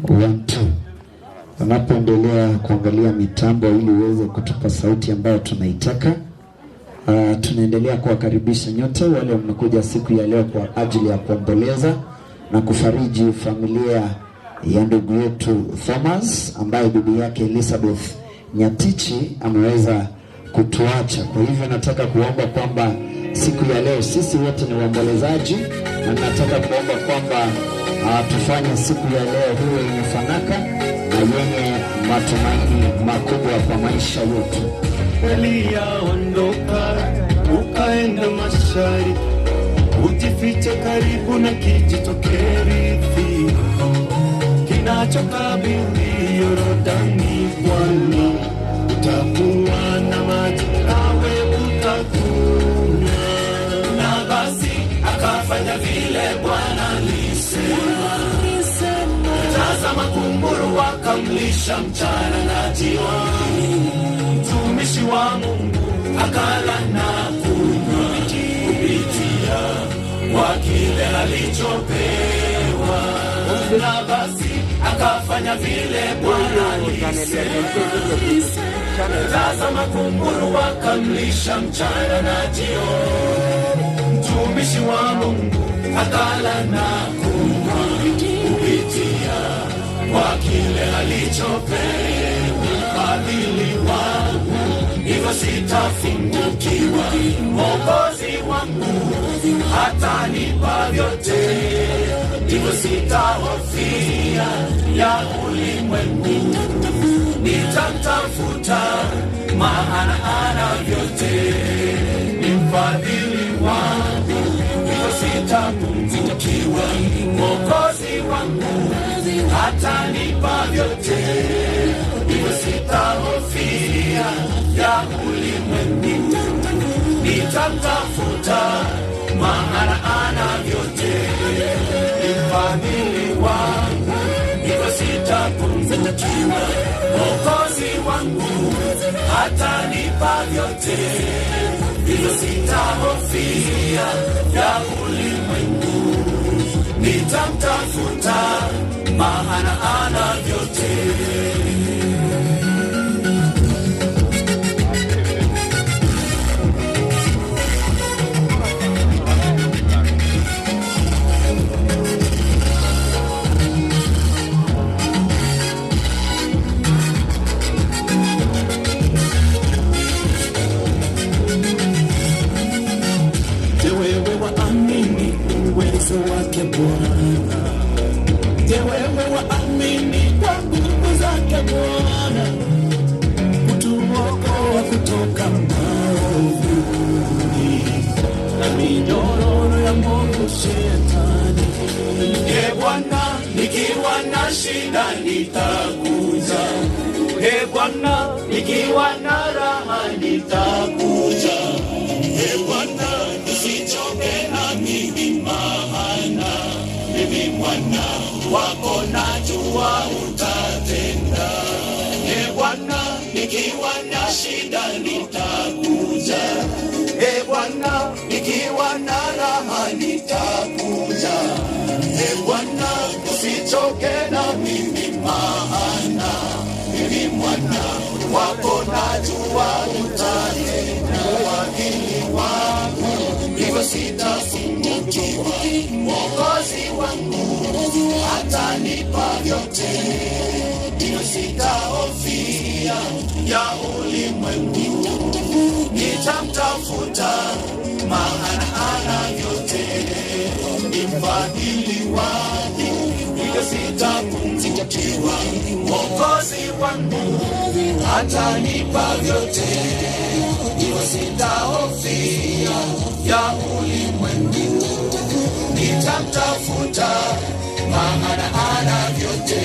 One, two. Unapoendelea kuangalia mitambo ili uweze kutupa sauti ambayo tunaitaka. Tunaendelea kuwakaribisha nyote wale mmekuja siku ya leo kwa ajili ya kuomboleza na kufariji familia ya ndugu yetu Thomas ambaye bibi yake Elizabeth Nyatichi ameweza kutuacha. Kwa hivyo nataka kuomba kwamba siku ya leo sisi wote ni waombolezaji, na nataka kuomba kwamba tufanye siku ya leo hiyo yenye fanaka na yenye matumaini makubwa kwa maisha yetu. Eliyaondoka ukaenda mashariki, ujifiche karibu na kijito Kerithi kinachokabili Yordani. Bwana utakuwa na maji, nawe utakunywa. Na basi akafanya vile Bwana alisema. Tazama, kunguru wakamlisha mchana na jioni mtumishi wa Mungu akala na kunywa kupitia kwa kile alichopewa. Na basi akafanya vile Bwana alisema. Tazama, kunguru wakamlisha mchana na jioni, mtumishi wa Mungu akala na kunywa kupitia kwa kile alichopewa. Fadhili wangu hivyo sitafungukiwa, Mwokozi wangu hatanipa vyote, hivyo sitahofia ya ulimwengu. Nitamtafuta maana ana vyote, ni mfadhili wangu, hivyo sitapungukiwa. Mwokozi wangu hatanipa vyote, hivyo sitahofia ya ulimwengu. Nitamtafuta maana ana vyote, ni mfadhili wangu, hivyo sitapungukiwa. Mwokozi wangu hatanipa vyote, hivyo sitahofia ya ulimwengu. Nitamtafuta maana ana vyote. Je, wewe waamini uwezo wake Bwana? Je, wewe waamini kwa nguvu zake Bwana kutuokoa kutoka maovuni na minyororo ya mwovu Shetani? E Bwana, nikiwa na shida nitakuja. E Bwana, nikiwa na raha nitakuja. E Bwana, usichoke na mimi, maana mimi mwana wako najua utatenda. E Bwana, nikiwa na shida nitakuja. E Bwana, nikiwa na raha nitakuja. E Bwana, usichoke na mimi, maana mimi mwana wako najua utatenda. Wakili wangu hivyo sitapungukiwa, Mwokozi wangu atanipa vyote, hivyo sitahofia ya ulimwengu. Nitamtafuta maana ana vyote, ni mfadhili wangu, hivyo sitapungukiwa. Mwokozi wangu atanipa vyote, hivyo sitahofia ya ulimwengu. Nitamtafuta maana ana vyote,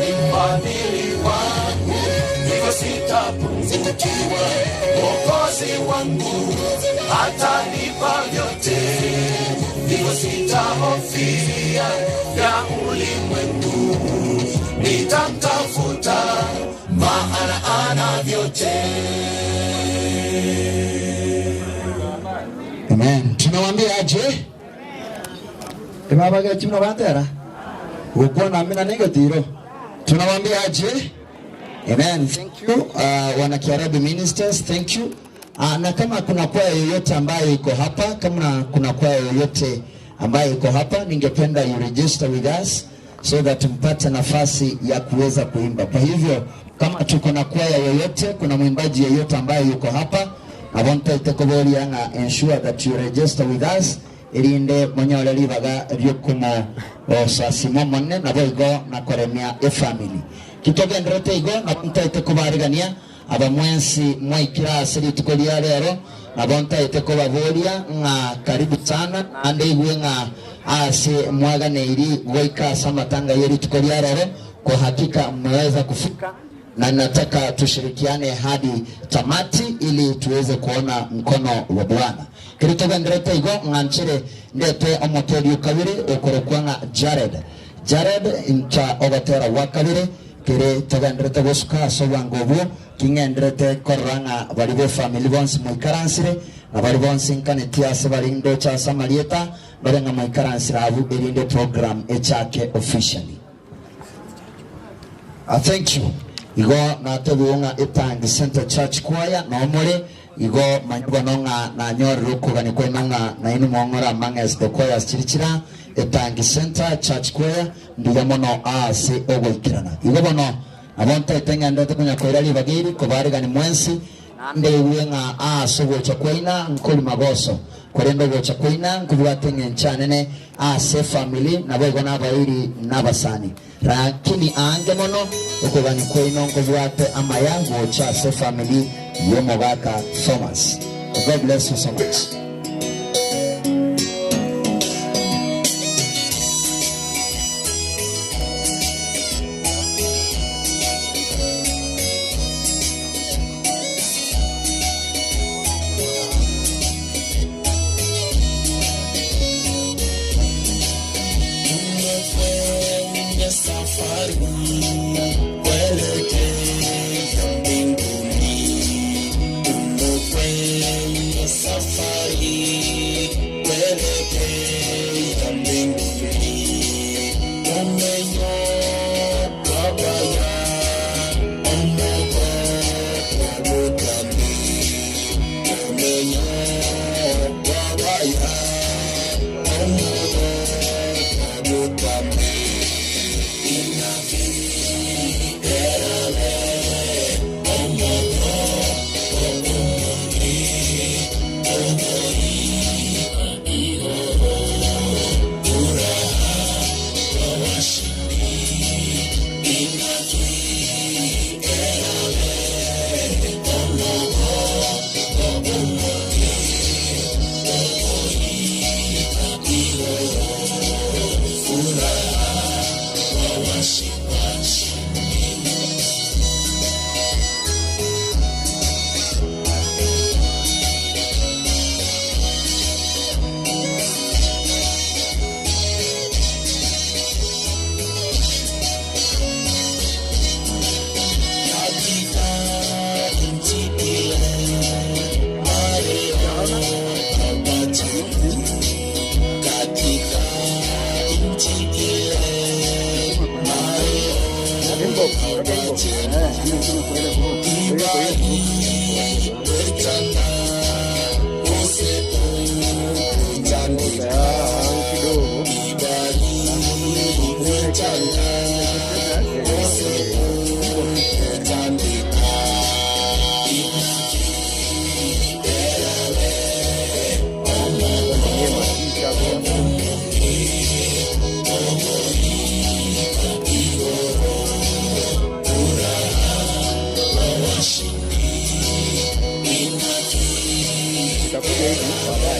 ni mfadhili wangu, hivyo sitapungukiwa. Mwokozi wangu atanipa vyote, hivyo Sitahofia ya ulimwengu, nitamtafuta maana ana vyote. Amen. Tunawaambia aje? Ebaba chimno batera. Gukwana mina negetiro. Tunawaambia aje? Amen. Thank you. Wana Kiarabu ministers, thank you. Na kama kuna kwaya yoyote ambayo iko hapa, kama kuna kwaya yoyote ambayo iko hapa, ningependa you register with us so that mpate nafasi ya kuweza kuimba. Kwa hivyo kama tuko na kwaya yoyote, kuna mwimbaji yeyote ambaye yuko hapa, abontaite koboria ng'a ensure that you register with us erinde monyore ribaga riokumo osasimo monene nabo igo nakoremia efamily kitogenderete igo nabontaite kobarigania abamwensi mwaikira ase rituko ria rero nabontaite kobaboria ng'a karibu sana naende igwe ng'a ase mwaganeiri goika ase amatanga ya rituko ria rero kwa hakika mmeweza kufika na nataka tushirikiane hadi tamati ili tuweze kuona mkono wa Bwana. Kiritogenderete igo ng'anchire ndete omoteri okabere okorokwa ng'a Jared. Jared incha ogotera gwa kabere kere togenderete gosuka ase obwango obwo king'enderete korora ng'a bari be family bonsi moikaransire na bari bonsi nkanetie ase bari ndocha ase amarieta bare ng'a moikaransire abu erinde program echake officially. Thank you. Igo natebiwe ng'a Etangi Center Church Choir nomore igo manyigwa nong'a nanyorire okogania kwaino ng'a nainwe mwong'ore among as the choirs chiri chira Etangi Center Church Choir mbuya mono ase ogoikerana. Igo bono nabo ntaete ng'endete konya koira ribaga eri kobaregani mwensi naende igwe ng'a ase ogocha kwaina nkori magoso korende ogocha kwaina nkobwate eng'encho anene ase efamily naboigo nabairi nabasani. Rakini aange mono okogania kwaino nkobwate amaya gocha ase family y'omogaka Thomas. God bless you so much. Tumekwenda safari kuelekea mbinguni, tumekwenda safari kuelekea mbinguni, tumenyoka baya omogopa dhambi, tumenyoka baya omogopa dhambi. Katika nchi ile matakatifu, katika nchi ile matakatifu, kibali usiku kutandika, kibali mchana usiku kutandika. Itakuja hivi baadaye.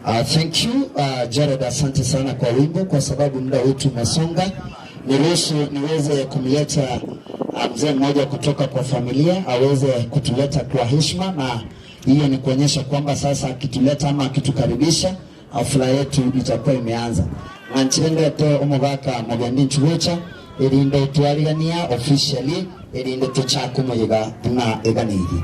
Uh, thank you uh, Jared, asante sana kwa wimbo, kwa sababu muda wetu umesonga. Niruhusu niweze kumleta uh, mzee mmoja kutoka kwa familia aweze kutuleta kwa heshima, na hiyo ni kuonyesha kwamba sasa akituleta ama akitukaribisha hafla yetu itakuwa imeanza. Mwanchirendete omogaka mogendi nchugocha erinde twarigania officially erinde tuchake omoyega buna eganeirie.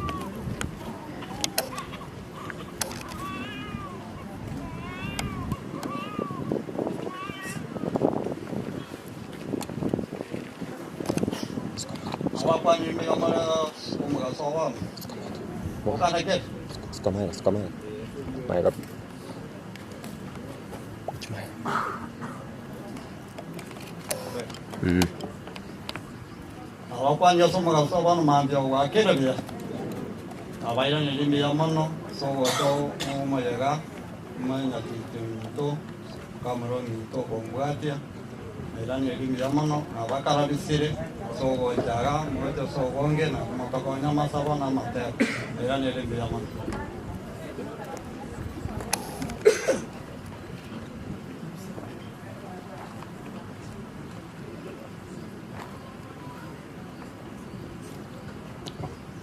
Abakwanire ase omogaso abana mambia ogwakire buya, nabairanerie mbuya mono ase ogocha omoyega omonyatiti ominto, okamura ominto okombwatia, nairanerie mbuya mono nabakarabisire ase ogocha iga mogocha ase obonge na motokonya amasabo na amatero, nairanerie mbuya mono.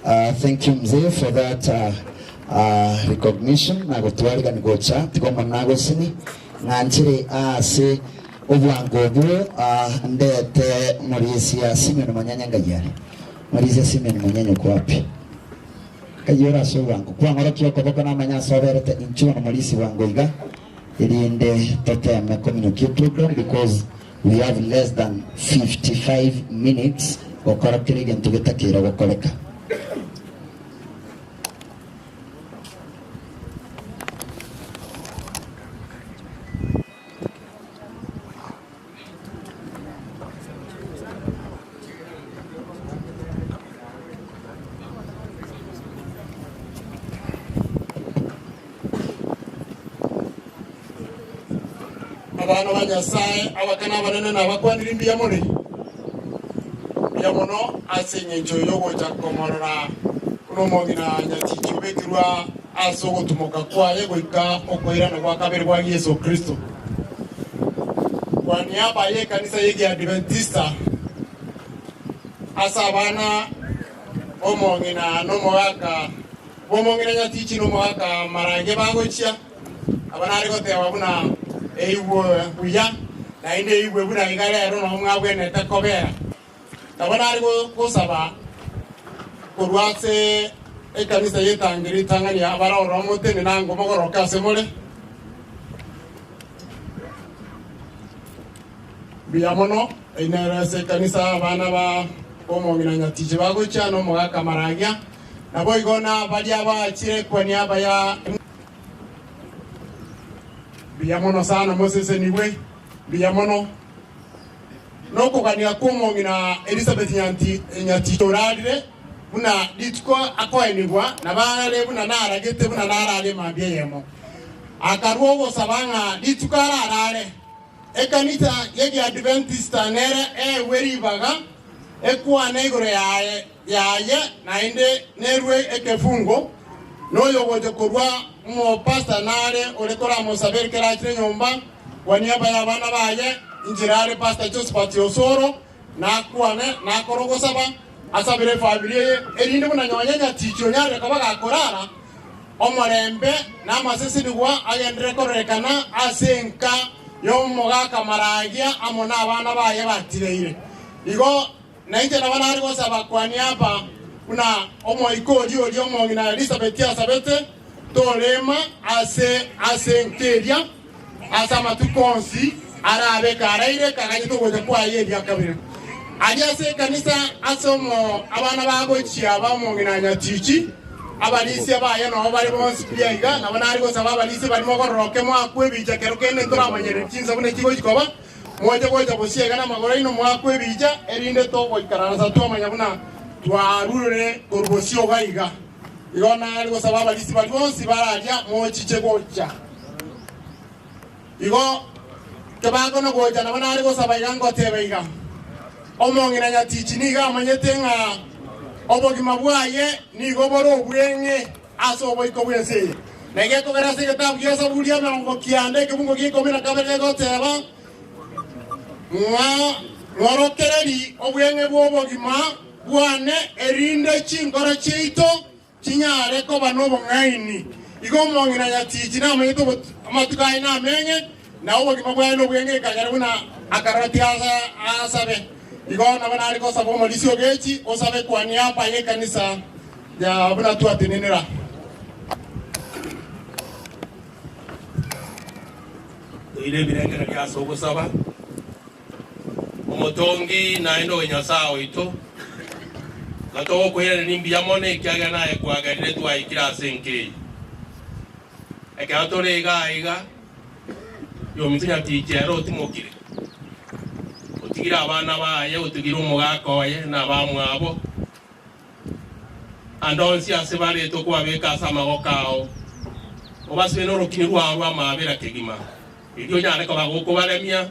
Uh, thank you mzee for that uh, uh, recognition na gotwarigani gocha tigo monagosini ng'anchire ase obwango obwo uh, ndete morisia Simeon Manyanya ngayare morisia Simeon Manyanya uko wapi kayora ase obwango kwang'orokia okoboko namanya ase oberete inchuo na morisi bwango iga erinde toteme communicate program because we have less than 55 minutes gokora kere egento getakera gokoreka. Abana ba Nyasae, abake na abanene nabakwanire mbuya more, mbuya mono ase engencho y'ogocha komorora buna omong'ina nyatichi obekirwe ase ogotumoka kwaye goika okoirana gwa kabere gwa Yeso Kristo. Kwa niaba y'ekanisa y'Ekiadventista ase abana b'omong'ina n'omogaka bw'omong'ina nyatichi n'omogaka marange bagochia, aba nare goteba buna eigwe buya, naende eigwe buna iga rero nabo mwabwenerete kobera. Nabo nare gosaba korwa ase ekanisa y'etangeri ritang'ani abare ororo motene nango mogoroke ase more. Mbuya mono, inere ase ekanisa abana ba omong'ina nyatiche bagochia na omogaka maragia, naboigo na baria bachire kwaniaba ya Mbuya mono sana mosesenigwe, mbuya mono. Nokogania kw'omong'ina Elisabeth Nyanti Nyaticho orarire buna rituko akoenigwa, na barare buna naragete buna narare mambia eyemo. Akarua ogosaba ng'a rituko ararare. Ekanisa y'Ekiadventista nere eegwe ribaga ekwane igoro yaye yaye naende nerue ekefungo, noyogocha korwa omopasta nare ore koramosabere kera achire nyomba kwa niaba y'abana baye, inchera are Pastor Josephat Osoro, nakwane nakore ogosaba asabere efamiri eye, erinde buna nonye nyatichi onyarire koba gakorara, omorembe na amasesenigwa agenderere kororekana ase enka y'omogaka Maragia amo nabana baye batigaire. Igo nainche nabo nare gosaba kwania aba buna omoika oria oria omong'ina Elisabeti asabete, torema ase ase enka eria ase amatuko onsi arabe karaire kaganyete ogocha kwaye eria kabere. Aria ase ekanisa ase omo abana bagochia ba omong'ina Nyatichi, abarisia baye nao bare bonsi pi aiga, nabo nare gosaba abarisia baria mogororoke moakwe ebicha kero kende ntoramanyereri chinsa buna echi gochi koba, moche gocha bosio iga namagoro aino moakwe ebicha, erinde togoikaransa twamanya buna twarurire korwa bosio iga iga. Igo nare gosaba abarisia baria bonsi bare aria mochiche gocha. Igo kebakono gocha nabo nare gosaba iga ngoteba iga, Omong'ina nyatichi nigo amanyete ng'a obogima bwaye nigo bore obweng'e ase oboiko bw'ense eye. Na gekogera ase egetabu gia Saburi emerongo kianda ekebungo gia ikomi na kabere gegoteba ng'a ng'orokereri obweng'e bw'obogima bwane, erinde chinkoro chiaito Chinyare koba nobong'aini. Igo omong'ina nyatichi namanyete amatuko aye nameng'e, na obogima bwaye nobweng'e ekagera buna akarora tiga asabe. Igo nabo nare gosaba omorisia ogechi osabe kwa niaba y'ekanisa ya buna twatenenera. Toire ebirengererio ase ogosaba, Omotongi naende oyo Nyasae oito, na togokoiraneria mbuya mono ekiagera naye kwagerire twaikire ase enka eye. Ekero tore iga aiga, yominto nyatichi ere otimokire, otigire abana baye, otigire omogaka oye na abamwabo, Ande onsi ase bare tokobabeka ase amaboko ao, obasibe norokini rwao rw'amaabera kegima, erio onyare koba gokobaremia,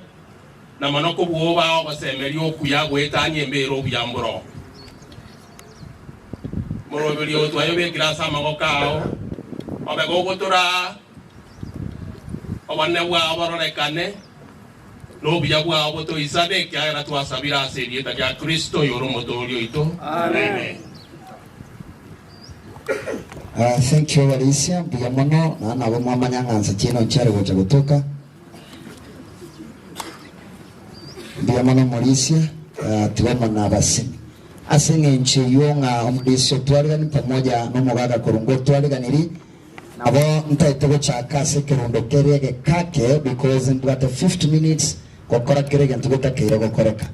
na mono kobua obae ogosemeria okuya goetania embeera obuya mboroo. Moroberi oo twayobekire ase amaboko ao, obe gogotoraa, obonene bwao bororekane, na obuya bwao botoisane, ekiagera twasabire ase erieta ria Kristo, oyore Omotooria oito. Amen. Ah, thank you Alicia, mbuya mono, na nabo mwamanya ng'a nse chiino nchiare gocha gotoka. Mbuya mono Morisia, ah, tiga mono abasemi. Ase eng'encho eyio ng'a omorisia otwarigani pamoja nomogaka korwa ngotwariganiri, Nabo ntaete gochaka ase ekerundo keria egekake because mbwate 50 minutes gokora kera egento getakeire gokoreka.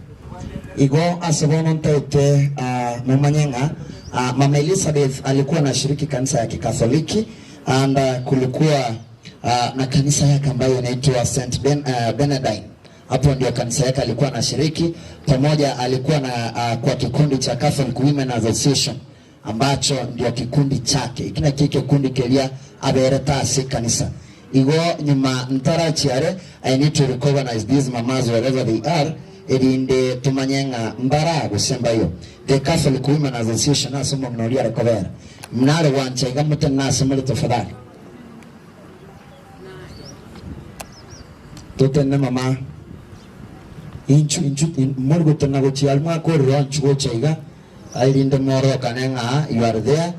Igo ase bono ntaete momanye ng'a Mama Elizabeth alikuwa anashiriki kanisa ya kikatholiki and kulikuwa na kanisa yake ambayo inaitwa St. Ben, Benedine. Hapo ndio kanisa yake alikuwa anashiriki pamoja, alikuwa na kwa kikundi cha Catholic Women Association ambacho ndio kikundi chake. Eki nakio ekekundi keria aberete ase ekanisa. Igo nyuma ntarachia are, I need to recognize these mamas wherever they are, erinde tomanye ng'a mbara gose mbayio. The Catholic Women Association ase omong'ina oria are kobera. Nare gwancha iga motenene ase more tafadhali. Totenene mama. Inchu, inchu, mori gotenena gochia aria mwakorire oo inchu gocha iga. Erinde morokane ng'a you are there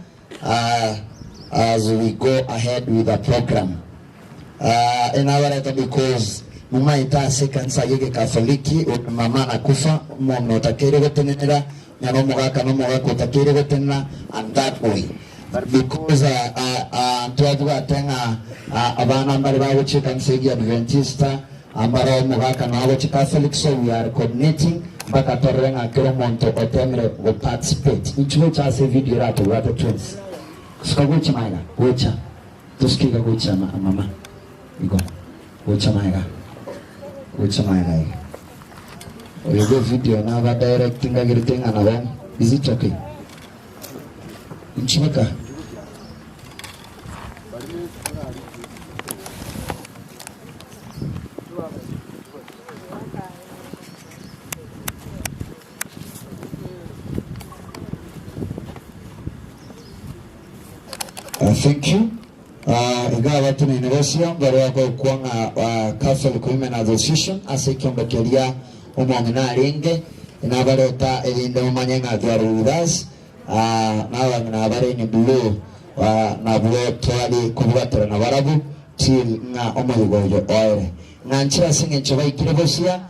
as we go ahead with the program. Enabareta because momaete ase ekanisa y'egekatholiki mama anakufa omonto otakeire gotenenera onye nomogaka nomogaka otakeire gotenena and that way. But because ntwabwate ng'a abana mbare bagochia ekanisa y'egiadventista Ambare omogaka nao gochia Catholic so we are coordinating mpaka torore ng'a kera omonto otemire go participate. Inchu gocha ase evideo eratobwate twensi. Suka gocha maega, gocha. Tosuke iga gocha mama. Igo. Gocha maega. Gocha maega iga. Oyo bwe video naba direct ngagerete ng'a nabo. Is it okay? Inchu baka. Thank you. Iga abateneni bosio mbarwa gokwa ng'a Catholic Women Association ase ekiombe keria omong'ina arenge, nabareta erinde momanye ng'a they are with us, na abang'ina abare in blue nabwo tware kobwaterana barabwo till ng'a omoyega oyo oere. Ng'a nchire ase eng'encho baikire bosia,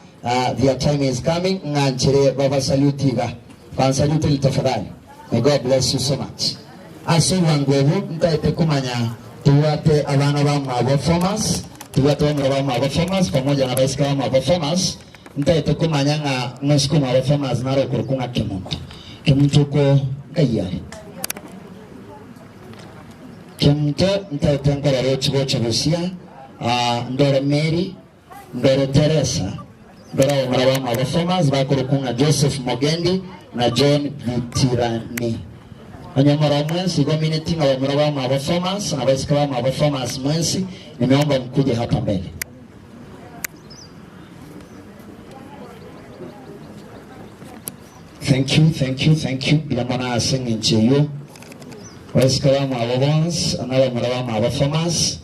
their time is coming, ng'a nchire babasalute iga. Bansaluteri tafadhali. May God bless you so much. Ase obwango obo ntaete komanya tobwate abana bamwabo Thomas, tobwate bamura bamwabo Thomas pamoja na abaiseke bamwabo Thomas, ntaete komanya ng'a mosike omwabo Thomas nare okorokwa ng'a Kemunto. Kemunto oko nkai are? Kemunto ntaete nkorora ochi gocha gosia, ndore Mary, Ndore Teresa, ndore abamura bamwabo Thomas bakorokwa ng'a Joseph Mogendi na John Gitirani. Onye more mwensi igo mineti ng'a bamura bamwabo Thomas na abaiseke bamwabo Thomas mwensi, nimeomba mkuje hapa mbele. Thank you, thank you, thank you. Mbuya mono ase eng'encho eyio. Abaiseke bamwabo bonsi na abamura bamwabo Thomas.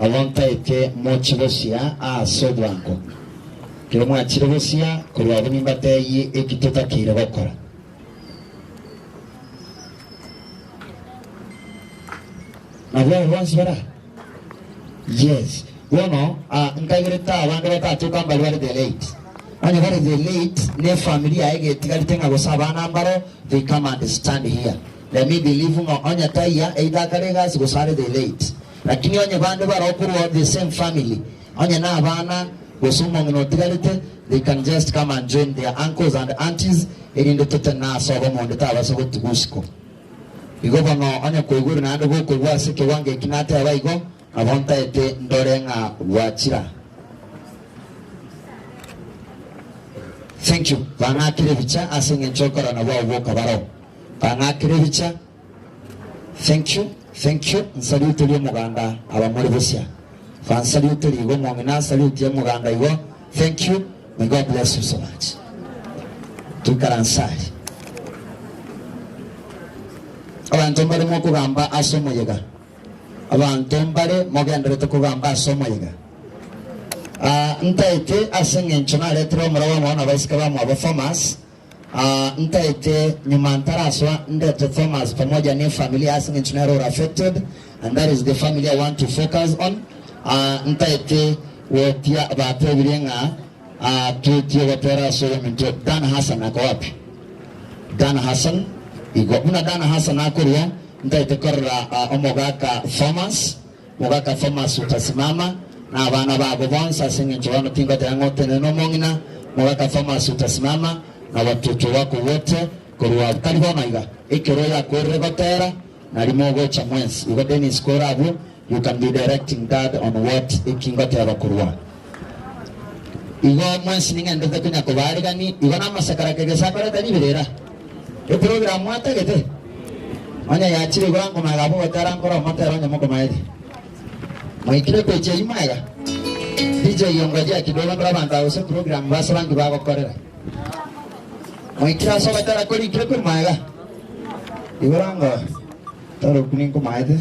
Abwo ntaete mochie gosia aase obwango. Ekero mwachire gosia, korwa abwo nimbatebie eki totakeire gokora. Nabwo aba bonsi bare aa? Yes. Bono nkagerete abande batatoka mbare bare the late. Onye bare the late, ne efamiri yaye getigarete ng'a gose abana mbaro, they come and stand here. Let me believe ng'a onye taiya, either akare egasi gose are the late. Lakini onye bande baroo korwa the same family, onye na abana gose omong'ina otigarete, they can just come and join their uncles and aunties, erinde totenene ase obomo onde tabasa gotigwa isiko. Igo bono onye koigure naende gokoigwa ase ekewango eki nateba igo, nabo ntaete ndore ng'a gwachira. Thank you. Bang'akire ebicha ase eng'encho okorora bwao bwoka baroo. Bang'akire ebicha. Thank you thank you nsaluterie omoganda aba more bosia bansaluterie igo omong'ina nsalutie omoganda igo thank you may God bless you so much toikaranse aria abanto mbare mokogamba ase omoyega abanto mbare mogenderete kogamba ase omoyega Ah, ntaete ase eng'encho naretire omorwa bw'amao na abaiseke bamwabo Thomas Aa, ntaete nyuma ntarasoa ndete Thomas pamoja ne family ase eng'encho nere ore affected and that is the family I want to focus on. Aa, ntaete gotia batebirie ng'a aa, twetie gotera ase oyominto Dan Hassan ako wapi? Dan Hassan igo buna Dan Hassan akorwa ntaete korora aa, omogaka Thomas Mogaka Thomas utasimama, na abana babo bonsi, ase engencho bono tingoteba ng'a otenene nomong'ina. Mogaka Thomas utasimama, na watoto wako wote, korwa abwo tari bono iga, ekero oyakorire gotera, nari mogocha mwensi. Igo Dennis kore abwo, you can be directing dad on what eki ngoteba korwa. Igo mwensi ning'enderete konya kobaarigani, igo namasakara kegesa akoreta riberera. Eprogram mwatagete? Onye yachire igoro ankomaiga abwo gotera nkore omotero onye mokomaete. Mwaikire page eyio maega? DJ ongojea kidogo ndore abanto aba gose program base banki bagokorera. Mwaikire ase ogotera korikire korwa maega? Igoro ango toro okwo ninkomaete.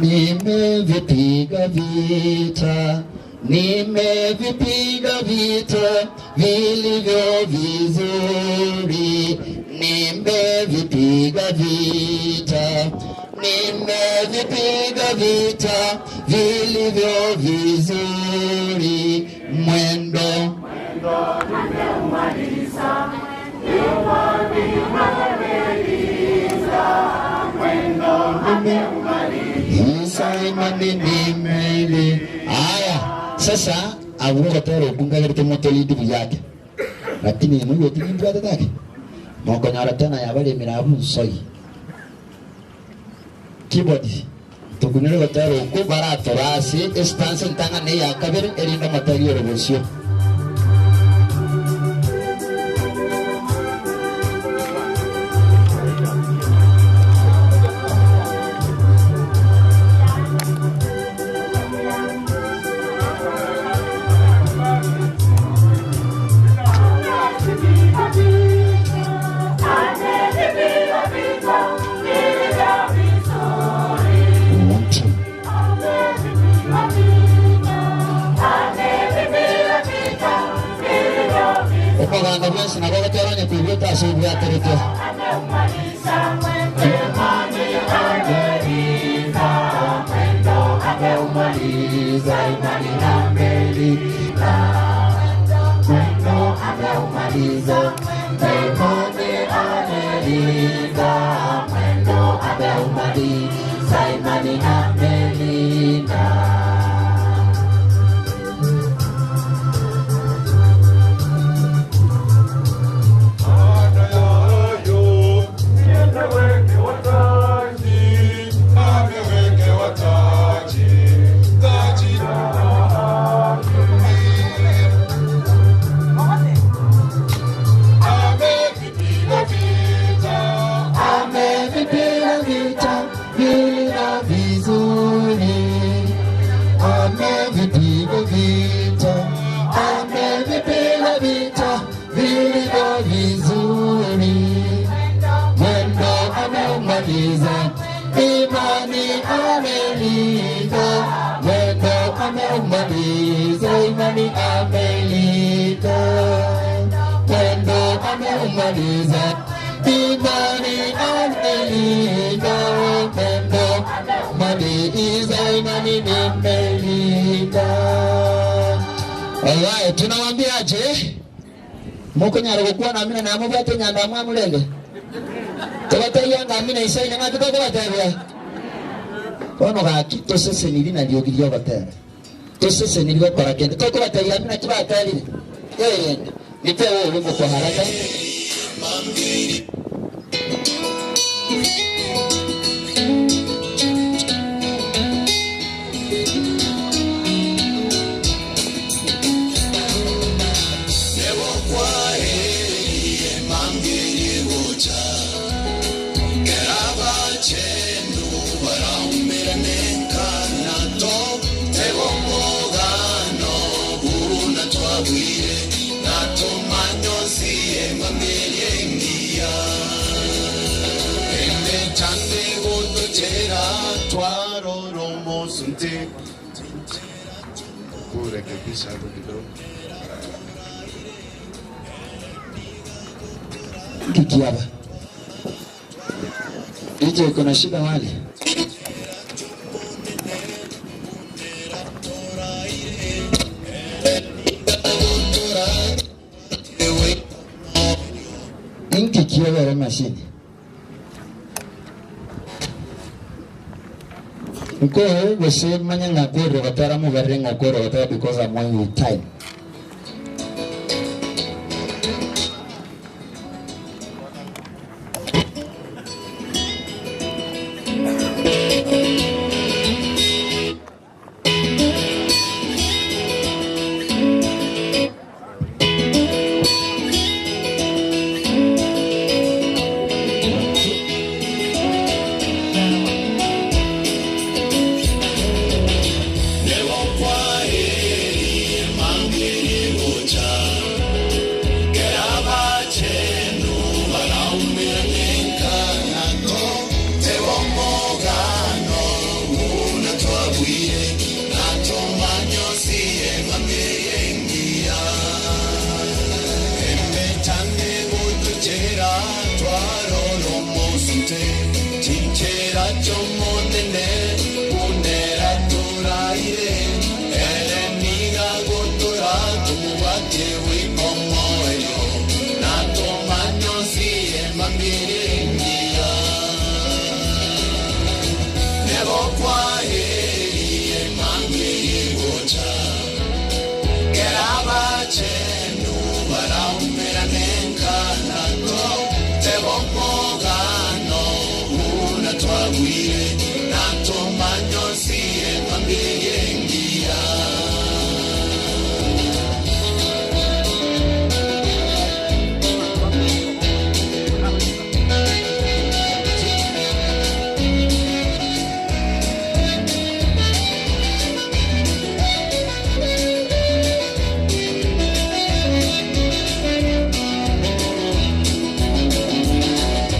Nimevipiga vita, nimevipiga vita vilivyo vizuri, nimevipiga vita, nimevipiga vita vilivyo vizuri, mwendo Aya, sasa abwo gotera okwo nkagerete motoridi buya ake, lakini moigweti nimbwatete ake, mokonyora tena yabaremire abwo nsoi. Keyboard, tokunere gotera okwo baratora ase estanza entang'ani na eya kabere erinde omoteri ore bosio. Omoganda bwensi nabo ogotera onye koigwete ase obwaterete. Amevipiga vita vina vizuri, amevipiga vita, amevipiga vita vilivyo vizuri. Mwendo ameumaliza, imani amelinda. Mwendo ameumaliza, imani amelinda. Mwendo ameumaliza, imani amelinda. Mwendo ameumaliza, imani nimelinda. Alright, tunawaambiaje? Mukonyara gukwana amina na mubwate nyanda mwamulenge tobateianga amina isaine ng'aki tokobatebia bono gaki toseseniri nario giria obatera toseseniri gokora kende tokobatebia amina kibaterire yerende nipewe urimo kwa haraka. Kurekebisha hapo kidogo. Kikiaba DJ, kuna shida wali inki kiobere mashini nkoe gose manya ng'akore gotara muberere ng'okore gotara because I'm going with time.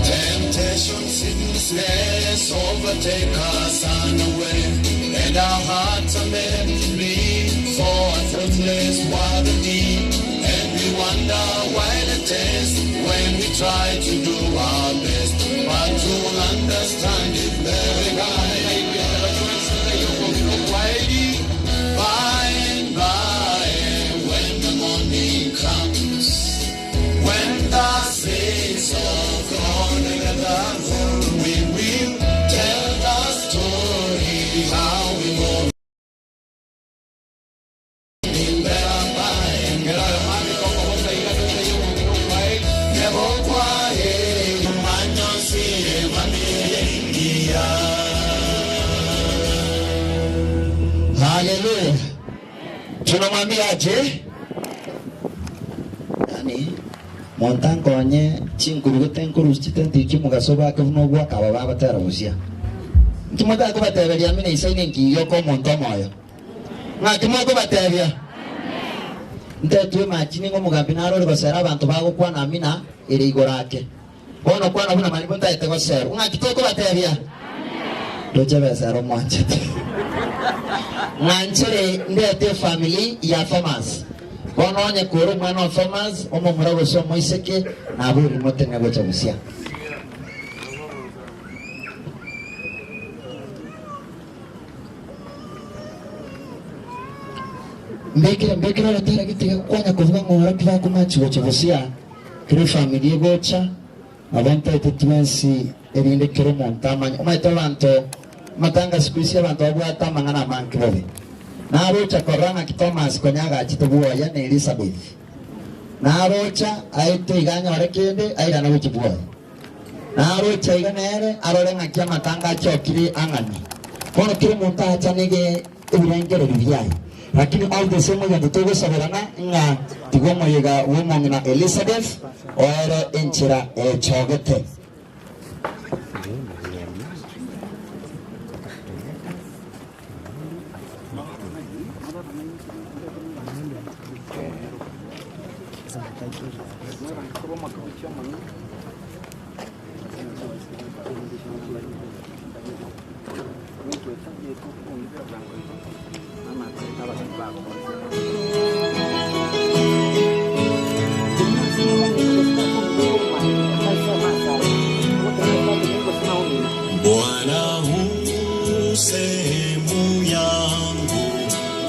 Temptation, sinlessness overtake us unaware, and our hearts are made to bleed for a fruitless water deep, and we wonder why Mwambie ache. Yaani monto ankonye chinguru gete nkorusia chitenti chi'omogaso bake buna ogwaka aba bagotera gosia. Inki motakobateberia amina isaine enki yoka omonto omoyo? Ng'aki mokobatebia? Ntetwe machi ning'o omogambi narore gosera abanto bagokwana amina ere igoro ake. Bono kwana buna maribo ntaete goserwa. Ng'aki tokobatebia? Ndoche besera omwanchete. Ng'anchere ndete efamily ya Thomas. Bono onye kore omwana o Thomas, omomura gose omoiseke, naborie moteng'e gocha gosia. Mbekere mbekere ogotera getiga kwanya kobuga ng'ora tibakomachi gocha gosia. Kera efamiri egocha, nabo ntaete twensi, erinde kera omonto amanye. Omanyete abanto, amatanga siku isi abanto babwate amang'ana amange bobe. Narocha korora ng'aki Thomas konya agachete bwoye na Elizabeth. Narocha aete iga anyore kende airane gochia bwoye. Naroche iga nere arore ng'aki amatanga achokire ang'ani. Bono kera omonto aachanege ebirengererio biaye. Lakini all the same egento togosaberana ng'a tiga omoyega bw'omong'ina Elizabeth oere enchera echogete. Bwana hu sehemu yangu,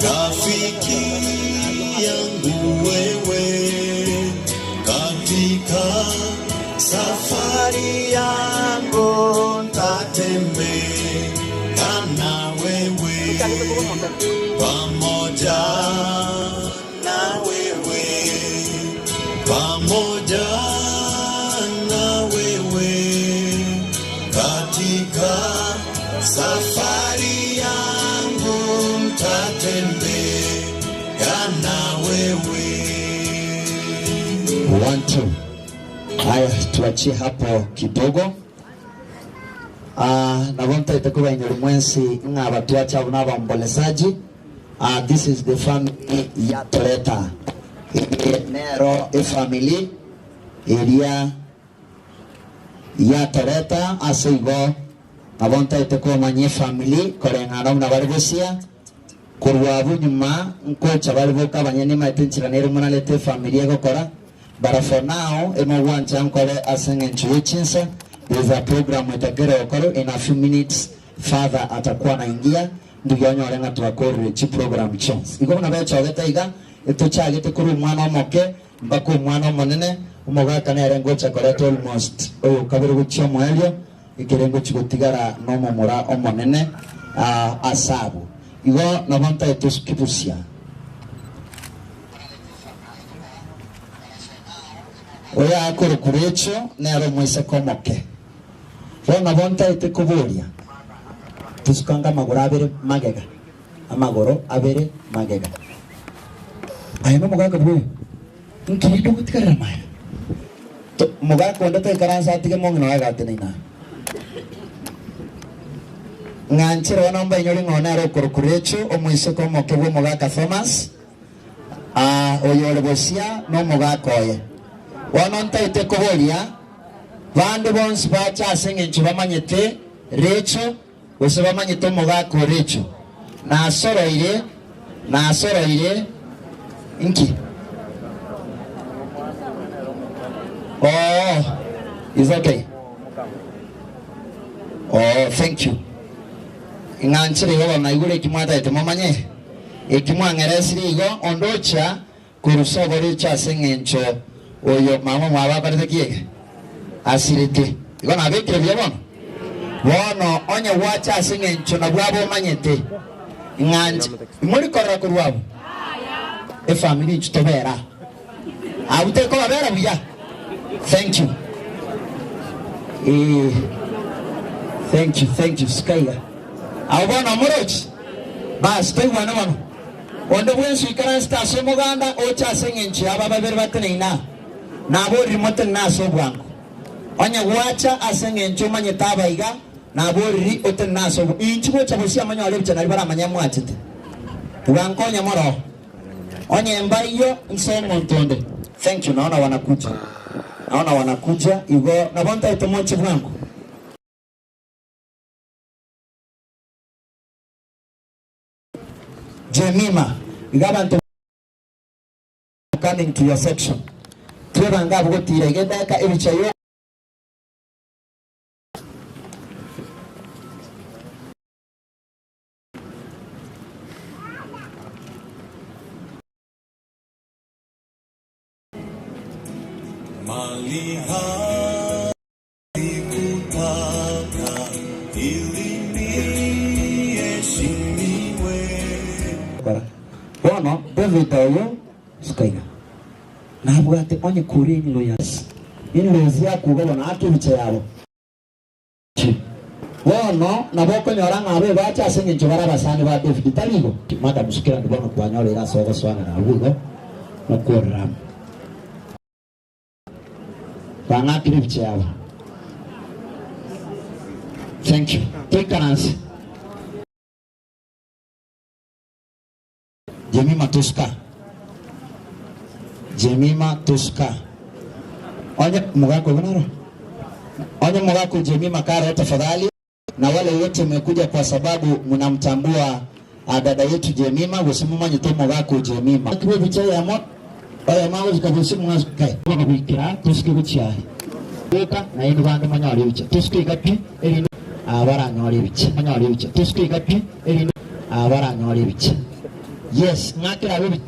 rafiki yangu wewe, katika safari yangu ntatembea na wewe, pamoja na wewe, pamoja na wewe katika safari yangu ntatembea na wewe. One, two. Haya, tuachie hapo kidogo. Ah, nabo ntaete kobainyori mwensi ng'a abatwache abwo nabaombolesaji. Ah, this is the family ya Toreta. Eye nero efamily eria ya Toreta ase igo nabo ntaete komanya efamily koreng'ana buna bare gosia korwa abwo nyuma nkocha bare boka abanyene nimaete enchera nere monarete efamily egokora But for now, emogwancha nkore ase eng'encho ye chinsa, there is a program etakere gokorwa in a few minutes father atakuwa anaingia, ndugia onyore ng'a twakorire chi program chionsi. Igo buna bechogete iga, etochagete korwa omwana omoke mpaka omwana omonene, omogaka nere ngocha koreta almost oyokabere gochia omoerio, ekere ngochi gotigara nomomura omonene ase abwo. Igo nabo ntagete osuke busia. Oyo akorokwa Rachel nere omoiseke omoke. Bono nabo ntaete koboria, Tosukange amagoro abere magega, amagoro abere magega. Aye nomogaka bw'oyo, inki rende ogotigarera magega? To, mogaka onde taikaransa atige mong'ina oye agateneine aa. Ng'anchire bono mbainyore ng'a oyo nere okorokwa Rachel, omoiseke omoke bw'omogaka Thomas. Aa, oyore bosia nomogaka oye. Bono ntaete koboria, bande bonsi bache ase engencho bamanyete Rachel, gose bamanyete omogaka o Rachel. Nasoroire, nasoroire, inki? Oh, is okay. Oh, thank you. Ng'anchire igo bono naigure eki mwataete momanye. Eki mwang'eresirie igo, onde ochia korusia oboricho ase engencho oyo mama omwabo akorete ki eke? Asirete. Igo nabekire buya bono? Bono onye gwacha ase engencho nabwo aba omanyete ng'a nche, imori korora korwa abwo? Efamiri inchu tobera aa. Abwo tekobabera buya? Thank you. Eeh. Thank you, thank you. Suka iga. Abwo bono morochi? Basi toigwane bono. Onde bwensi oikaransete ase omoganda oche ase engencho y'aba babere bateneine aa, naboriri motenene ase obwango. Onye gwacha ase engencho omanyete aba iga, naboriri otenene ase obwango. Inchi gocha bosio amanyore ebicha nario baramanye mwachete. Tibankonya moroo. Onye mbaiyo nse omonto onde. Thank you, naona wanakuja. Naona wanakuja, igo nabo ntaete moche bwango. Jemima, iga abanto coming to your section. Twebange abwo gotira iga edaka ebicha yo. Mali haikutaka ili niheshimiwe. Bono David oyo sukaiga nabwate onye kure inlo ya inlozi yakuga bono ake ebicha yabo. Bono nabo okonyora ng'a abe bache ase engencho bare abasani ba David, tari igo? Madam Sukirani bono kwanyoreire ase ogosoanera abwo igo mokorera amo. Bang'akire ebicha yabo. Thank you. Toikaranse. Jemima Tuska. Jemima Tuska. Onye mogaka oyo naro? Onye mogaka Jemima karo tafadhali. Na wale wote mmekuja kwa sababu mnamtambua ah, dada yetu Jemima gose mumanyete omogaka Jemima. Kibe ebicha eyemo oyomo agosuka gose mwasuka. Bono goikera tosuke gochia are. Boka naende bande monyore ebicha. Tosuke iga pi erinde ah, baranyore ebicha. Monyore ebicha. Tosuke iga pi erinde ah, baranyore ebicha. Yes, ng'akere abe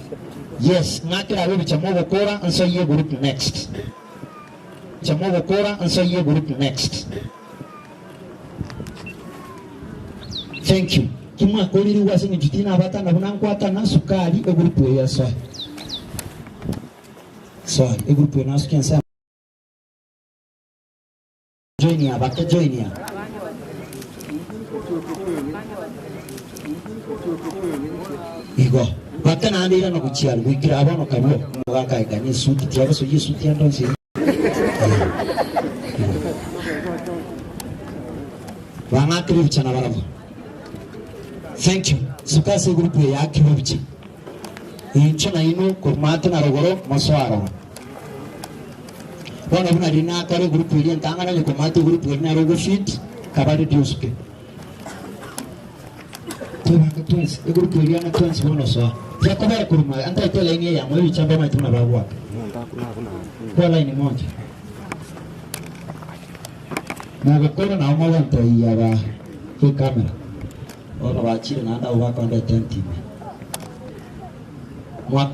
Yes, ng'akere abe ebicha mogokora nsoyie group next. Ebicha mogokora nsoyie group next. Thank you. Ki mwakoririgwe ase eng'encho tinabatana buna nkwatana sukari egroup eye esoe. Sorry, egroup eye nasukia ensemo. Join ya bake join ya. Igo bake naende irana gochia aria goikera bono karue omogaka aekanie esuti tiagosoyia esuti ande onsi. Bang'akire ebicha nabarabwo. Thank you. Suka ase egroup eye akirwe ebicha. Inche nainwe korwa maate na rogoro mosoe aroro. Bono buna riria nakora egroup eria entang'ani onye komata egroup eria nero ogofit kaba ready osuke. Twebange twensi egroup eria ang'e twensi bono soa. Tiakobera korwa maega ntaete elaini eyemo ebicha mbamaete buna bagoaka. Kwa line moja. Mogokora nao mogontoyia aba ekamera. Bono bachire naende abwo bakondete entime.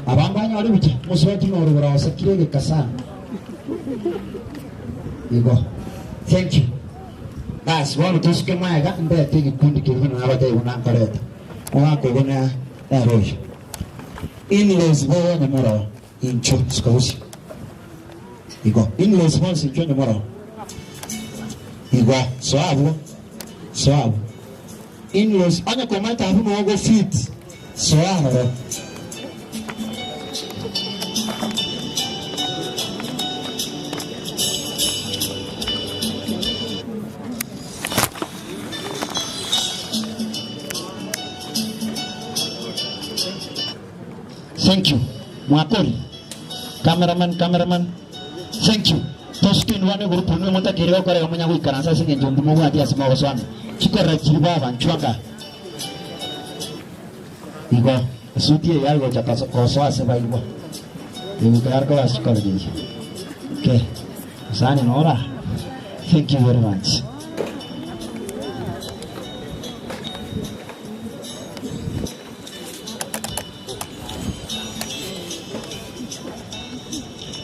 Aba mbanyore bucha, mosubati norogoro osekire egeka sana. Igo. Thank you. Basi bono tosuke maega ndete egekundi keria buna nabatebia buna nkoreta. Omwaka ogo na nere oyo. In-laws bobe onye moroo inchuo suka bosio. Igo. In-laws bonsi inchuo onye moroo. Igo. Soa abwo. Soa abwo. In-laws onye komanyete abwo nogo fit soa aroro. Thank you mwakori cameraman cameraman thank you Tosuke indwana igoro korwa inwe motakeire gokora iga monya goikaransa ase engencho ndimobwati ase mogosoana chikorera chiri baba nchwa nka igo esuti eye yare gocha kosoa ase baigwa egoika yare koba ase chikorera echi okay mosani nora thank you very much.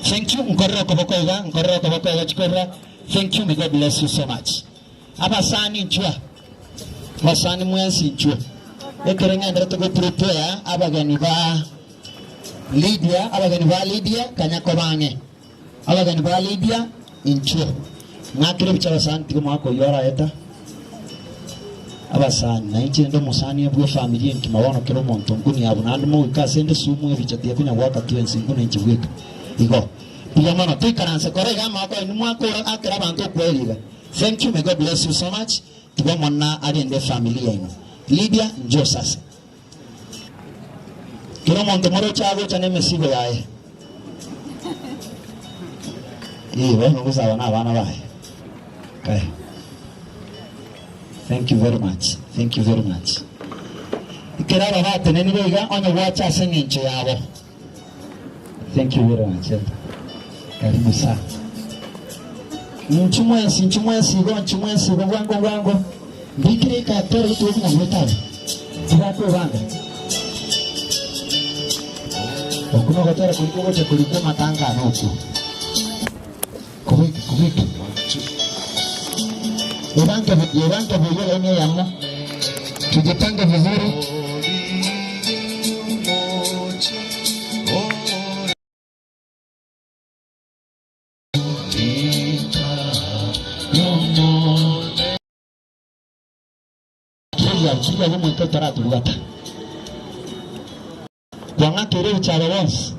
Thank you nkorere okoboko iga nkorere okoboko iga chikorera thank you may God bless you so much abasani nchwa abasani mwensi nchwe ekere ng'enderete go prepare abageni ba Lydia abageni ba Lydia kanya koba ang'e abageni ba Lydia inchwe ng'akere ebicha abasani tiga omwaka oyio oraeta. Abasani, na inche inde omosani bw'efamiri enkima bono kera omonto nkunia abwo naende mogoika ase inde sumu ebicha tiyakonya goaka twensi nkuna inche bweka. Igo, mbuya mono toikaranse kora iga amagoko aino mwakora akera abanto okweri iga. Thank you may God bless you so much. Tiga Omonene arende efamiri yaino. Lydia njoo sasa. Kera omonto moroche agocha nemesigo yaye. Ee, bono gosaba na abana baye. Kae. Thank you very much. Thank you very much. Ekero aba batenenire iga onye gwacha ase eng'encho yabo. Thank you very much. Elder. Karibu sana. Inchu mwensi, inchu mwensi igo, inchu mwensi igo, bwango bwango. Mbikire ikatore gituo buna gwetaba. Tibakwebanga. Oku nogotera koria kogocha korikwa amatanga ane okwo. Kobeke, kobeke. Yebange, yebange buya laini eyemo. Tujipange vizuri. Kiria, kiria bomoika otaratobwata. Kwang'akeire ebicharo bonsi,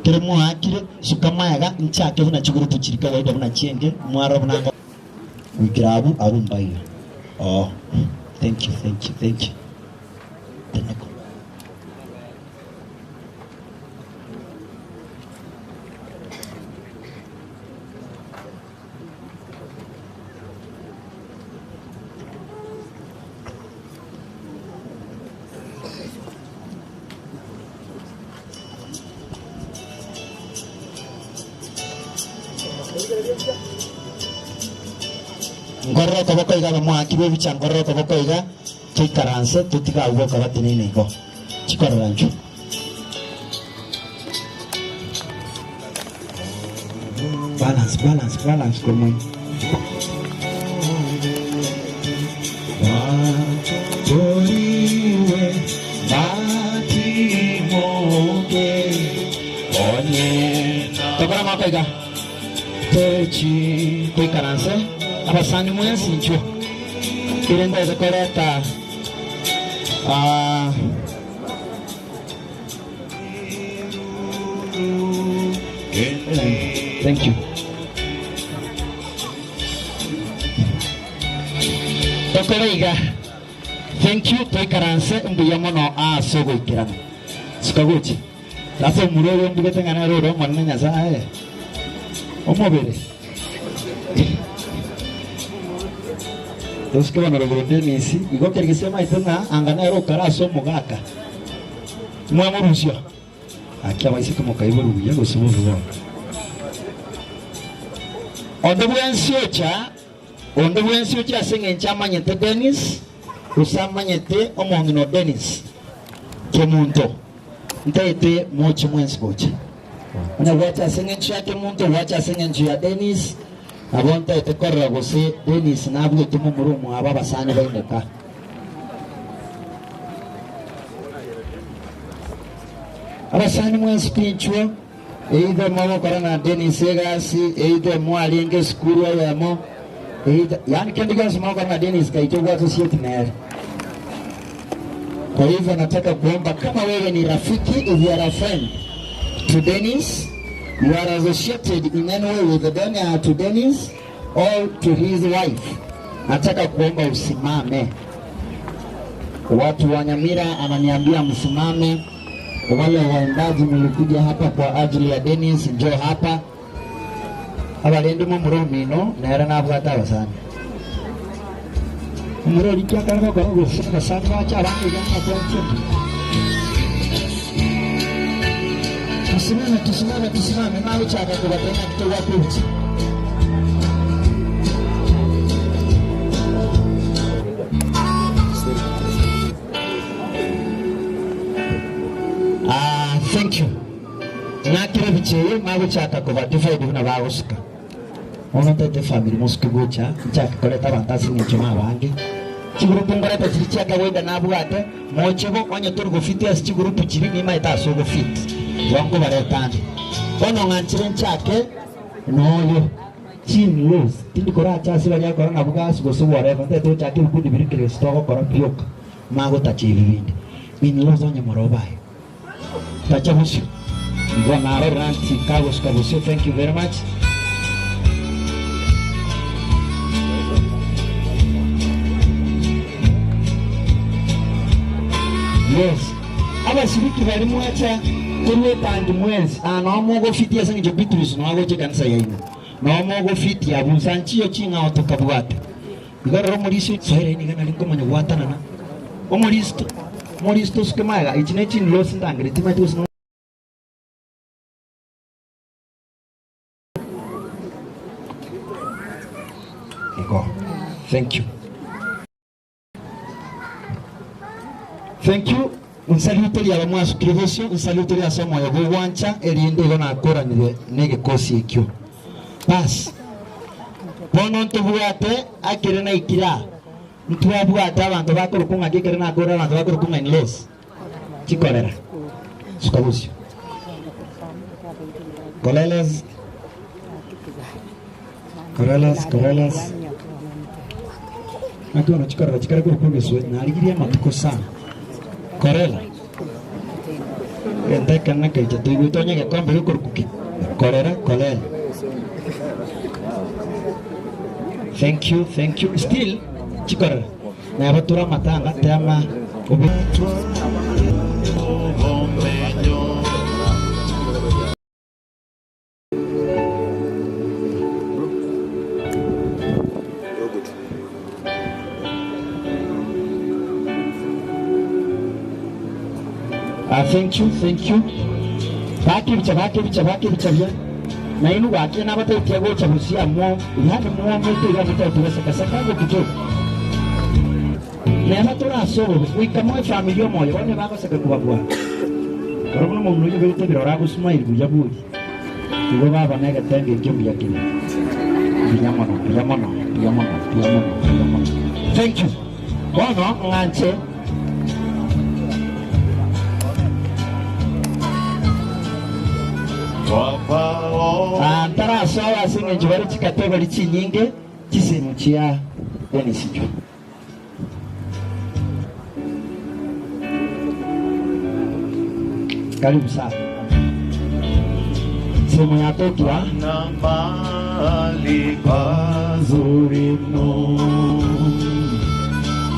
kere mwaakire, suka magega, nchake buna chigurupu chiri kawaida buna chienge, mwarora buna ngo. Goikera abwo, abwo mbaiyo. Oo, thank you, thank you, thank you. Teneko. Nkorore okoboko iga abamoaki b'ebicha, nkorore okoboko iga, toikaranse, totige abwo boka bateneine igo. Chikorora inchwe. Balance, balance, balance korwa moino. Tokore amaboko iga. Tochi toikaranse abasani mwensi inchwe. Kere ngocha koreta ah, Thank you. Tokore iga. Thank you toikaranse mbuya mono ase ogoikerana. Suka gochi. Sasa omura oyo mbugete ng'a nere ore omonene Nyasaye. Omobere. Tosuke bono rogoro Dennis, igo keri gesiamaete ng'a anga nere okare ase omogaka. Mwamorusia. Gaki abaiseke mokaiborwa buya gose bobe bono. Onde bwensi ocha, onde bwensi ocha ase engencho amanyete Dennis, gose amanyete omong'ina o Dennis, Kemunto, ntaete moche mwensi gocha. Onye gwacha ase engencho ya Kemunto, gwacha ase engencho ya Dennis, nabo ntaete korora gose Dennis nabwete momura omwabo abasani baimoka. Abasani mwensi tinchwo, either mogokora na Dennis egasi, either mwarenge esukuru eyemo, either yaani kende gionsi mogokora na Dennis kaito obwate osieti nere. Kwa hivyo nataka kuomba kama wewe ni rafiki, if you are a friend to Dennis, you are associated in any way with Den, to Dennis or to his wife, nataka kuomba usimame. Watu wa Nyamira ananiambia msimame. Wale waimbaji mlikuja hapa kwa ajili ya Dennis, njoo hapa. Abarende momura omino nere nabwate abasani. Omura oria ki akare gokora gose abasani bache abande iga ng'akwanche mbuya. Tusimame, tusimame, tusimame magochaka kobatebia ng'a titobwate obuchie. Ah, thank you. Ng'akere ebicha eye magochaka koba divide buna bagosuka. Bono ntaete family mosuke gocha nchake koreta abanto ase eng'encho nabange. Chigurupu nkoreta chiri chia kawaida nabwate moche bo onye tori gofiti ase chigurupu chiri nimaete ase ogofiti. Igo nkobareta ande. Bono ng'anchire nchake noyo. Chin-laws, tindi koracha ase baria bakora nabwo gasi gose whatever, ntagete gochaka ebikundi biria Kristo togokora bioka, magotacha ebi binde. In-laws onye more obaye. Tacha bosio. Igo narorire aunty kagosuka bosio, thank you very much. Yes. Abashiriki baria mwacha korwa etangi mwensi, aa nao mogofitia ase eng'encho Beatrice nao agocha ekanisa yaino. Nao mogofitia abwo nsa nchiyo ching'ao tokabwate. Igo rora omorisia soera niga nari nkomanya gwatanana. Omoristo, omoristo osuke magega, echi ne chinlosi ndangere timanyeti gose no. Igo. Thank you. Thank you. Nsaluterie aba mwasukire bosio, nsaluterie ase omoyo bw'ogwancha, erinde igo nakoranire negekosi ekio. Bas, bono ntobwate akere naikire aa, ntwabwate abanto bakorokwa ng'aki ekere nakorire abanto bakorokwa ng'a in-laws, chikorera, suka bosio. Korelas, korelas, korelas. Naki bono chikorera chikare korokwa egeswe, narigirie amatuko sana. Korera. Egento ekenene kecha toigwete onye egekombe gekorokwa ki? Korera, korera. Thank you, thank you. Still chikorera. Neba ture amatanga tema obe. Ah, thank you, thank you. Bakebicha, bakebicha, bakebicha buya. Nainwe gwakia nabataitia gocha bosio amo, yaani mwomete iga motaitie goseka-seka gokitoka. Neba tore ase obobe, goika moe efamiri omoyo, bono ebagoseka kobabua. Rora buna omong'ina oyio oberete ebiroro agosmile buya bori. Igo baba negetenge ekio mbuya kere. Mbuya mono, mbuya mono, mbuya mono, mbuya mono, mbuya mono. Thank you. Bono ng'anche. Ah, ntarasoa ase eng'encho bare chikategori chinyinge chisemi chia Dennis Juma. Karibu sana. Sehemu ya totwa Na mahali pazuri mno,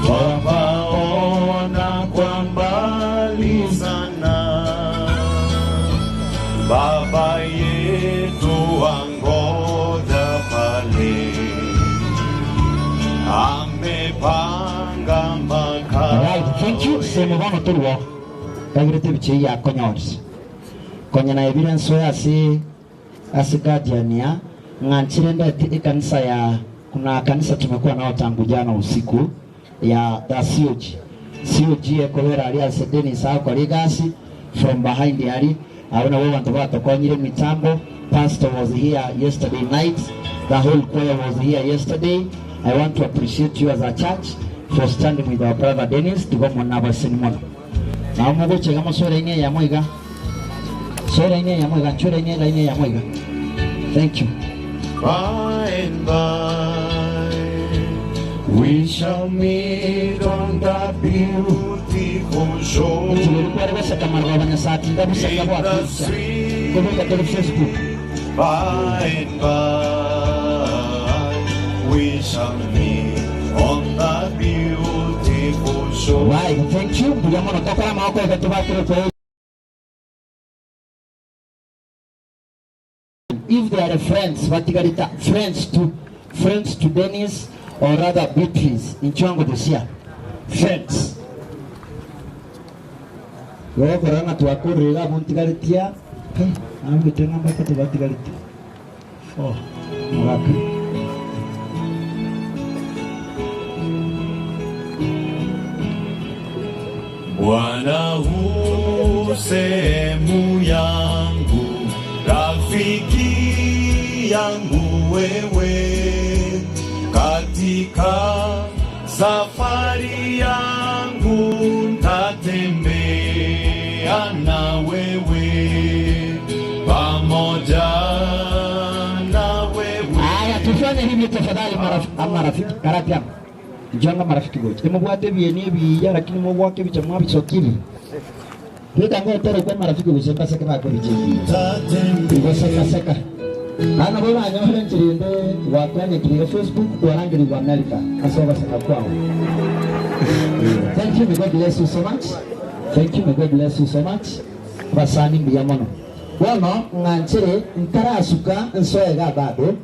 twapaona kwa mbali sana. Baba yetu angoja pale, amepanga makao Right, thank you. Sehemu bono torwo. Kagirete ebichie yakonyorisia. Konya naebire ensoe ase ase Guardian ya ng'a nchire ndete ekanisa ya kuna kanisa tumekuwa nao tangu jana usiku ya the COG. COG ekobera aria ase Dennis agokora egasi from behind aria. Abwo nabwo abanto batokonyire emitambo. Pastor was here yesterday night. The whole choir was here yesterday. I want to appreciate you as a church for standing with our brother Dennis. Tiga Omonene abaseni mono. Nabo mogocha iga mosoe line eyemo iga. Soe line eyemo iga, nchwe line line eyemo iga. Thank you. By and by we shall meet on that beautiful shore. Enchera eria kware goseka marogoba Nyasae tinda buseka In the bwakeicha. Nkobeka tore Facebook. sweet by and by we shall meet on that beautiful shore. Right, thank you. Mbuya mono tokore amagoko iga tobakere koe. If they are friends batigarete friends to friends to Dennis or rather Beatrice inchuo angobosia friends. Igo gokorora ng'a twakorire iga abwo ntigaretie aa kai nabwete ng'a mbatato batigarete oh mogaka. Bwana hu sehemu yangu, rafiki yangu wewe, katika safari yangu ntatembea na wewe, pamoja na wewe. Aya. Kindly tafadhali maraf, marafiki karati amo. Inchonga marafiki gocha. Emobwate ebieni ebiya lakini mogwaka ebicha mwabisokia ebi. Beka ngotere kwa marafiki gose mbaseke bakwa ebicha ebiya. Igo seka seka. Bana bo banyore enchera ende gwatwanyekire iga Facebook kwarangerigwa America ase ogoseka kwao. Thank you, may God bless you so much. Thank you, may God bless you so much. Abasani mbuya mono. Bono ng'anchere ntarasuka nsoe iga bado.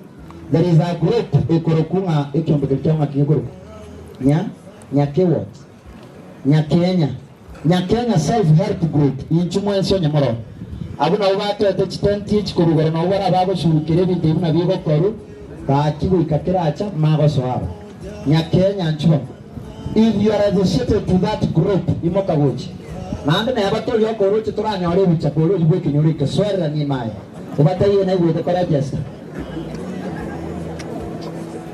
There is a group ekorokwa ng'a ekiombe keria kiao ng'aki gekorokwa? Nya Nyake what? Nyakenya. Nyakenya Self Help Group inchu mwensi onye moroo. Abwo nabwo batoete chitenti echi korwa igoro nabwo bare abagoshugukera ebinto ebi buna bigokorwa gaki goika keracha magosoa aba. Nyakenya nchu bono. If you are associated to that group imoka gocha. Naende neba tori okoroche toranyore ebicha kore oyio bw'ekenyoro eke soereranie ime aye. Obatebie naigwete koregister.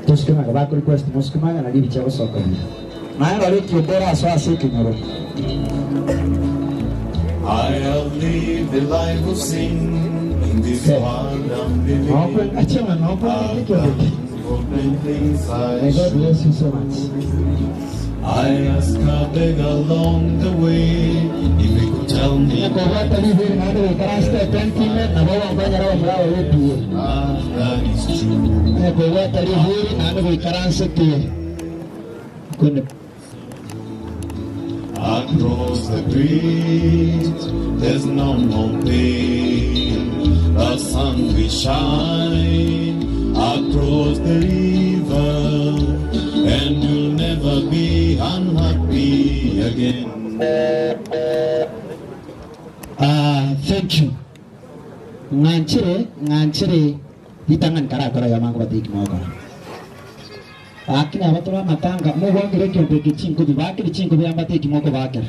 Tosuke magega bako request mosuke magega nario ebicha egosoka buya. Naye rora ekiombe orasoe ase ekenyoro. I have lived a life of sin in this world I'm living Nokwenga in. chema nokwenga I've ekiombe eke. done for many things I May God should. bless you so much. I asked a beggar along the way if he could tell me Onye kobwata ribori naende goikaransete etenti ime, nabo ogonkonyera abamura aba b'ebiee. that is true. Onye kobwata ribori naende goikaransete kone. Across the bridge, there's no more pain. The sun will shine across the river, and you'll never be unhappy again. Ah, thank you. Ng'anchire, ng'anchire ritang'ani karakora iga mango batiki mogokora. Lakini aba tore amatanga mogwakera ekiombe eke chinkobi, bakire chinkobi ambate eki mokobakera.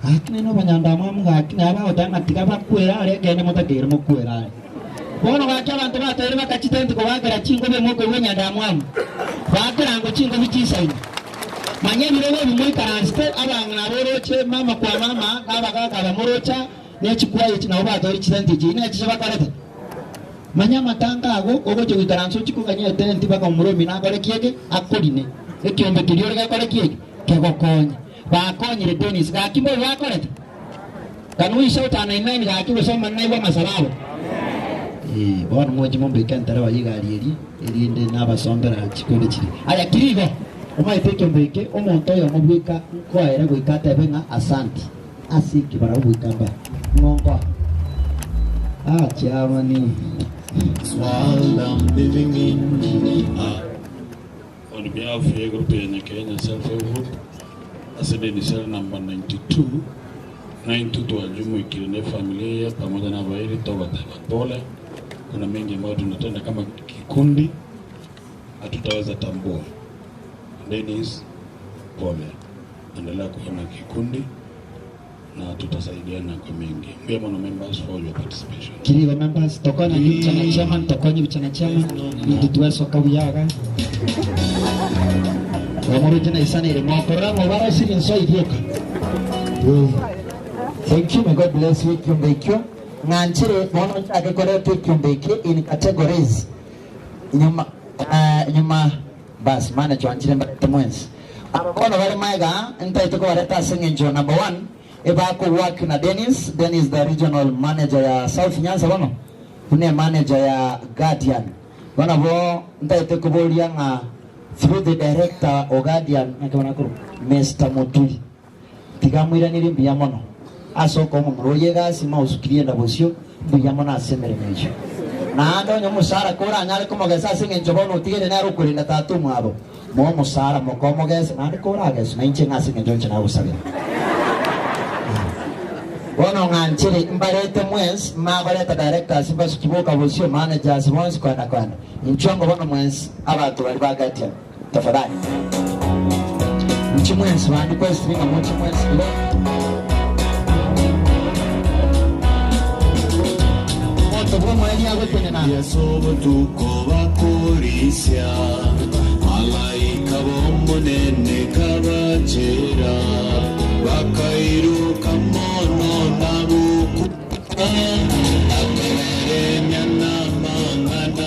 Gaki nainwe abanyandamwamu gaki nabo bagoteba ng'a tiga bakwere are ekeene motakeire mokwere are. Bono gaki abanto batoire bakachitenti kobakera chinkobi mokoigwa enyandamwamu, bakerangwa chinkobi chisaine. Manya ebirogo ebi moikaransete, abang'ina aboroche mama kwa mama, na abagaaka abamorocha, ne chikwaya echi nabo batoire chitenti echi, inee chiche bakorete? Manya amatanga ago ogochia goikaransa ochie koganya etenti mpaka omomura omino akore ki eke? Akorine. Ekiombe keria ore gekore ki eke? Kegokonye. Bakonyire Dennis, gaki mbobe bakorete? Can we shout an amen gaki gose omanye naigwe amasabo abo? Ee, bono moche mombeke entereba y'egari eria, erinde nabasombera chikonde chiria. Aya kiri igo, omanyete ekiombe eke, omonto oyomo bweka nkoere goika atebe ng'a asanti ase eki barabwo goika mbare. Ng'o nkoa? Ah, chiamani. This world I'm living in. I On behalf ye group ya Nyakenya Self Help Group ase Denisel number 92 naintwe twajumuikire ne familia eye pamoja na abairi tobateba pole. Kuna mengi ambayo tunatenda kama kikundi hatutaweza tambua. Dennis, pole, endelea kuwa na kikundi na tutasaidiana kwa mengi. Mbuya mono members for your participation. Kirigo members tokonya gicha na chairman tokonye bicha na chairman intwe twesoka buya iga omoroche na isanire mokorora ng'o barosirie nso irioka Eh, thank you may god bless you ekiombe ekio ng'anchire bono nchake koreta ekiombe eke in categories nyuma eh, nyuma bas manager wanchire mbarete mwensi aba bono bare maega ntaete kobareta ase eng'encho number one Ebakowork na Dennis, Dennis the regional manager ya South Nyanza bono, buna emanager ya Guardian. Bono bo ntaete koboria ng'a through the director o Guardian, naki bono akorokwa? Mister Muturi, tiga amoiranerie mbuya mono ase okoa omomura oyio egasi, maosukirie enda bosio, mbuya mono ase emeremo eyio. Naende onye omosara koranyare komogesa ase engencho bono otigaire nere okorenda tata omwabo, moe omosara moka omogese, naende korageswe nainche ng'a ase engencho inche nagosabera. Bono ng'anchere mbarete mwensi, magoreta directors mbasuki boka bosio, managers bonsi koenda koenda. Inchuo ango bono mwensi abanto baria ba Guardian, tafadhali. Inchuo mwensi bande kwesiri ng'a moche mwensi igo. Omonto bw'omoerio agotenena. Yeso obotuko bakorisia, Malaika b'Omonene kabachera, Bakairoka mono na gokwa, Akabaremia namang'ana.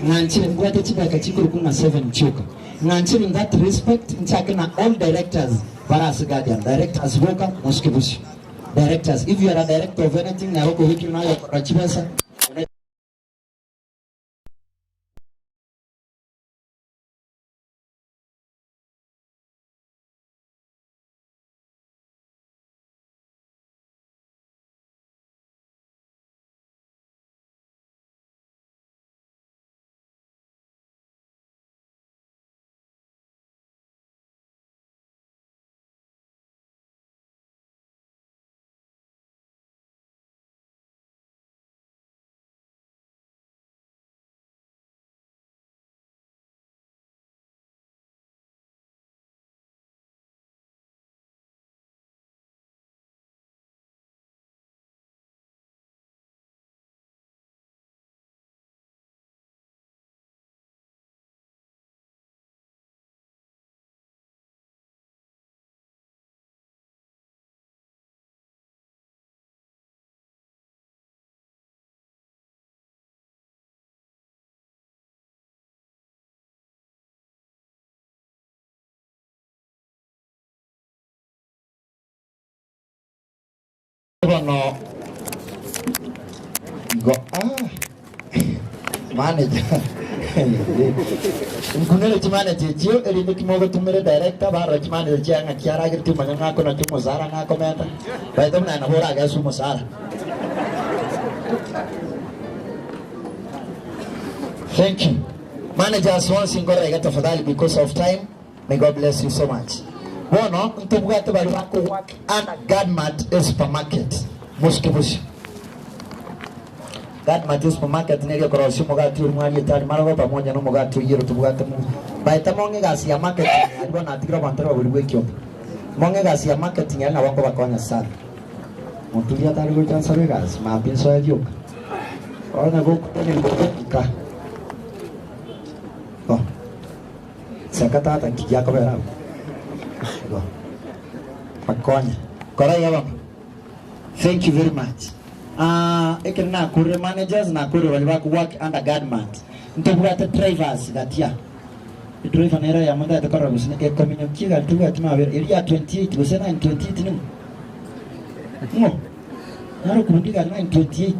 Ng'anchire mbwate chidakika chikorokwa ng'a 7 chioka. Ng'anchire in that respect nchake na all directors bare ase Guardian. Directors boka mosuke bosio. Directors, if you are a director of anything nere okobekire naye okorora chibesa, Bono igo ah manager nkunere chimanager echio erinde ki mogotumere director barora chimanager chiaye ng'a chiaragereti omanya ng'a ako nakio omosara ng'a akomenta baete buna nabo oragese omosara. Thank you. Managers bonsi nkorora iga tafadhali because of time. May God bless you so much. Bono ntobwate baria bako work under Gadmart e supermarket mosuke bosio. Gadmart e supermarket neri ekorosia omogati oria mwariete aria marogo pamoja na omogati oyio ere tobwate mo baete mong'e egasi ya marketing aria bono natigire obontore babori bwa ekiombe. Mong'e egasi ya marketing aria nabo nkobakonya sana. Moturi atari gocha nsabe egasi mambia nsoe rioka. Onye gokwana nka. Bo. Seka tata nki giakobera abwo? Igo. Bakonye. Kora iga bono. Thank you very much. Ah, ekero nakorire managers, nakorire baria bako work under Gadmart. Ntobwate drivers gatia. Edriver nere eyemo ntagete korora gose ekominyokia egari tobwati mabera. Eria ya 28 gose 928 ning'o? Ng'o? Naro okorundi egari 928.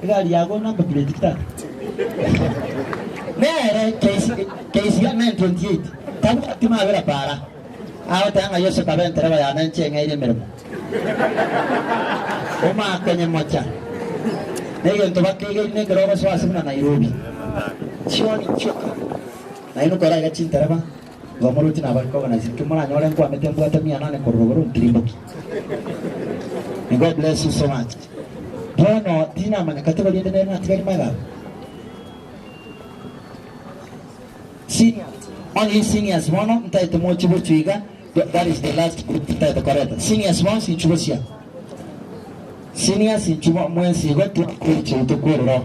Egari yago number plate ki tata? Nere KCR 928 tabwati mabera para. Agoteba ng'a Yeso kabe entereba yane inche eng'eire emeremo. Omakonye mocha. Negento bakegeire nekero ogosoa ase buna Nairobi. Chioni chioka. Nainwe kora iga chintereba igo moroche nabare koorganize inki moranyore nkwamete mbwate mia nane korwa rogoro ntirimboki. May God bless you so much. Bono tinamanya category ende nere natigari magega abwo. Seniors, only seniors bono ntaete moche bochio iga, that is the last group ntaete koreta. Seniors bonsi inchu bosia. Seniors inchu mwensi igo twakoichire tokwerera oo.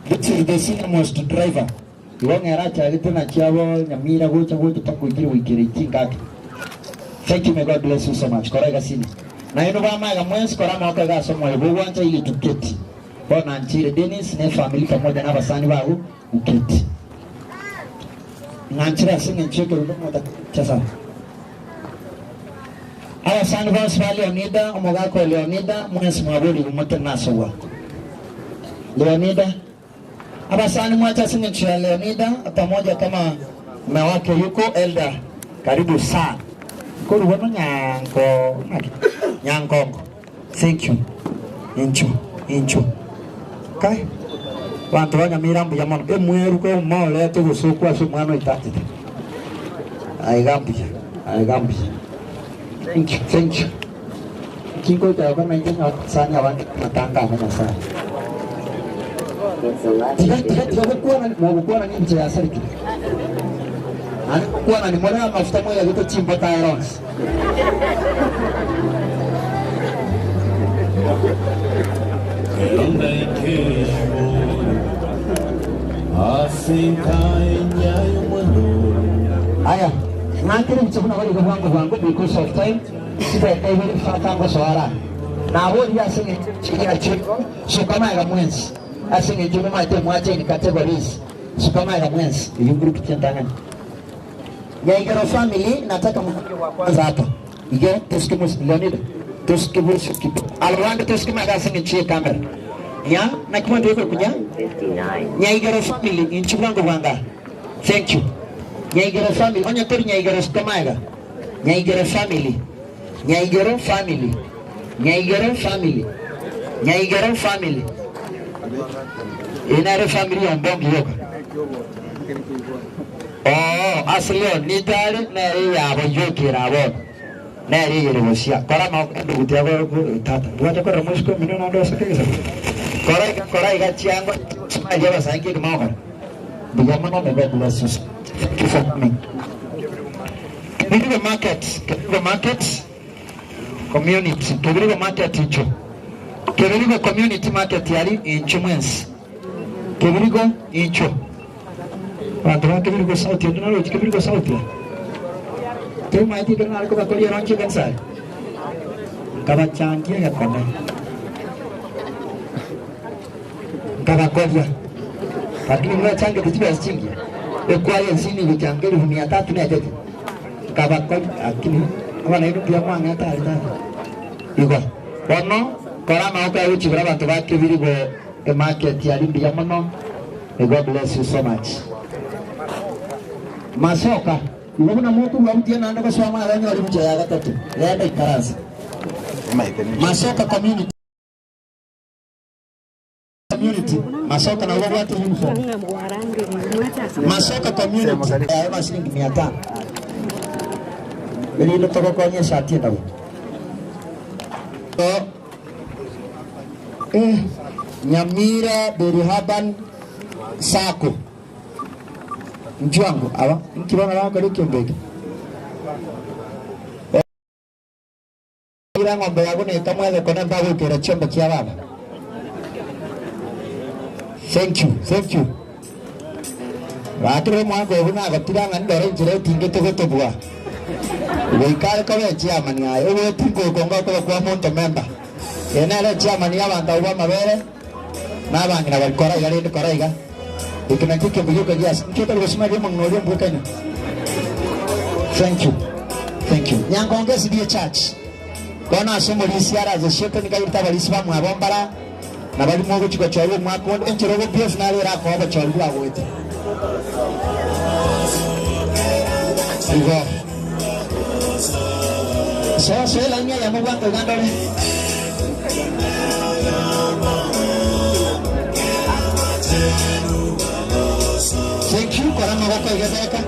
This is the senior most driver. Igo ng'ere achagete naki abo Nyamira gocha gocha mpaka oikire goikera ichingaki. Thank you may God bless you so much. Kora iga senior. Nainwe bamaiga mwensi kora amaboko iga ase omoyo bw'ogwancha ili tuketi. Bono nanchire Dennis ne efamiri pamoja na abasani bago moketi. Ng'anchire ase eng'encho y'ekerundo motacha sana. Abasani bonsi ba Leonida, omogaka o Leonida, mwensi mwaborigwe motenene ase obwango. Leonida. Abasani mwache ase eng'encho ya Leonida pamoja kama mme wake yuko elder karibu sana. Korwa bono nyanko ng'aki nyankongo thank you inchu inchu kai banto ba Nyamira mbuya mono emweru ko morete ogosokwa ase omwana oitatete aiga mbuya aiga mbuya thank you thank you Inki ngocha gokora nainche nyore abasani abange amatanga ane Nyasae. Tiga tiga tiga gokwana mogokwana ninche yasarekire. Naende ngokwanani more amafuta mweyagete chimbata ere onsi. Ero ndaike igoro ase enka enyia y'omwando. Aya, ng'akere inche buna barige bwango bwango because of time. Chidakika ibere mfata ngosoa ara. Naboria ase engencho y'echiira chi'igoro, suka magega mwensi. Ase eng'encho momaete mwacha in categories. Suka magega mwensi, eyio group chi'entang'ani. Nyaigero family nataka mkuje wa kwanza hapa. Igo tosuke mos Leonida tosuke bosio kidogo. Aba bande tosuke magega ase eng'encho ye camera. Nya naki mwanto gokora kunya? Nyaigero family inchu bwango bwanga. Thank you. Nyaigero family onye tori Nyaigero suka magega. Nyaigero family. Nyaigero family. Nyaigero family. Nyaigero family. Eye nere family ya Ombongi yoka. Oo, ase Leonida are nere eyabo yoka erabono. Nere eyere gosia. Kora amaboko enduguti yago tata. Bwate korora mosike omino naende osoke egesaku. Kora iga, kora iga chiango smile abasae nki ekemo ogokora. Mbuya mono may God bless you. Thank you for coming. Kebirigo market, Kebirigo market community, Kebirigo market incho. Kebirigo community market yari incho mwensi. Kebirigo incho. Abanto ba Kebirigo South onde naroche Kebirigo South aa? Tomaeti ekero nare kobakoria launch ekanisa aria? Nkabachangia egekone. Nkabakoria. Lakini mwachangete chibesa chingiya. Ekwaya ense nigo gochanga elifu mia tatu na etete. Nkabakoria lakini abana baino mbuya mwang'ete aria tata. Igo bono kora amaboko aye gochibera abanto ba Kebirigo Emarket aria mbuya mono. May God bless you so much. Masoka, igo buna mokorua butia naende gosoa mara onyore ebucha ya gatato. Genda ikaransa. Masoka community. Community. Masoka nabo babwate uniform. Masoka community. Yaye masiringi mia tano. Erinde togokonya esati endabu. Eh, Nyamira Berihaban Sacco. Nchwango aba nki bono bagokora ekiombe eke? Ira eng'ombe yago na ekamwe egekone mbagoikera chiombe chia baba. Thank you, thank you. Gaki rero omwaka oyo buna agotira ng'a ndore enchera etingete gotobua. Goika are koba echairman aye, ogoetinga oko ngokoba kwa monto member. Eye nere echairman y'abanto abwo b'amabere na abang'ina bari kora iga rende kora iga. Eke nakio ekeombe gioka giase. Inki otari gosoma erio omong'ina oria ombwe Kenya? Thank you. Thank you. Nyangongo SDA Church. Bono ase omorisia araze shetani kairete abarisia bamwabo mbara na baria mogochia gochorwa omwaka onde enchera obobiafu naro erakoe obochori bwagoeta. Igo soa soa elaini eyemo bwango iga ndore. Thank you kora amaboko iga beka.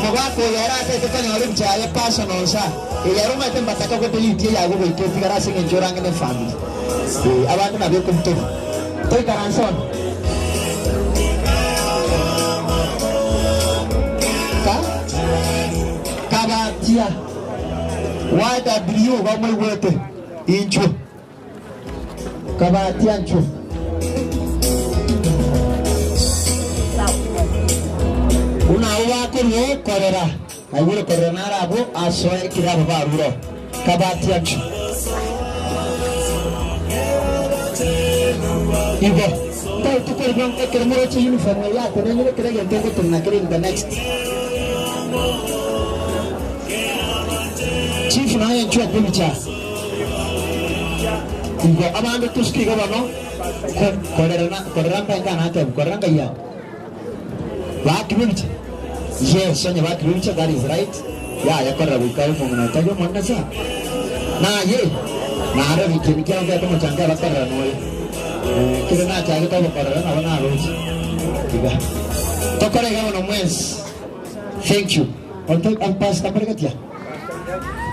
Omogaka oyo oratete konyora ebicha yaye personal nsa. Eye ere omanyete mbataka godelete eyago goika etigare ase eng'encho orange ne family. Ee, abande nabo ekobutorwa. Toikaranse one. Ka kabatia YW bamoigwete inchwe. Kabatia nchwe. Buna abwo bakorua korera. Naigure korera naro abwo asoe ekero aba barure. Kabatia nchwe. Igo, ntagete korigwa ekero moroche uniform eye atenenire kera egento ngotenena kere in the next. Chief naye nchwe okobicha. Igo abande tosuke igo bono ko- korera na korera mbenga nateba korera ngai aa. Bakirwe ebicha? Yes, onye bakirwe ebicha that is right. Yaya korera goika omong'ina otari omonene sana. Naye naro ebicheni kiabo ngete omochango abakorera noyo. Eh, kere nachagete obokorera nabo naroche. Iga. Tokore iga bono mwensi. Thank you. Onte um, Pastor Mberegetia.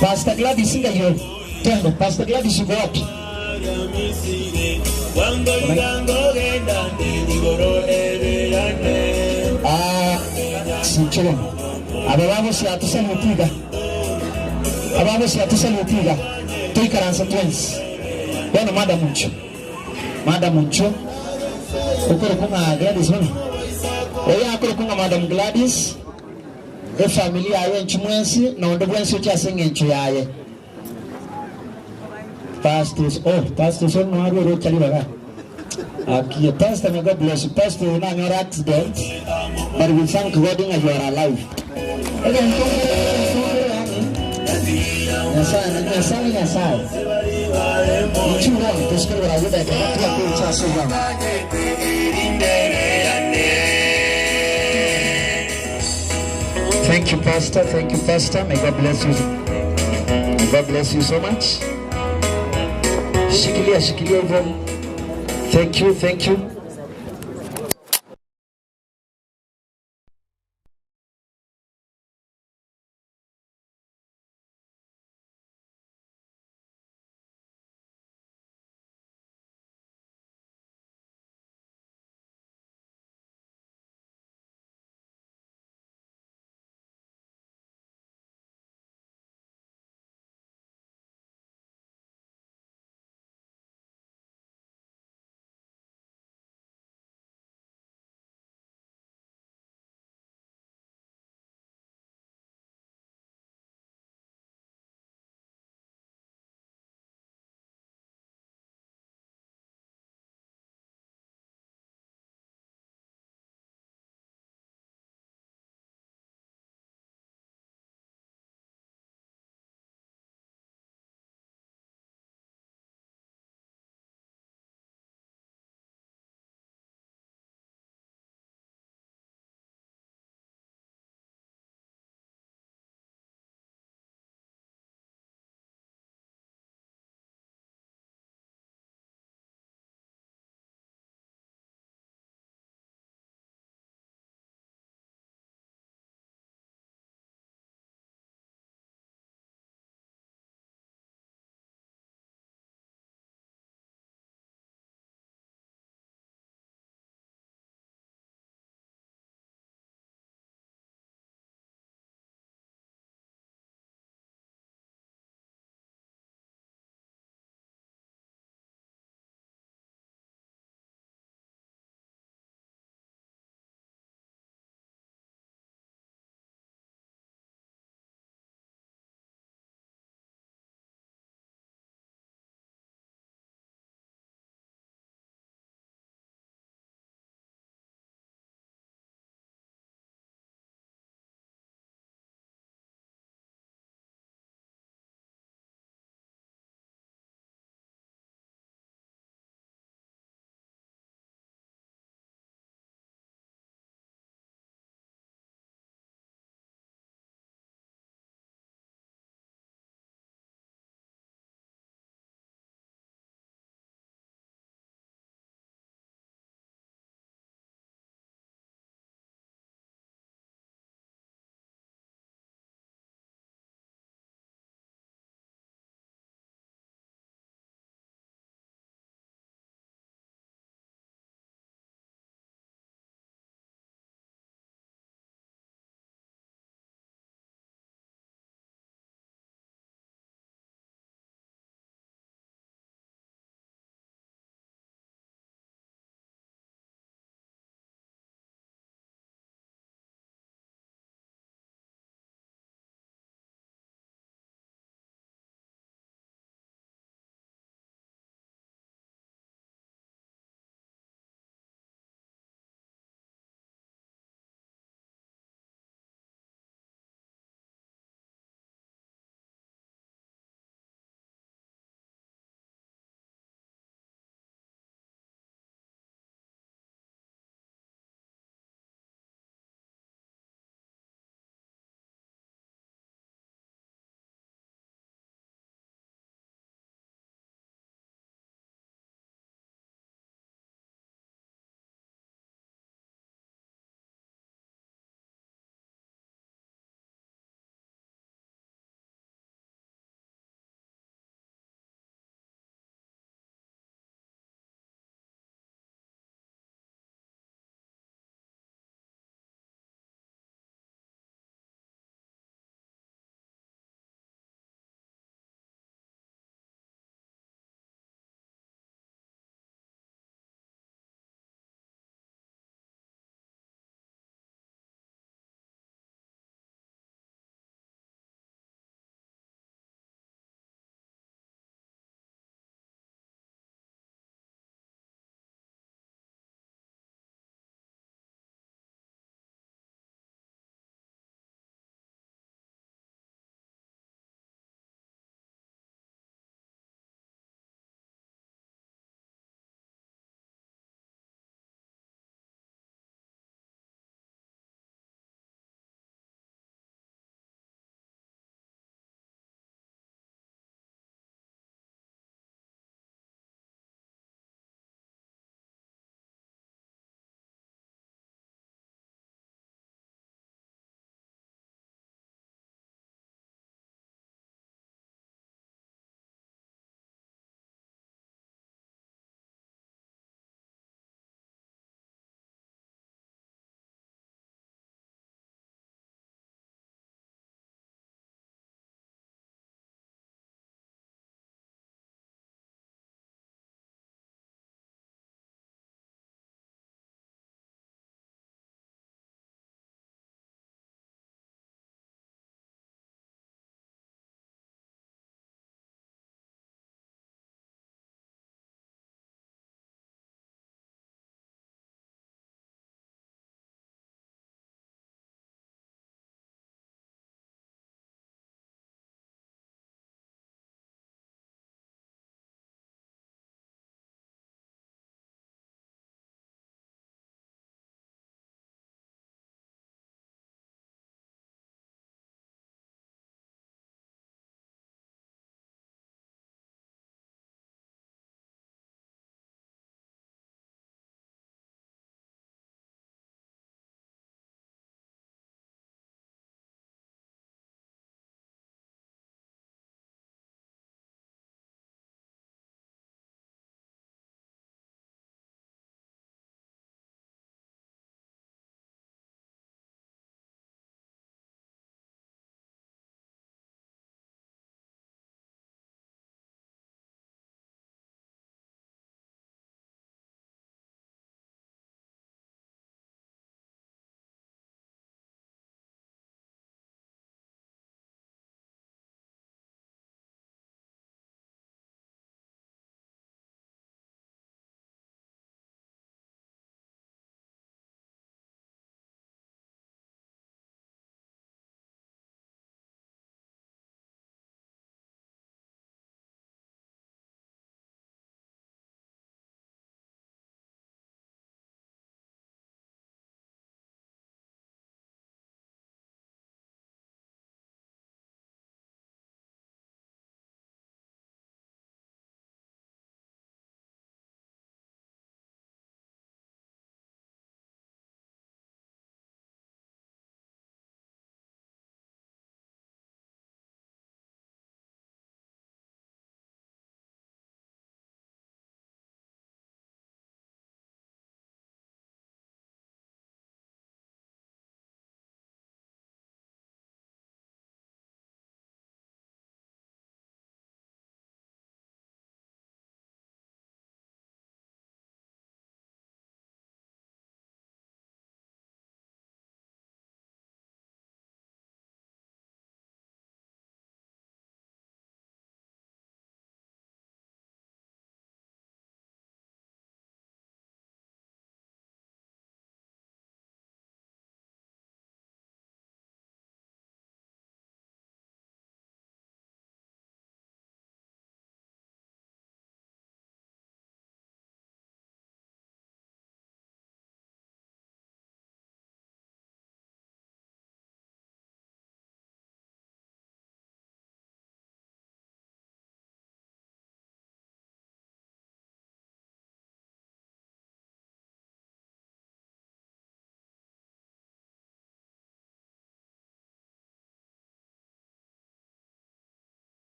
Pastor Gladys ngai ore? Twende, Pastor Gladys uko wapi? Ah, sinche bono. Aba bagosia tosalute iga. Aba bagosia tosalute iga. Toikaranse twensi. Bono madam ncho. Madam ncho. Okorokwa ng'a Gladys bono. Oyo akorokwa ng'a Madam Gladys. Efamiri yaye inche mwensi, na onde bwensi oche ase engencho yaye. Pastor oh, Pastor Osoro noarwe orocha ribaga. Aki, Pastor, may God bless you. Pastor, you know, accident, but we thank God that you are alive. Egento nkere yani, Nyasaye, Nyasaye, Nyasaye. Ichuro, tushukuru kwa Yuda kwa kucha suga. Thank you, Pastor. Thank you, Pastor. May God bless you. May God bless you so much. Shikilia, shikilia hivyo. Thank you, thank you.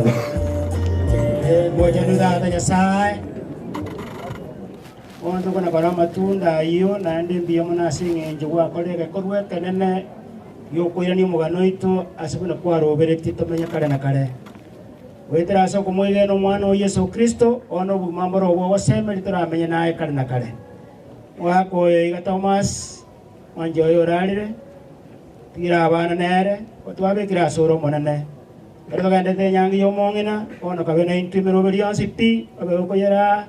nsaba. Ngochenu Tata Nyasae, bono tokona-kora amatunda ayio, naende mbuya mono ase eng'encho gwakorire egekorwa ekenene gi'okoirania omogano oito ase buna kwaroberetie tomenye kare na kare. Goetera ase okomoegena Omwana oo Yeso Kristo, bono obogima mboro obwo ogosemeria toramenye naye kare na kare. Omogaka oyo iga Thomas, mwanche oye orarire, tigira abana nere, otwabekire asore Omonene. Ekero togendete enyangi y'omong'ina, bono kabe naintwe emeroberi yonsi pi, obe okoyeraa,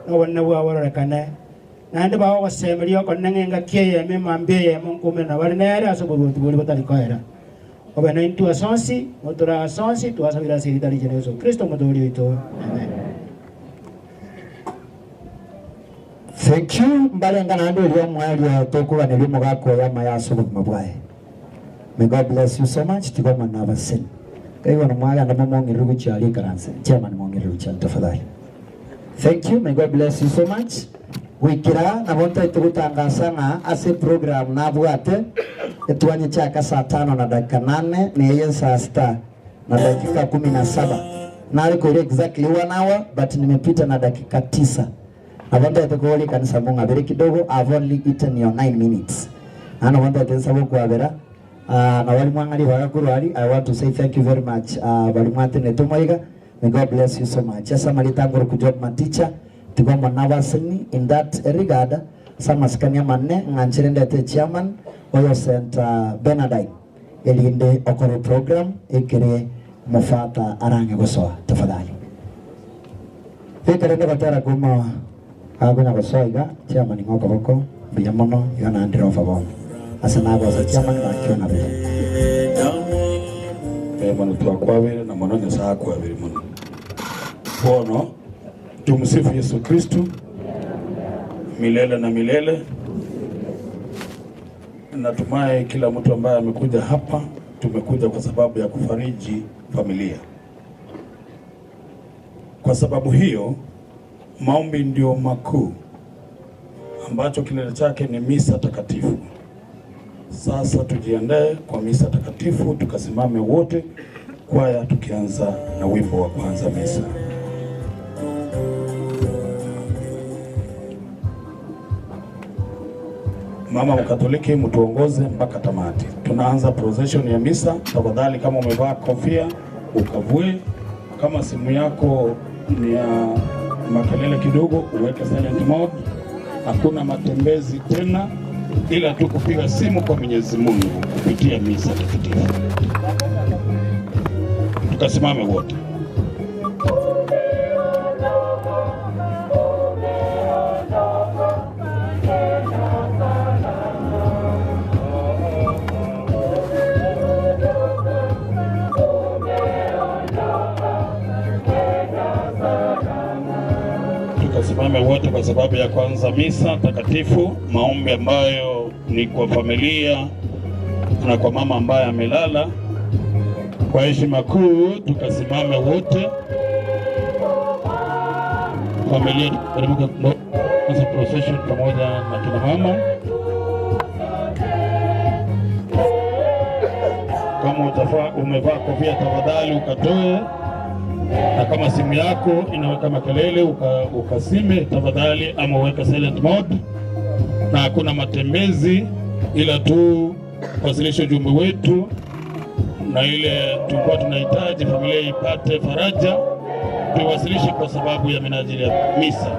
na obonene bwao bororekane. Naende bae ogosemeria okonene ng'a engaki eyemo emambia eyemo nkoumera nabare nere ase oboruoti boria botari koera. Obe naintwe ase onsi, motore ase onsi, twasabire ase erieta riaye Yeso Kristo Omotooria oito. Amen. Thank you mbarenga naende oria omoerio tokoganeria omogaka oyo amaya ase obogima bwaye. May God bless you so much tiga omwana abaseni. Kai bono mwagenda momong'erere gochia aria ikaranse. Chairman mong'erere gochia aria tafadhali. Thank you may God bless you so much. Goikera nabo ntaete gotangasa ng'a ase eprogram nabwate etwanyechaka saa tano na dakika nane neye saa sita na dakika kumi na saba. Nare koira exactly one hour but nimepita na dakika tisa. Nabo ntaete koboria ekanisa mong'abere kidogo, I've only eaten your 9 minutes. Naende nabo ntaete nsabe okwabera ah, na baria mwang'a ribaga korwa aria, I want to say thank you very much ah, baria mwatenete omoiga, may God bless you so much. Ase amarieta angoroku Job Maticha, tiga omone abaseni in that regard, ase amasikani amanene ng'anchere ndete echairman oyo Senator Bernardine erinde okore program ekere mofata arang'e gosoa tafadhali. Ekere ndogotera kuma akonya gosoa iga chairman ng'a okoboko mbuya mono iga naende rofa bono ase nagosa chairman bakiona buya. Mono twakwabire na mono Nyasaye akwabire mono. Bono tumsifu Yesu Kristu milele na milele. Natumai kila mtu ambaye amekuja hapa, tumekuja kwa sababu ya kufariji familia. Kwa sababu hiyo, maombi ndio makuu, ambacho kilele chake ni misa takatifu. Sasa tujiandae kwa misa takatifu, tukasimame wote, kwaya tukianza na wimbo wa kwanza misa. Mama Mkatoliki, mtuongoze mpaka tamati. Tunaanza procession ya misa. Tafadhali, kama umevaa kofia ukavue, kama simu yako ni ya makelele kidogo uweke silent mode. Hakuna matembezi tena, ila tu kupiga simu kwa Mwenyezi Mungu kupitia misa takatifu. Tukasimame wote. Tukasimame wote kwa sababu ya kwanza misa takatifu, maombi ambayo ni kwa familia na kwa mama ambaye amelala. Kwa heshima kuu tukasimame wote, familia tukateremka kwanza procession pamoja na kina mama. Kama utafaa umevaa kofia, tafadhali ukatoe, na kama simu yako inaweka makelele ukasime tafadhali, ama uweke silent mode, na hakuna matembezi, ila tu wasilishe ujumbe wetu na ile tulikuwa tunahitaji familia ipate faraja, tuiwasilishe kwa sababu ya minajili ya misa.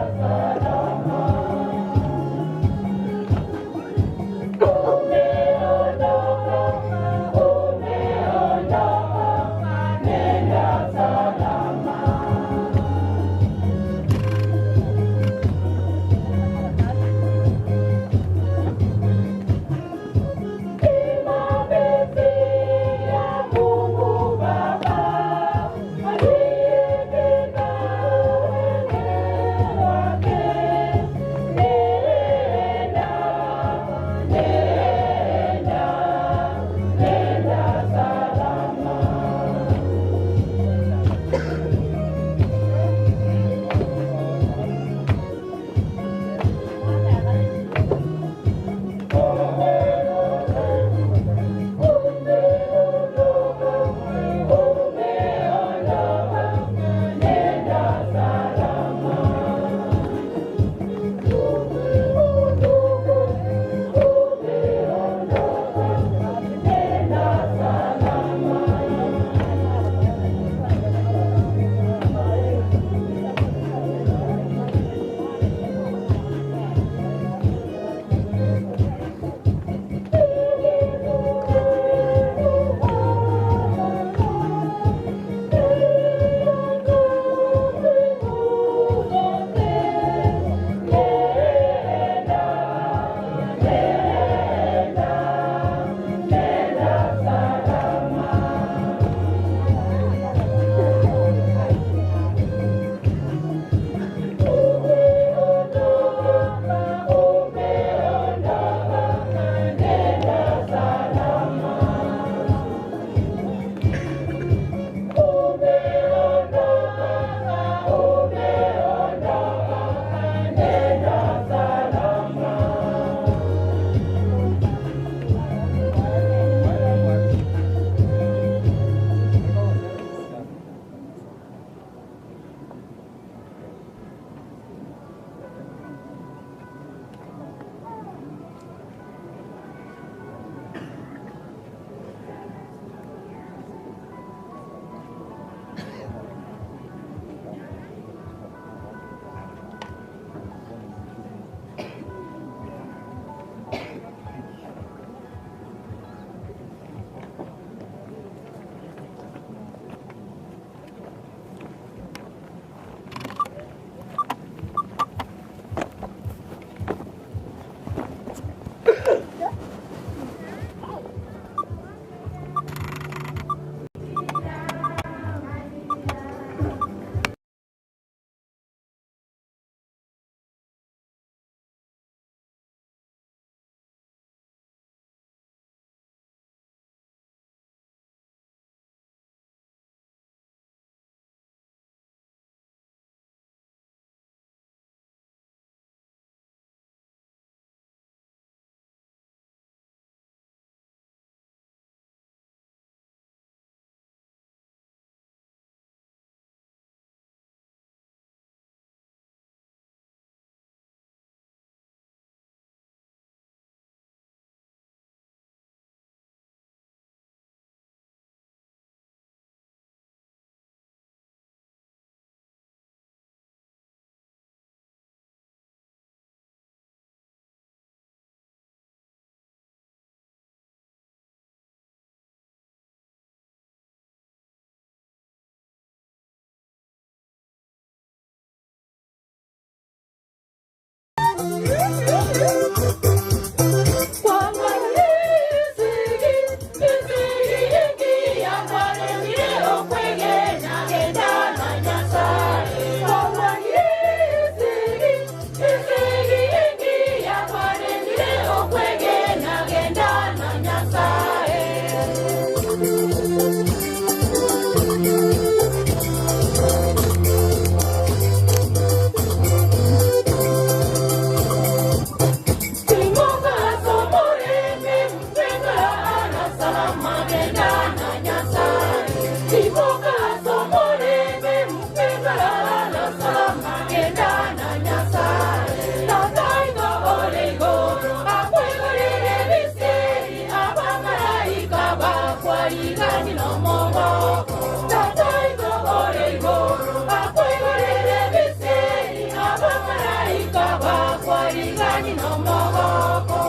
bakwarigani n'omogoko tata itogore igoro bakwigorere biseri abamaraika bakwarigani n'omogoko.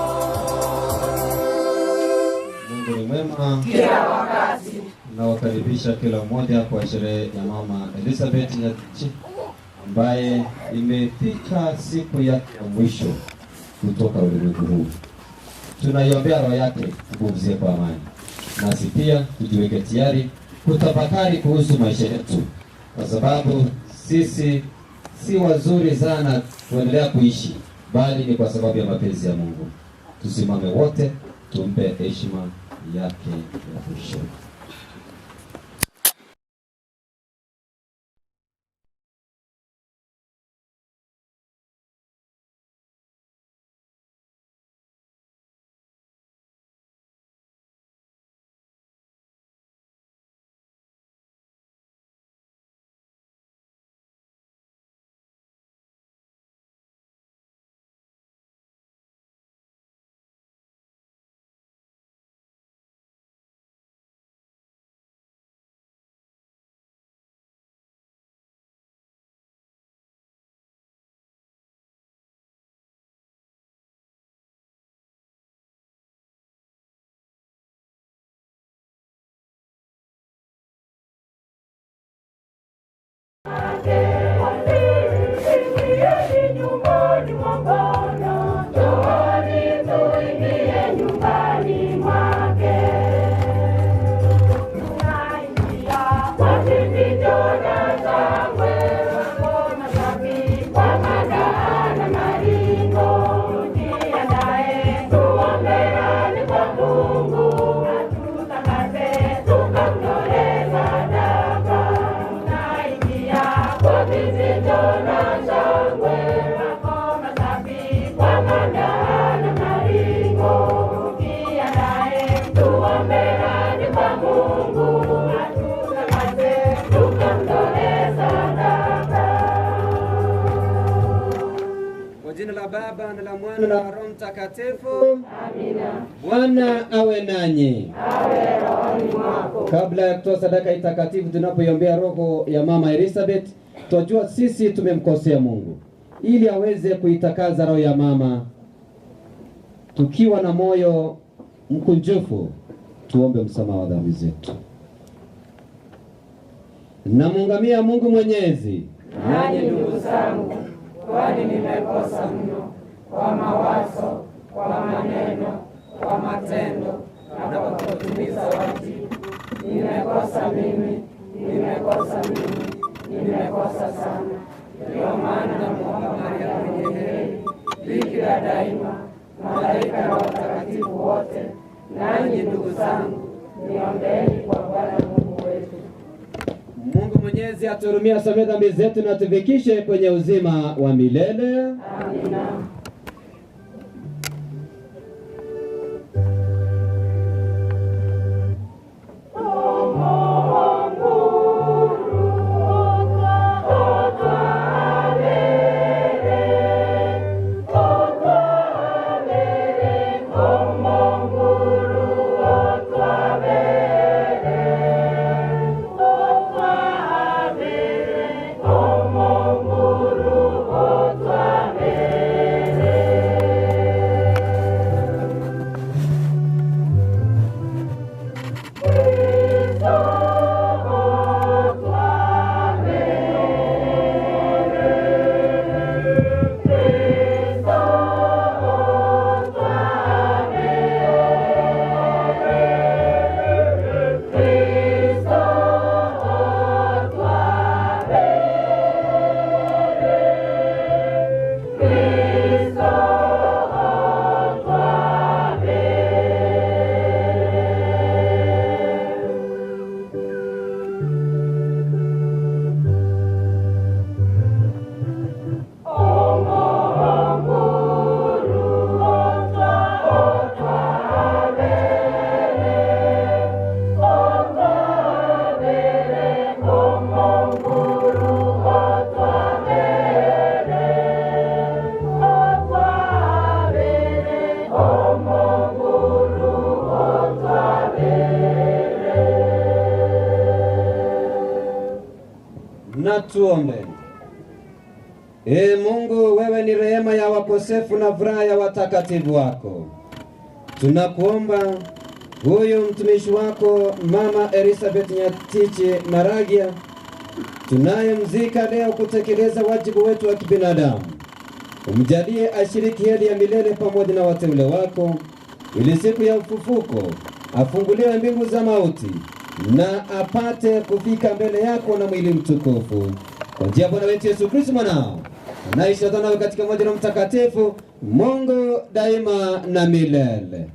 Mungu ni mwema Kila wakati. Nawakaribisha kila mmoja kwa sherehe ya Mama Elizabeth Nyatichi ambaye imefika siku yake ya mwisho kutoka ulimwengu huu. Tunaiombea roho yake kupumzike kwa amani, nasi pia tujiweke tayari kutafakari kuhusu maisha yetu, kwa sababu sisi si wazuri sana kuendelea kuishi, bali ni kwa sababu ya mapenzi ya Mungu. Tusimame wote tumpe heshima yake ya mwisho. Nyumbani mwa Bwana, njooni tuingie nyumbani mwake. Tunaingia kwa vifijo na shangwe, kwa masafi, kwa madaha na maringo. Tujiandae, tuombeane kwa Mungu, atutakase, tukamtolee sadaka. Tunaingia kwa vifijo na shangwe, kwa masafi, kwa madaha na maringo. Tujiandae, tuombeane kwa Mungu, atutakase, tukamtolee sadaka. Kwa jina la Baba na la Mwana na la Roho Mtakatifu. Amina. Bwana awe nanyi. Awe rohoni mwako. Kabla ya kutoa sadaka hii takatifu, tunapoiombea roho ya Mama Elizabeth, twajua sisi tumemkosea Mungu, ili aweze kuitakaza roho ya mama. Tukiwa na moyo mkunjufu, tuombe msamaha wa dhambi zetu. Namuungamia Mungu Mwenyezi. Nanyi ndugu zangu, kwani nimekosa mno kwa mawazo, kwa maneno, kwa matendo na kwa kutimiza wajibu. Nimekosa mimi, nimekosa mimi, nimekosa sana. Ndiyo maana namuomba Maria mwenye heri, bikira daima, malaika na watakatifu wote, nanyi ndugu zangu, niombeeni kwa Bwana Mungu wetu. Mungu Mwenyezi atuhurumie, asamehe dhambi zetu na atufikishe kwenye uzima wa milele. Amina. Otwabere, Na tuombe. Ee Mungu, wewe ni rehema ya wakosefu na furaha ya watakatifu wako. Tunakuomba huyu mtumishi wako Mama Elizabeth Nyatichi Maragia tunayemzika leo kutekeleza wajibu wetu wa kibinadamu, umjalie ashiriki heri ya milele pamoja na wateule wako, ili siku ya ufufuko afunguliwe mbingu za mauti na apate kufika mbele yako na mwili mtukufu, kwa njia ya Bwana wetu Yesu Kristo mwanao anaishi na nawe katika umoja na Mtakatifu Mungu daima na milele.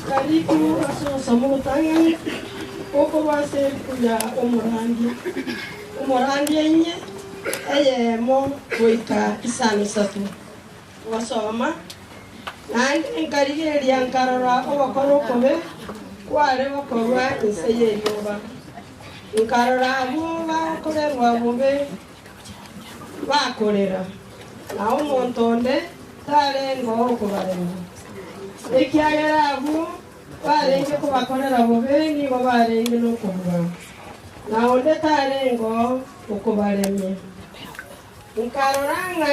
Karibu asosamutang'ani okobase kuya omorangi omorangi enye eyemo goika isano isato gosoma naende nkarigereria nkarora obokoro okobe kware gokorwa ense ya erioba nkarora abo bagokorerwa bobe bakorera na omonto onde tarengo okobarema ekiagera abwo barenge kubakorera bobe nigo barenge nokobua na onde tarengo okobaremia nkarora ng'a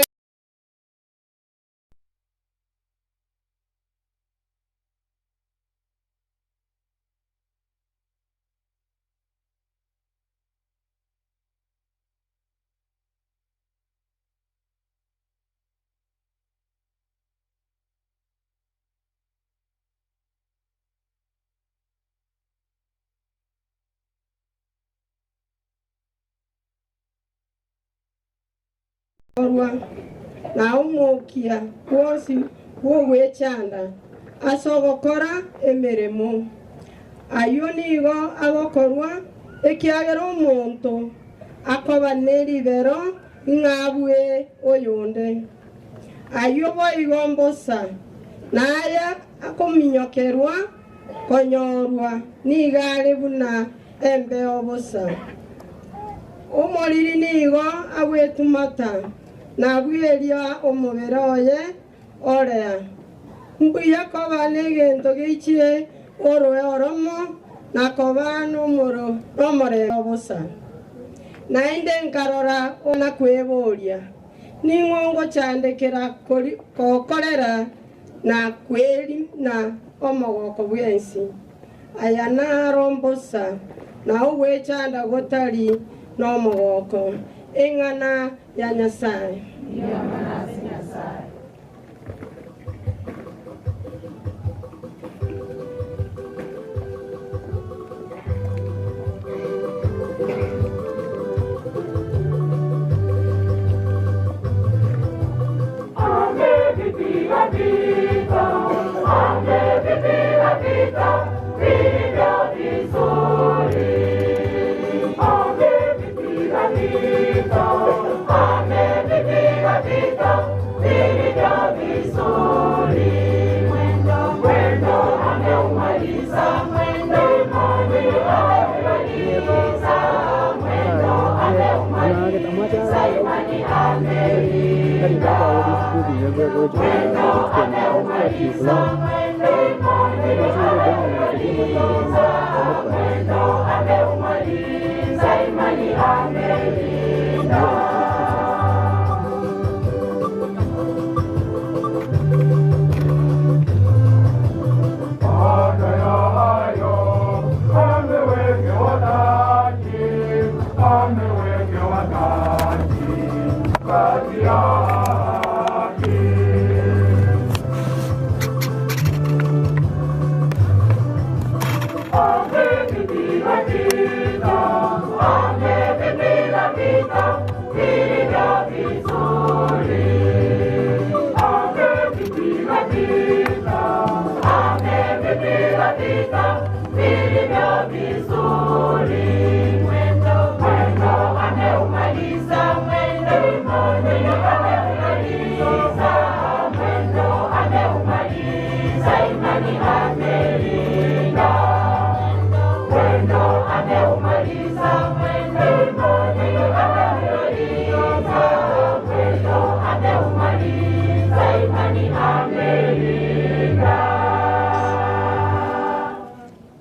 orwa na omokia bwosi bwogwechanda ase ogokora emeremo ayo nigo agokorwa ekiagera omonto akoba na eribero ng'abwe oyonde ayo boigo mbosa naya akominyokerwa konyorwa nigo are buna embeo bosa omoriri nigo agwetumata nabweria omobere oye orea mbuya koba na egento geichire oroe oromo na koba nomorembe obosa. Naende nkarora na kweboria, ning'o ngochandekera gokorera na kwerina omogoko bwensi. Aya naro mbosa na ogwechanda gotari nomogoko. Eng'ana ya Nyasaye.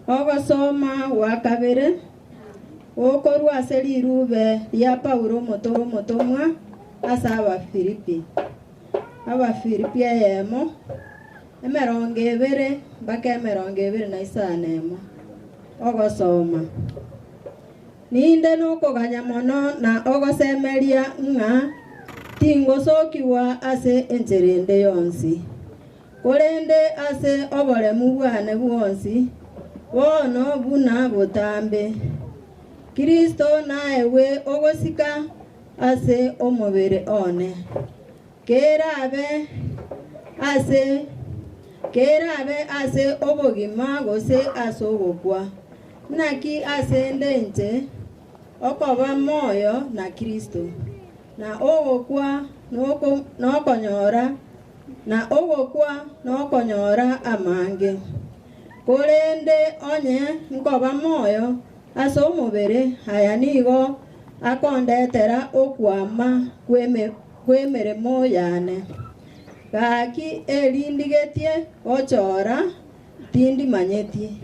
Ogosoma gwa kabere gokorwa ase rirube ria Paulo omotomwa ase Abafilipi. Abafilipi eyemo 20 mpaka 25. Ogosoma ninde nokoganya mono na ogosemeria ng'a tingosokiwa ase enchera ende yonsi, korende ase oboremu bwane bwonsi bono buna botambe Kristo naewe ogosika ase omobere one, kerabe ase obogima gose ase ogokwa. Naki ase ndenche okoba moyo na Kristo, na ogokwa nokonyora amange. Korende onye nkoba moyo ase omobere, aya nigo akondetera okwama kwemeremo yane. Gaki erindigetie gochora tindimanyeti.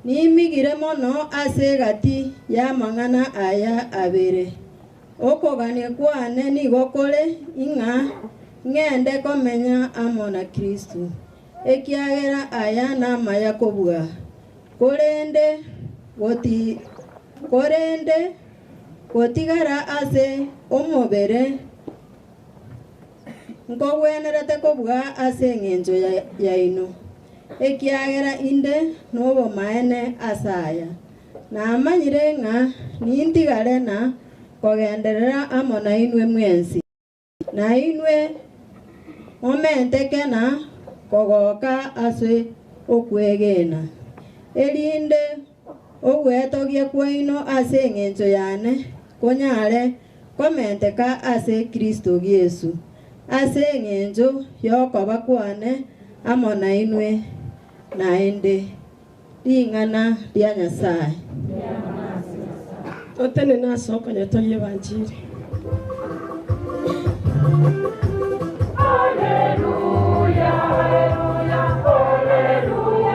Nimigire mono ase egati y'amang'ana aya abere. Okogania kwane nigo kore ing'a ng'ende komenya amo na Kristo, ekiagera aya namaya kobua. Korende gotigara ase omobere nkogwenerete kobua ase eng'encho yaino, ekiagera inde nobomaene ase aya. Namanyire ng'a nintigare na kogenderera amo nainwe mwensi, na inwe momenteke na kogoka ase okwegena, erinde ogwetogia kwaino ase eng'encho yane konyare komenteka ase Kristo Yesu, ase eng'encho yokoba kwane amo nainwe naende. Ring'ana ria Nyasaye. Totene nasokonya toye banchiri. Hallelujah, hallelujah, hallelujah.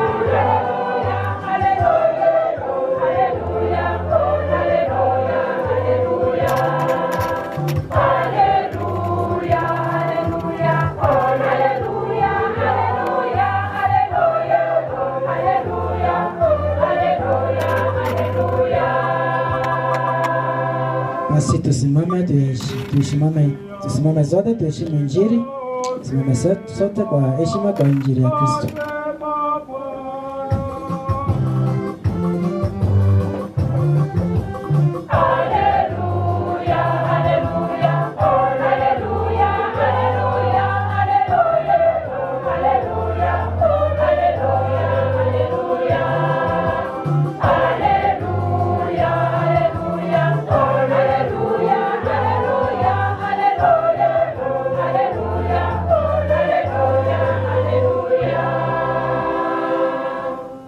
Basi tusimame tuishi- tusimame sote tuheshimu Injili. Tusimame sote kwa heshima kwa Injili ya Kristo.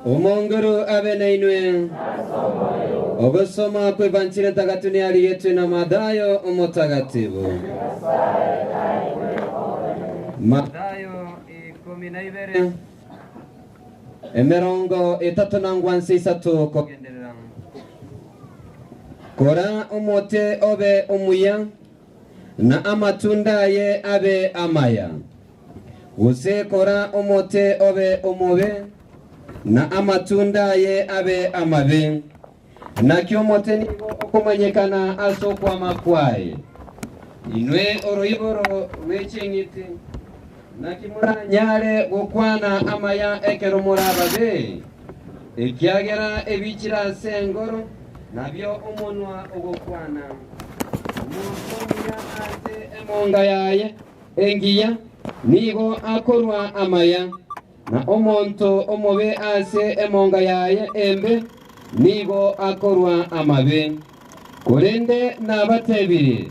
Omonguru abe na inwe. Ogosoma kw'Evanjili ntakatifu yarigetwe na Mathayo omotagatifu. Mathayo 12 37 kogenderera. Kora omote obe omuya na amatunda aye abe amaya, gose kora omote obe omobe na amatunda aye abe amabe. Naki omote nigo okomanyekana ase okwama kwaye. Inwe oroiboro rw'eching'iti, naki moranyare gokwana amaya ekero morababe? Ekiagera ebichira ase engoro nabio omonwa ogokwana. Omonto omuya ase emonga yaye engiya nigo akorwa amaya, na omonto omobe ase emonga yaye embe nigo akorwa amabe. Korende nabatebirie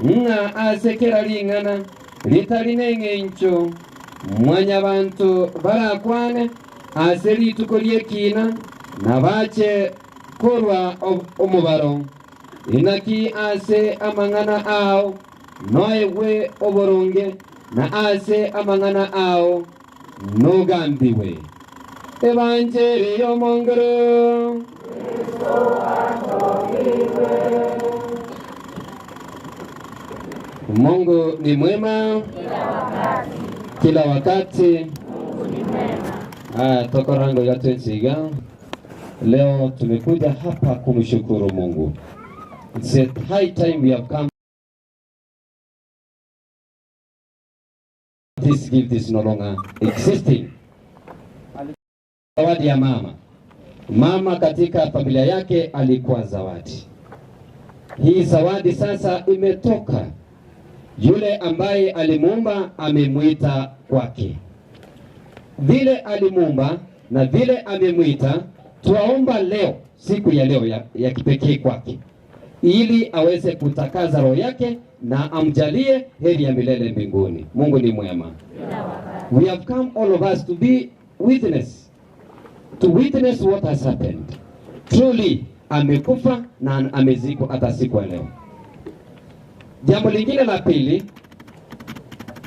ng'a ase kera ring'ana ritari neng'encho mwanyabanto barakwane ase rituko ri'ekina, nabache korwa omobaro. Inaki ase amang'ana ao noegwe oboronge, na ase amang'ana ao nogambiwe. Evanjeli y'omonguru. Mungu ni mwema kila wakati. Haya, tokorango yatwensiga. Leo tumekuja hapa kumshukuru Mungu. It's a high time we have come. This gift is no longer existing. Zawadi ya mama. Mama katika familia yake alikuwa zawadi. Hii zawadi sasa imetoka. Yule ambaye alimuumba amemwita kwake. Vile alimuumba na vile amemwita, twaomba leo, siku ya leo ya kipekee kwake, ili aweze kutakaza roho yake na amjalie heri ya milele mbinguni. Mungu ni mwema. We have come all of us to be witness, to witness what has happened. Truly amekufa na amezikwa hata siku ya leo. Jambo lingine la pili,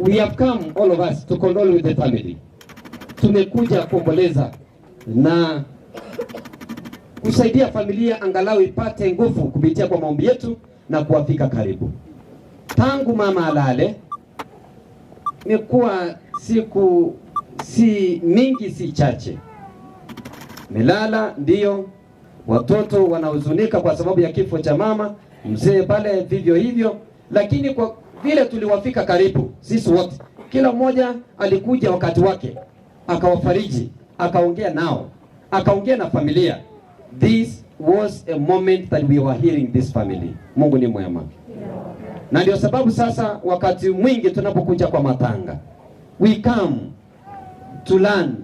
we have come all of us to condole with the family. Tumekuja kuomboleza na kusaidia familia angalau ipate nguvu kupitia kwa maombi yetu na kuwafika karibu. Tangu mama alale, imekuwa siku si mingi si chache. Melala ndiyo, watoto wanahuzunika kwa sababu ya kifo cha mama, mzee pale vivyo hivyo, lakini kwa vile tuliwafika karibu sisi wote, kila mmoja alikuja wakati wake, akawafariji, akaongea nao, akaongea na familia. This was a moment that we were hearing this family. Mungu ni mwema. Na ndio sababu sasa wakati mwingi tunapokuja kwa matanga, we come to learn.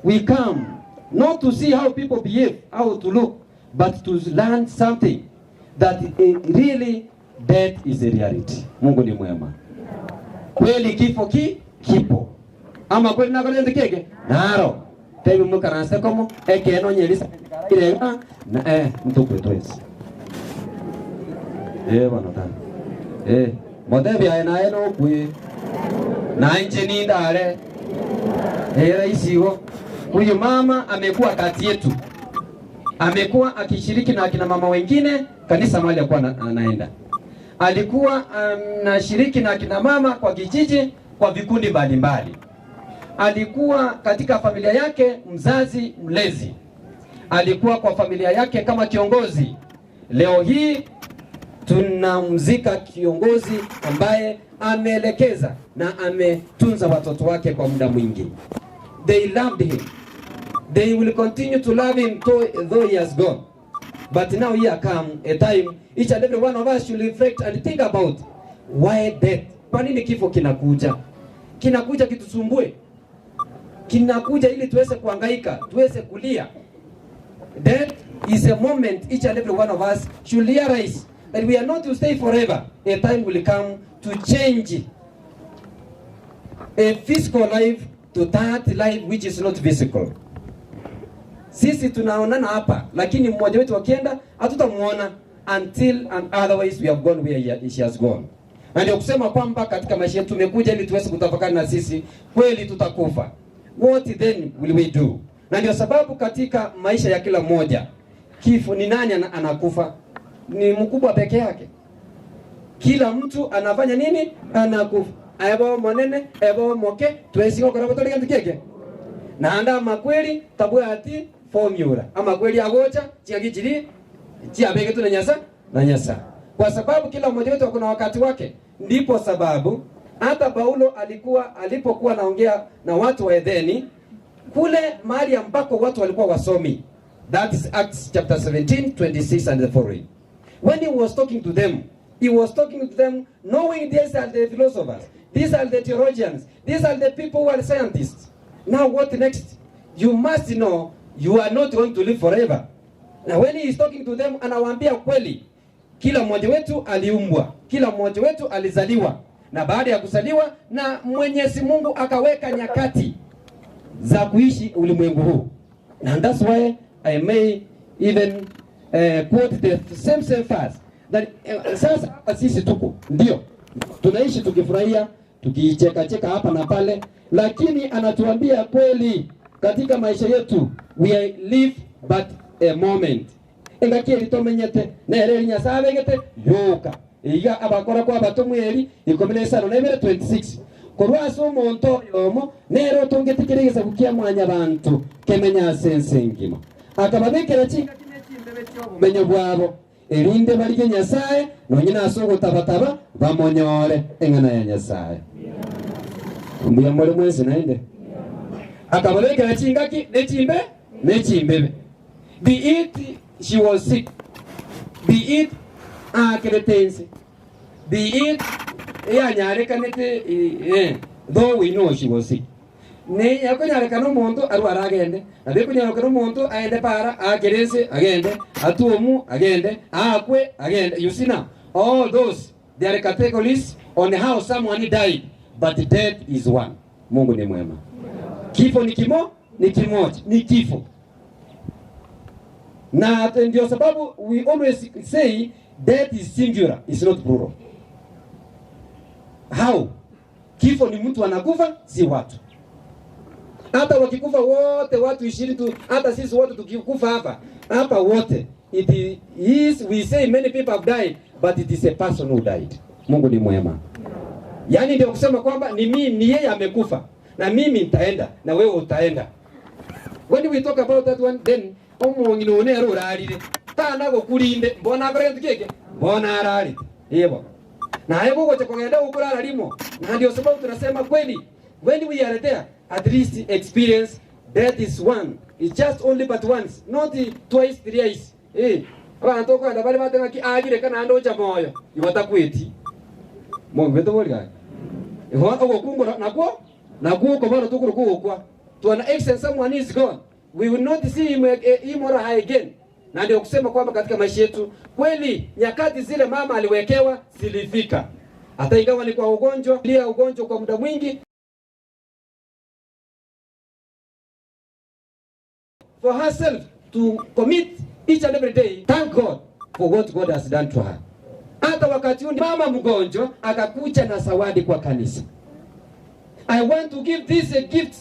We come not to see how people behave, how to look, but to learn something that really death is a reality. Mungu ni mwema. Kweli kifo kipo. Ama kweli nakolende keke? Naro. Tebi mukaranse komo ekeno nyelisa irenga na mtukwe twesi. Bwana tano. Modebi aye naye no kwe. Na nje ni ndare. Rahisi Huyu mama amekuwa kati yetu. Amekuwa akishiriki na akina mama wengine kanisa mahali alikuwa anaenda. Alikuwa anashiriki na akina mama kwa kijiji kwa vikundi mbalimbali. Alikuwa katika familia yake mzazi mlezi. Alikuwa kwa familia yake kama kiongozi. Leo hii Tunamzika kiongozi ambaye ameelekeza na ametunza watoto wake kwa muda mwingi. They loved him. They will continue to love him though he has gone. But now here come a time each and every one of us should reflect and think about why death. Kwa nini kifo kinakuja? Kinakuja kitusumbue. Kinakuja ili tuweze kuhangaika, tuweze kulia. Death is a moment each and every one of us should realize that we are not to stay forever. A time will come to change a physical life to that life which is not physical. Sisi tunaonana hapa, lakini mmoja wetu akienda hatutamuona until and otherwise we have gone where she has gone. Na ndio kusema kwamba katika maisha yetu tumekuja ili tuweze kutafakari na sisi kweli tutakufa. What then will we do? Na ndio sababu katika maisha ya kila mmoja kifo ni nani anakufa? Ni mkubwa peke yake. Kila mtu anafanya nini? Anakufa. Ebo monene, ebo moke, twesi gokora gotari gento kieke. Naende amakweri tabwati formula. Amakweri agocha chiaki chiri chiabegetwe na Nyasaye na Nyasaye. Kwa sababu kila mmoja wetu kuna wakati wake. Ndipo sababu hata Paulo alipokuwa anaongea na watu wa Edeni kule mahali ambako watu walikuwa wasomi. That is Acts chapter 17, 26 and the following. When he was talking to them, he was talking to them knowing these are the philosophers, these are the theologians, these are the people who are scientists. Now what next? You must know you are not going to live forever. Now when he is talking to them, anawaambia kweli, kila mmoja wetu aliumbwa, kila mmoja wetu alizaliwa, na baada ya kuzaliwa na Mwenyezi Mungu akaweka nyakati za kuishi ulimwengu huu. And that's why I may even quote the same verse that sasa hapa sisi tuko ndio tunaishi tukifurahia tukicheka cheka hapa na pale, lakini anatuambia kweli katika maisha yetu we live but a moment. Engaki eritomenyete nere Nyasaye abegete yoka iga abakora kwa abatomweri ikumi na isano na ibere 26 korwa ase omonto oyomo nere otongetekeregesa gukia mwanya bantu kemenya ase ense engima akababekera chingaki ne chimbebe chi'obomenyo bwabo erinde barige Nyasaye nonye nase ogotabataba bamonyore eng'ana ya Nyasaye. Mbuya more mwensi naende akababekera chingaki ne chimbe ne chimbebe. Be it she was sick, be it akeretense, be it yanyarekanete, though we know she was sick. Ne yakonyarekana omonto arwara agende, na bekonyarekana omonto aende para akerese agende, atuomu agende, akwe agende. You see now, all those they are categories on how someone died, but death is one. Mungu ni mwema. Kifo ni kimo, ni kimoja, ni kifo. Na ndio sababu we always say death is singular, it's not plural. How? Kifo ni mtu anakufa, si watu. Hata wakikufa wote watu 20 tu, hata sisi wote tukikufa hapa, hapa wote, it is, we say many people have died, but it is a person who died. Mungu ni mwema. Yaani ndio kusema kwamba ni mimi, ni yeye amekufa, na mimi nitaenda, na wewe utaenda. When we talk about that one, then omong'ina one ere orarire tana gokurinde mbona akore gento keke mbona ararire yebo naye gogocha kogenda gokorara rimo. Na ndio sababu tunasema kweli when we are there at least experience death is one, it's just only but once, not twice thrice. Abantu okogenda bare bateba ki agire kana ndocha moyo ibotakweti Mungu wetu bori gaki iho ogokungura nakwo nakwo okobora tukuru kugokwa to an extent someone is gone, we will not see him or her again. Na ndio kusema kwamba katika maisha yetu kweli nyakati zile mama aliwekewa zilifika, hata ingawa ni kwa ugonjwa, lia ugonjwa kwa muda mwingi. For herself to commit each and every day, thank God for what God has done to her. Hata wakati huu mama mgonjwa akakuja na zawadi kwa kanisa. I want to give this a gift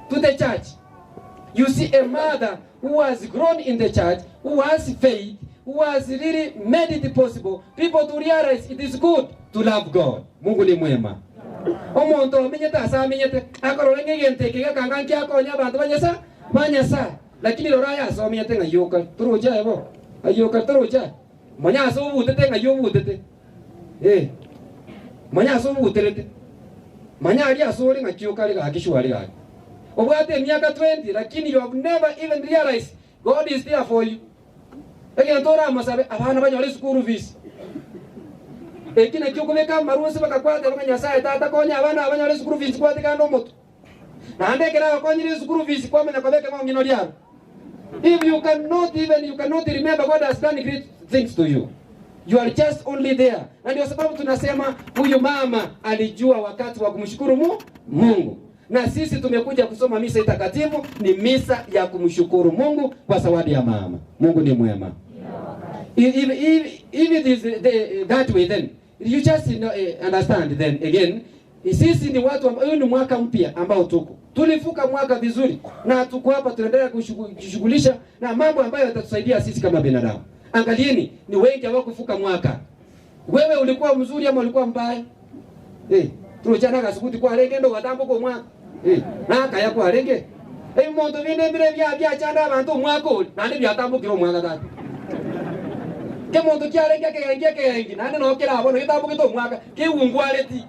to the church. You see a mother who has grown in the church, who has faith, who has really made it possible people to realize it is good to love God. Mungu ni mwema. Omonto amenyete asa amenyete akorora ng'egento eke gekanga nkiakonya abanto ba Nyasaye, ba Nyasaye. Lakini rora yasomiete ng'a yoka torocha ebo. Ayoka torocha. Manya ase obutete ng'ai obutete. Eh. Manya ase obuterete. Manya aria ase ore ng'aki okare gaki shwari gaki. Obwate emiaka 20 lakini you have never even realized God is there for you. Egento oramosabe abana banyore school fees. Eki nakio okobeka amarwa onsi bakakwateba ng'a Nyasaye tata konya abana aba banyore school fees kwatigana omotwe. Naende ekero agokonyire eschool fees kwamanya kobeka ng'ong'ina oria aro. If you cannot even you cannot remember God has done great things to you. You are just only there. Na ndio sababu tunasema huyu mama alijua wakati wa kumshukuru mu, Mungu. Na sisi tumekuja kusoma misa takatifu ni misa ya kumshukuru Mungu kwa zawadi ya mama. Mungu ni mwema. If, if, if, if it is the, that way then you just you know, eh, understand then again sisi ni watu ambao, huu ni mwaka mpya ambao tuko tulivuka mwaka vizuri na tuko hapa tunaendelea kujishughulisha na mambo ambayo yatatusaidia sisi kama binadamu. Angalieni, ni wengi hawakuvuka mwaka. Wewe ulikuwa mzuri ama ulikuwa mbaya? Eh, turuchana kasukuti kwa renge ndo watambuka omwaka. Eh, nakaya kwa renge. Ebimoto binde bire bya byachanda abantu omwaka ori nande byatambukire omwaka tata. Kemonto kiarenge ekegengi ekegengi nande nokera bono getambukete omwaka kegungwareti.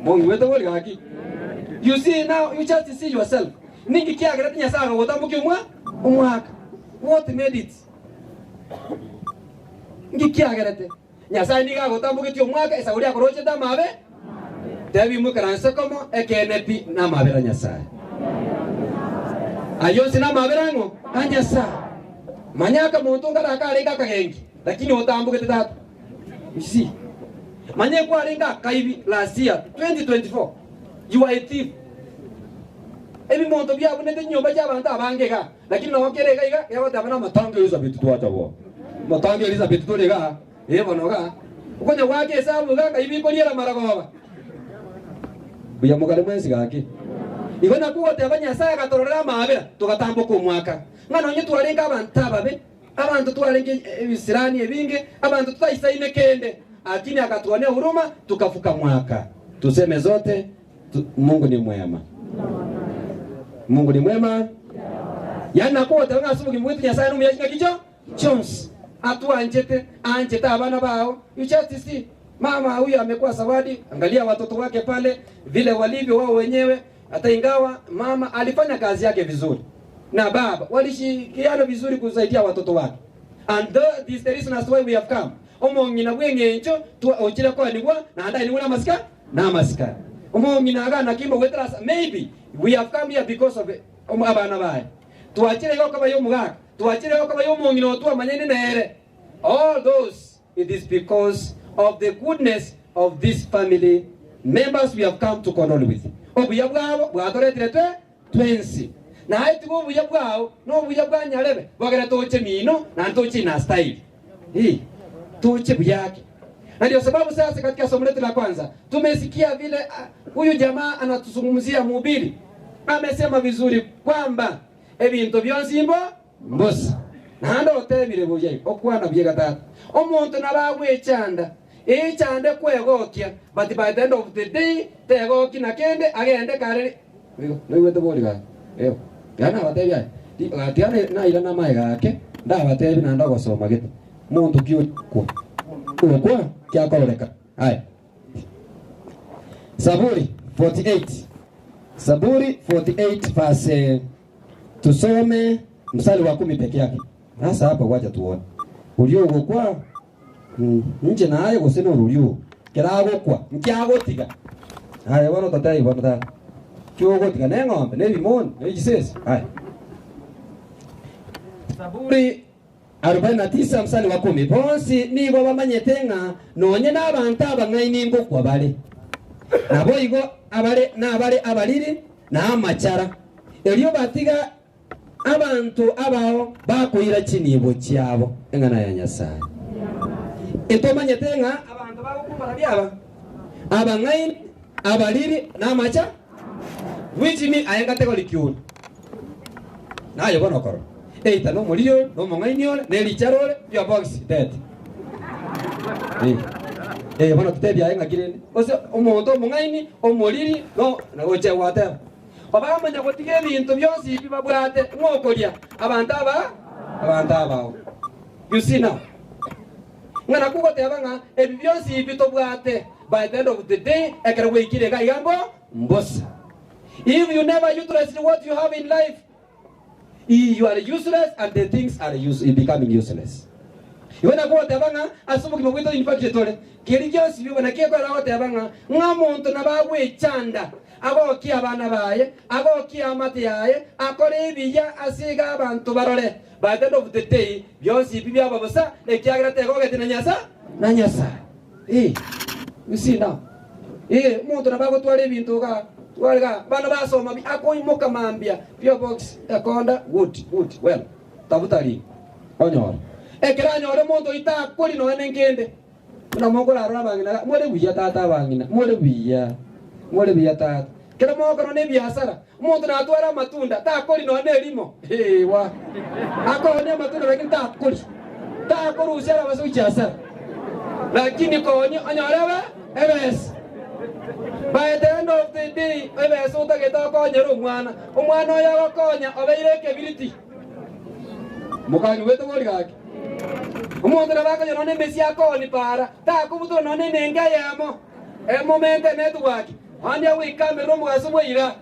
Mungu wetu bori gaki. You see now you just see yourself. Ningi kiagerete Nyasaye agotambukia omwa omwaka. What made it? Ngi kiagerete. Nyasaye niga agotambuketie omwaka esauri akorochete amabe tebi mwikaranse komo ekene pi namabera Nyasaye. Ayo onsi namabera ng'o a Nyasaye. Manyaka monto ngaraka arenge akagengi lakini otambugete tata. You see? Manye kwarenge akaibi last year 2024 you are a thief. Ebimonto biabunete nyomba chia abanto abange iga lakini nabo kere iga iga egoteba na amatango Elizabeth twacha bo. Amatango Elizabeth tore iga eh bono iga. Okonya gwaka esabu iga ngai bikoriera maragoba. Buya mokare mwensi gaki. Igo nakwo ogoteba Nyasaye agatororera amabera togatamboka omwaka. Ng'a nonye twarenge abanto ababe, abanto twarenge ebisirani ebinge, abanto tutaisaine kende, lakini akatuonea huruma tukavuka mwaka. Tuseme zote tu, Mungu ni mwema. Mungu ni mwema. Yaani nakwo ogoteba ng'a ase obogima bwaito Nyasaye nomuya chingaki chio chionsi. Atwanchete, aanchete abana bao. You just see mama huyu amekuwa zawadi, angalia watoto wake pale vile walivyo wao wenyewe. Hata ingawa mama alifanya kazi yake vizuri na baba walishirikiana vizuri kusaidia watoto wake. And the, this is the reason as why we have come. Omong'ina bw'eng'encho ochire koenigwa naende ainigwe namasika namasika. Omong'ina iga naki mbogwetera ase maybe we have come here because of abana baye. Twachire iga okaba ya omogaka, twachire iga okaba ya omong'ina oo twamanyaine nere. All those it is because of the goodness of this family members we have come to condole with. Obuya bwabo bwatoretire twe twensi. Naye tiga obuya bwao na obuya bwa nyarebe bogere toche mino naende toche ina style. Hii toche buyake. Na ndio sababu sasa katika somo letu la kwanza tumesikia vile huyu jamaa anatuzungumzia mhubiri. Amesema vizuri kwamba ebinto bionsi mbo mbosa. Naende otebire buya igo okwana buya gatatu. Omonto nabo agwechanda echande kwegokia but by the end of the day tegoki na kende agende kare igo noigwete bori gaki eyo tiga nabatebia aye tiga naira namaye gake ndabatebia naende ogosoma gete monto ki okwa okwa kiakororeka aye Zaburi 48 Zaburi 48 verse tusome mstari wa kumi peke yake. Sasa hapa wacha tuone urio ogokwa inche naye gose norurio keragokwa nkiagotiga aye bono totebi bono tata kiogotiga ne eng'ombe ne ebimoni ne echisese aye Zaburi 49 mstari wa kumi bonsi nigo bamanyete ng'a nonye nabanto abang'aini ngokwa bare naboigo abare nabare abariri na amachara erio batiga abanto abao bakoira chinibo chiabo eng'ana ya Nyasaye. Etomanyete ng'a abanto bagokumbana biaba abang'aini abariri na amacha which mean aye category kiuri naye bono okoro eita nomoriri ore nomong'aini ore ne richara ore your box dead eh eh bono totebia aye ng'aki rende gose omonto omong'aini omoriri no gochia gwateba Obamanya gotiga ebinto bionsi ebi babwate, ng'okoria abanto aba abanto abao. You see now. Ng'a nakwo goteba ng'a ebi bionsi ebi tobwate by the end of the day ekero gwaikire iga iga mbo mbosa. If you never utilized what you have in life, you are useless and the things are use, becoming useless. Igo nakwo goteba ng'a ase obogima bwaito in fact tore keri gionsi bibo naki ekorera goteba ng'a ng'a omonto nabo agwechanda agokie abana baye, agokie amate yaye, akore ebiya ase iga abanto barore. By the end of the day bionsi ebi biaba bosa ekiagera tegogeti na Nyasae na Nyasae. Eh, you see now. Eh, omonto nabo agotwara ebinto igaa, tware igaa, abana basoma bi, akoimoka mambia, P.O. Box, ekonda, good, good, well, tafuta ring, onyore. Ekero anyore omonto oyio takori nonya ne nkende. Buna mokorarora abang'ina iga, more buya tata abang'ina, more buya, more buya tata. Ekero mogokora ne ebiasara, omonto natware amatunda, takori nonya ne erimo, ewa, akoonia amatunda lakini takori, takorusia arabase gochia asara, lakini koonia onyore ebe ebesa. By the end of the day, ebesa otagete okonyere omwana, omwana oyo ogokonya obeire ekebiriti. Mokanyuete bori gaki. Omonto nabo akonyora nonya emesia akooni para, takobutora nonya enengo eyemo, emomente emetwe gaki, ande agoikamerera omogaso bw'eira.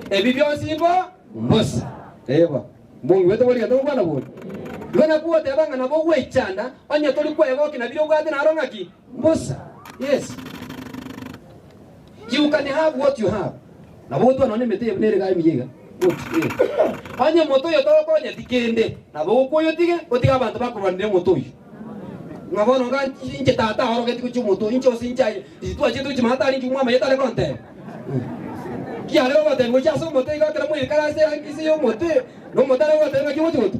Ebi bionsi mbo mbosa. Eba, mong'igwete bori gento ngokwana bori. Igo nakwo goteba ng'a nabo ogwechanda, onye tori kwegokia na biria obwate naro ng'aki? Mbosa. Yes. You can have what you have. Nabo ogotwara nonya emete eye buna ere iga emiya iga. Good, eh. Onye omote oyo togokonyeti kende, nabo ogokwa oyotige, otige abanto bakorwanera omote oyio. Ng'a bono iga inche tata aorogetie gochia omote oyo, inche ase inche aye, inche twachete gochia maate aria inche omwama tare gontebia. Kiare gogotebia gochia ase omote iga ekero mwaikara ase inse y'omote, na omote are gogotebia ng'aki ogochia gotwa.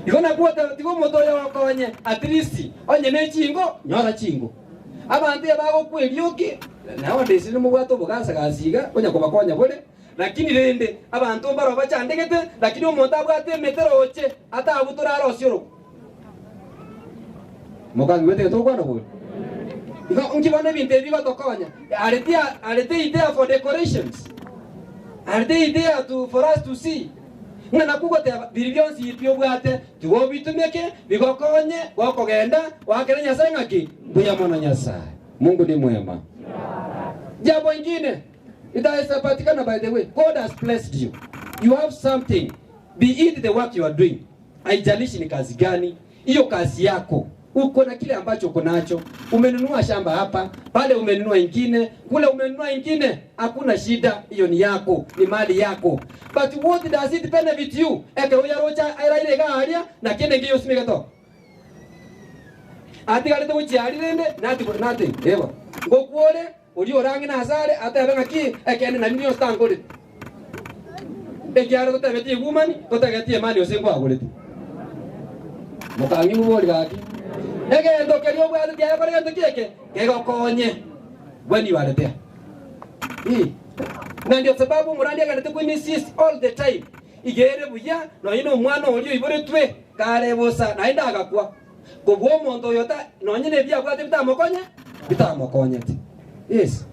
Igo nakwo goteba tiga omote oyo ogokonye at least onye ne chingo, nyora chingo. Abanto ebagokwa erioki, nowadays rende mobwate obogasa gasi iga, konya kobakonya bore, lakini rende abanto mbaro bachandegete, lakini omonto abwate emete roche atabutore arosie orokwa. Mokang'igwete egento ngokwana bori? Igo inki bono ebinto ebi bigotokonya? Are they, are they there for decorations? Are they there to, for us to see? Ng'a nakwo goteba, Biri bionsi pi obwate, tiga obitumeke, bigokonye gokogenda, oakere Nyasae ng'aki? Mbuya mono Nyasae. Mungu ni mwema. Jambo ingine itaesapatikana by the way, God has blessed you. You have something. Be it the work you are doing. Haijalishi ni kazi gani, hiyo kazi yako uko na kile ambacho uko nacho. Umenunua shamba hapa, pale umenunua ingine, kule umenunua ingine, hakuna shida, hiyo ni yako, ni mali yako. But what does it benefit you? Ekero oyaroche airaire iga aria, na kende nkiyo osimegete oo. Atigarete gochia aria rende, nothing, nothing, eba. Ngokwa ore, oria orang'ine asare, atebe ng'aki, ekeene nari bionsi tangorete. Ekiagera totebetie egumani, totegetie emani gose nkwagorete. Mokang'igwa bori gaki. Egento keria obwate tiagekora gento ki eke, kegokonye when you are there. Eh. Na ndio sababu omorandi agenderete ko insist all the time, iga ere buya nonye na omwana oria oiboretwe kare bosa naende agakwa, kobua omonto oyo ta nonye na ebi abwate bitamokonye, bitamokonyete. Yes.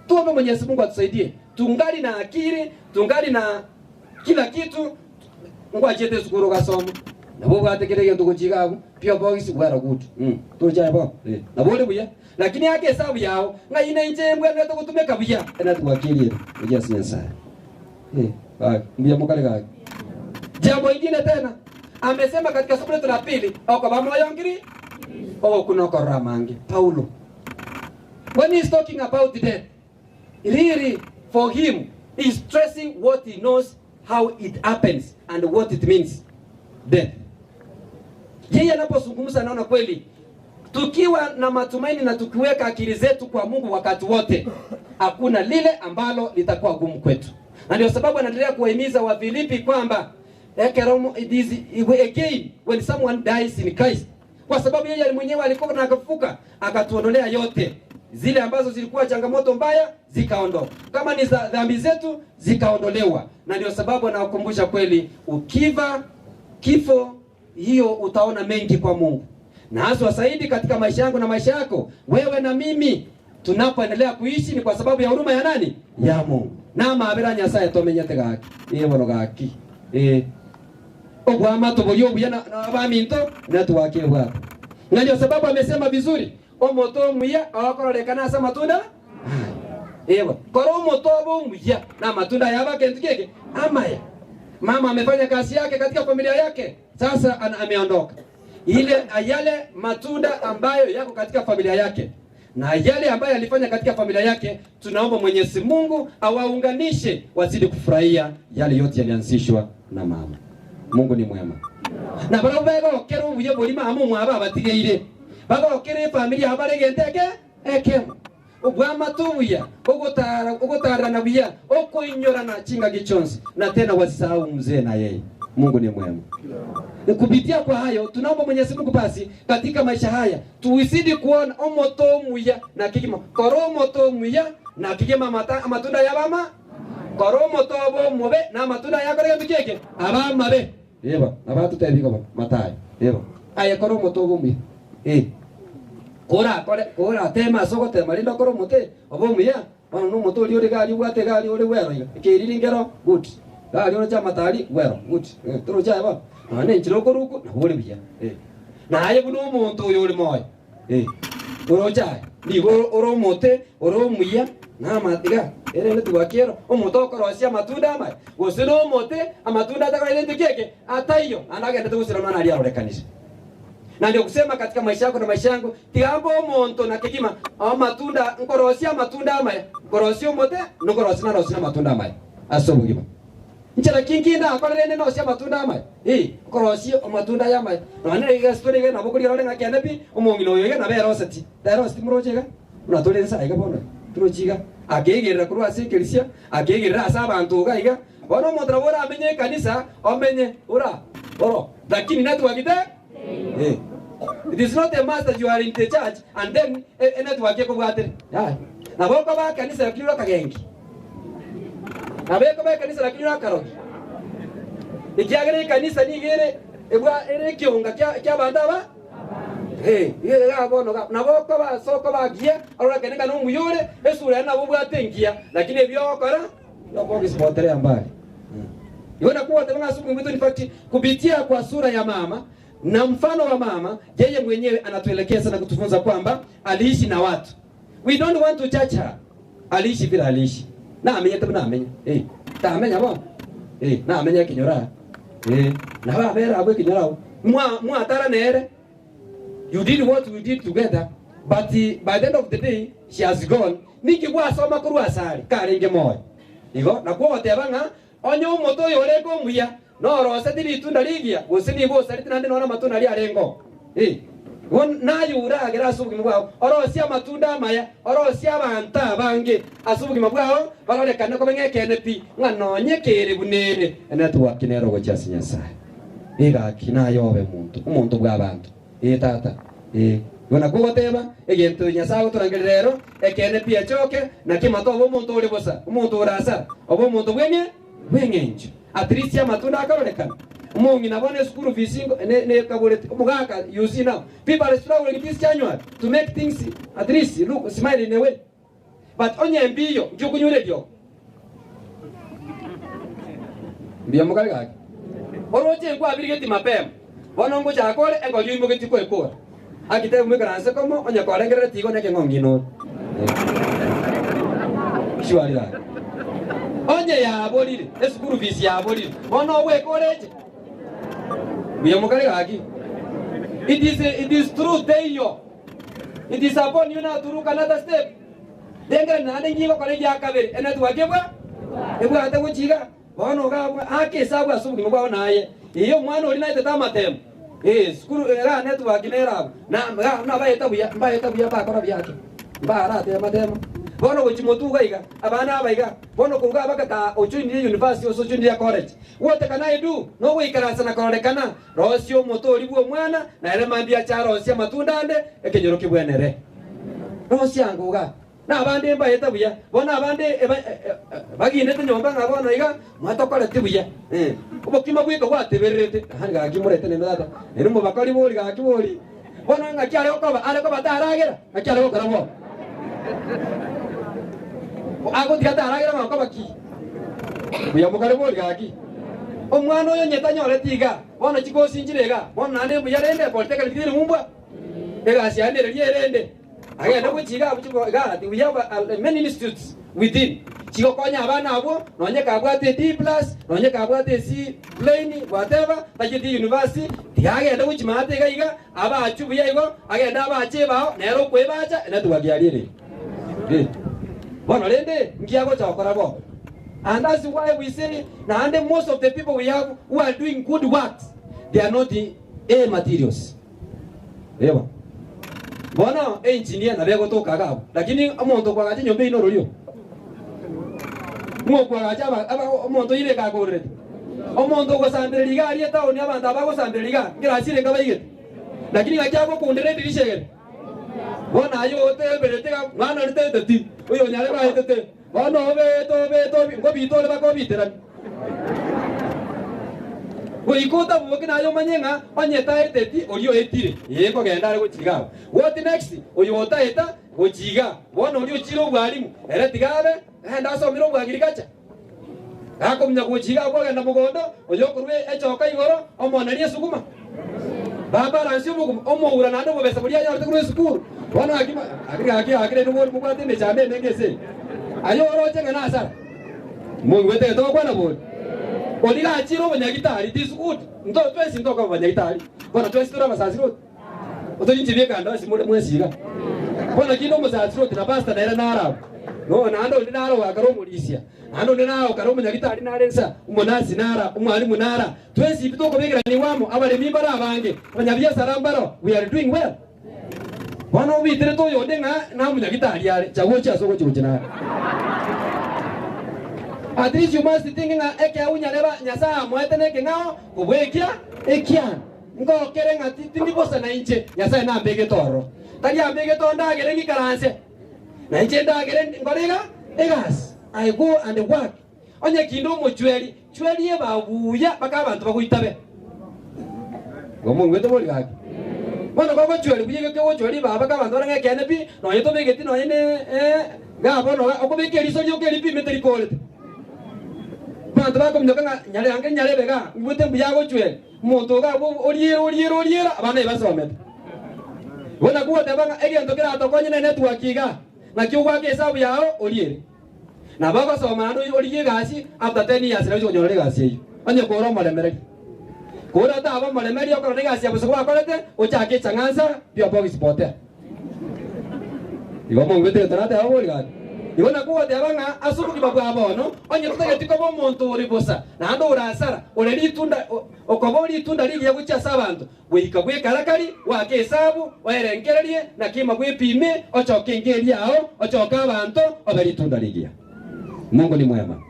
Tuombe Mwenyezi Mungu atusaidie. Tungali na akili, tungali na kila kitu, ngwachete esukuru ogasoma, nabo obwate kera egento gochia iga abwo, P.O. Box, well good, mm, toche aye bono, eh, nabo ore buya. Lakini aka esabu yao, ng'ai na inche mbwenerete gotumeka buya, enetwork eria ere gochia ase Nyasaye. Eh, gaki, mbuya mokare gaki. Jambo ingine tena, amesema katika somo letu la pili, okoba moyo ngiri, ogokuna okorora amange. Paulo. When he is talking about death, really for him he is stressing what he knows how it happens and what it means death. Yeye anapozungumza naona kweli tukiwa na matumaini na tukiweka akili zetu kwa Mungu wakati wote, hakuna lile ambalo litakuwa gumu kwetu, na ndio sababu anaendelea kuwahimiza Wafilipi kwamba ekero it is again when someone dies in Christ kwa sababu yeye mwenyewe alikufa na akafufuka akatuondolea yote zile ambazo zilikuwa changamoto mbaya zikaondoka, kama ni za dhambi zetu zikaondolewa. Na ndio sababu anawakumbusha kweli, ukiva kifo hiyo utaona mengi kwa Mungu, na haswa zaidi katika maisha yangu na maisha yako wewe na mimi tunapoendelea kuishi ni kwa sababu ya huruma ya nani? Ya Mungu. Na mabera Nyasaye tomenyete gaki ĩ bono gaki ĩ. Obwamato boria obuya na abaminto netwake ebwate. Na ndio sababu amesema vizuri, omote omuya okororekana ase amatunda aye. Ewa, kora omote obe omuya na amatunda aye abe akentu keke amaya. Mama amefanya kazi yake katika familia yake, sasa ana ameondoka. Ile yale matunda ambayo yako katika familia yake na yale ambayo alifanya katika familia yake, tunaomba Mwenyezi Mungu awaunganishe wazidi kufurahia yale yote yalianzishwa na mama. Mungu ni mwema. Na barabwo begokera obuya boria mama omwabo abatigeire, bagokera efamiri yabo bare egento eke ekemo, obwamate obuya, ogotara ogotarerana buya, okoinyorana chingaki chionsi, na tena wasisahau mzee na yeye. Mungu ni mwema. Kupitia kwa hayo tunaomba Mwenyezi Mungu basi katika maisha haya tuizidi kuona omoto omuya na kigima kora omoto omuya na kigima amata amatunda yabama kora omoto obe omobe na amatunda yakora egento kieke aba amabe eba nabo atotebi igo bono Mathayo eba aye kora omoto obe omuya eh korakore korateme ase ogotema rende okore omote obe omuya Bono nomote oria ore gari obwate egari ore bwero iga, ekeriri nkero good, gari oroche amatari bwero good, eh, toroche aye bono? Nonya na enchera okorwa okwo nabo ore buya, eh. Naye buna omonto oyo ore moyo, eh, oroche aye, nigo ore omote ore omuya na ama iga, erende tibwaki ero, omote okorosia amatunda amaya, gose na omote amatunda atakora gento ki eke, ataiyo, naende agendete gosira nonya naria arorekanire. Na ndio kusema katika maisha yako na maisha yangu, tiga mbe omonto na kegima amatunda, nkorosia amatunda amaya, nkorosia omote, nokorosia narosie namatunda amaya ase obogima. Nchera ki nki ndakore rende nosie amatunda amaya? Ee, nkorosie amatunda aya amaya. Nonya na iga ase tore iga nabo korigia rore ng'a ekeene pi, omong'ina oyo iga nabo eroseti. Teroseti moroche iga? Buna tore inse aiga bono, torochi iga. Akeegerera korwa ase ekerisia, akeegerera ase abanto iga iga. Bono omonto nabo oramenye ekanisa, omenye ora oro, lakini network te eh. It is not a must that you are in the church and then e network ekobwatere. Yaya. Nabo okoba ekanisa lakini ore okagenki. Nabo ekoba ekanisa lakini ore akarogi. Ekiagera ekanisa nigo ere ebwa ere ekionga kia kiabanto aba Eh, iga bono iga nabo okoba ase okoba agiya, ororekane ng'a nomuya ore, esura yaye nabo obwate engiya, lakini ebi ogokora nokogisiboterea mbali. Igo nakwo goteba ng'a ase obogima bwaito in fact kupitia kwa sura ya mama na mfano wa mama, yeye mwenyewe anatuelekeza na kutufunza kwamba aliishi na watu. We don't want to judge her. Aliishi vile aliishi. Namenyete buna amenya. Eh, tamenya bono. Eh, namenya ekenyoro aa. Eh, nabo abere abwo ekenyoro abwo. Mwa mwatara nere. You did what we did together, but by the end of the day she has gone. Ninki gwasoma korwa asare karenge moyo? Igo nakwo ogoteba ng'a onye omote oyo orenge omuya noroseti ritunda rigiya, gose nigo osareti naende nonya amatunda aria arenge oo. Eh, igo naye oragere ase obogima bwao, orosie amatunda amaya, orosie abanto abange ase obogima bwao, barorekane kobe ng'a ekeene pi, ng'a nonye kere buna ere, enetwork nero gochia ase Nyasae. Egaki naye obe omonto, omonto bw'abanto. Ee, tata. Ee. Igo nakwo ogoteba, egento Nyasae agotorangeria rero, ekeene pi echoke, naki mata obe omonto ore bosa, omonto ore asara, obe omonto bw'eng'e bw'eng'encho. At least amatunda akarorekana. Omong'ina bono eschool fees ingo ne nekaboreti, omogaka you see now, people are struggling this January to make things at least look smile in a way. But onye mbiyo, nki okonyora eriogo? Mbuya mokare gaki. Oroche nkwabirigeti mapema, bono ngochaka ore engori oimogetie koekora. Akitebe moikaranse komo, onye korengerereti igo nekeng'ong'ina ore. Shwari gaki. Onye yaborire, esukuru fees yaborire, bono ogwekora eche. Mbuya mokare gaki. It is, it is true teiyo. It is upon you now to look another step. Rengereri naende nki gokora egia kabere, enetwork ebwa ebwate gochia iga. Bono iga abwo ake esabu ase obogima bwao naye. Ee omwana oria naetete amatemo. Ee sukuru iga network nere abwo. Na iga nabaeta buya, mbaeta buya mbakora buya ake. Mbaratema tema. Bono gochia motwe iga iga, abana aba iga, bono korwa iga bagaka ojoinire university gose ojoinire college. What can I do? Nogoikaransa na kororekana. Rosia omote oria bw'omwana, na ere mambia ache arosie amatunda ande, ekenyoro kebwenere. Rosia ango iga, na abande mbaete buya, bono abande baginete nyomba ng'a bono iga mwatokoreti buya. Obokima bweka gwatebererete, yaani gaki morete nende tata, ere mobakori bori gaki bori. Bono ng'aki are gokoba? Are koba taragera? Ng'aki are gokora bono? Agotiga taragera gokoba ki? Buya mokare bori gaki. Omwana oyo onye tanyoreti iga, bono chikosi nchire iga, bono naende mbuya rende polytechnic teri ngumbwa, egasi yaye nereria erende, agende gochia iga abwo chiko iga we have many institutes within, chigokonya abana abwo, nonye kabwate e D plus, nonye kabwate e C plain, whatever, tachieti university, tiga agende gochia maate iga iga, abaachwe buya igo, agende abaache ebao, nere okoebacha, enetwork yaria ere iga. Bono rende, nki agocha gokora bo? And that's why we say naende most of the people we have who are doing good works they are not A materials. Eba. Bono engineer nabo egotoka iga abwo lakini omonto okoagacha enyomba eyio norori oo. Ng'o okoagacha aba aba omonto oire ekakorerete. Omonto ogosambereria iga aria etown abanto aba bagosambereria iga nkerasi ere nkabaigete. Lakini ng'aki agokundera edirisha egere. Bono aye oteberete iga mwana oritete ti oyo onyare baetete. Bono obeete, obeete, obi, nkobiita ore bakobiterania. Goika otaboke naye omanye ng'a onye taeteti oria oetire, ee nkogenda are gochia iga abwo. What next? Oyo otaeta gochia iga, bono oria ochire obwarimu, ere tiga abe, aende asomere obwagirikacha. Gakomunya gochia iga abwo ogenda mogondo, oyo okorwa echoka igoro, omoneria esuguma. Babalansie obogima, omoura naende obobesa boria anyorete korwa esukuru. Bono gaki gaki gaki gaki rende mobwate emechando emenge ase eye. Aye oroche ng'a nasara. Moigwete egento ngokwana bori? Oria gachire obonyagitari tisukudi. Nto twensi ntokoba abanyagitari. Bono twensi tore abasasiroti. Otorinche biekando ase more mwensi iga. Bono kinde omosasiroti na pastor nere naro abwo. No naende onde naro ogakora omorisia. Naende onde naro okare omonyagitari nare nsa, omonasi nara, omwalimu nara. Twensi pi tokobekeranigwa amo, abaremi mbaro abange, abanyabiasara mbaro, we are doing well. Bono obiterete oyonde ng'a namonyagitari are, chagua ochie ase ogochia gochia nare. At least you must think ng'a ekeegwa nyarebe Nyasaye amoete nekeng'ao kobua ekia ekiane. Ngokere ng'a tindi bosa nainche, Nyasaye nambegete ororo. Tari ambegete oo ndagere ng'ikaranse, nainche ndagere nkore iga egasi. I go and work. Onye kinde omochweri, chweria ebao buya mpaka abanto bagoitabe. Igo moigwete bori gaki? Bono kogochweria buya iga kegochweria ebao mpaka abanto barang'e ekeene pi, nonye tobegeti nonye ne eh, iga bono iga okobeka eriso rioka eri pimete rikorete. Abanto bakominyoka ng'a nyare ange nyarebe iga, ngigwete mbuya agochweria. Omonto iga abwo oriera oriera oriera, abana ebasomete. Igo nakwo goteba ng'a egento keratokonye ne network iga, naki ogoaka esabu yao oriere. Nabo ogosoma naende origie egasi after 10 years naye oche konyora egasi eyio. Onye kore omoremereri. Kore otaba omoremereri okorora egasi ya bosa gwakorete, ochake echang'ansa pia box potea. Igo moigwete egento nateba bori gaki? Igo nakwo goteba ng'a ase obogima bwa bono, onye totageti koba omonto ore bosa, naende ore asara, ore ritunda, okoba ritunda rigiya gochia ase abanto, Goika bw'ekarakari, goaka esabu, oerengererie, na kima bwepime, ochoke enka eria yao, ochoke abanto, obe ritunda rigiya. Mungu ni mwema.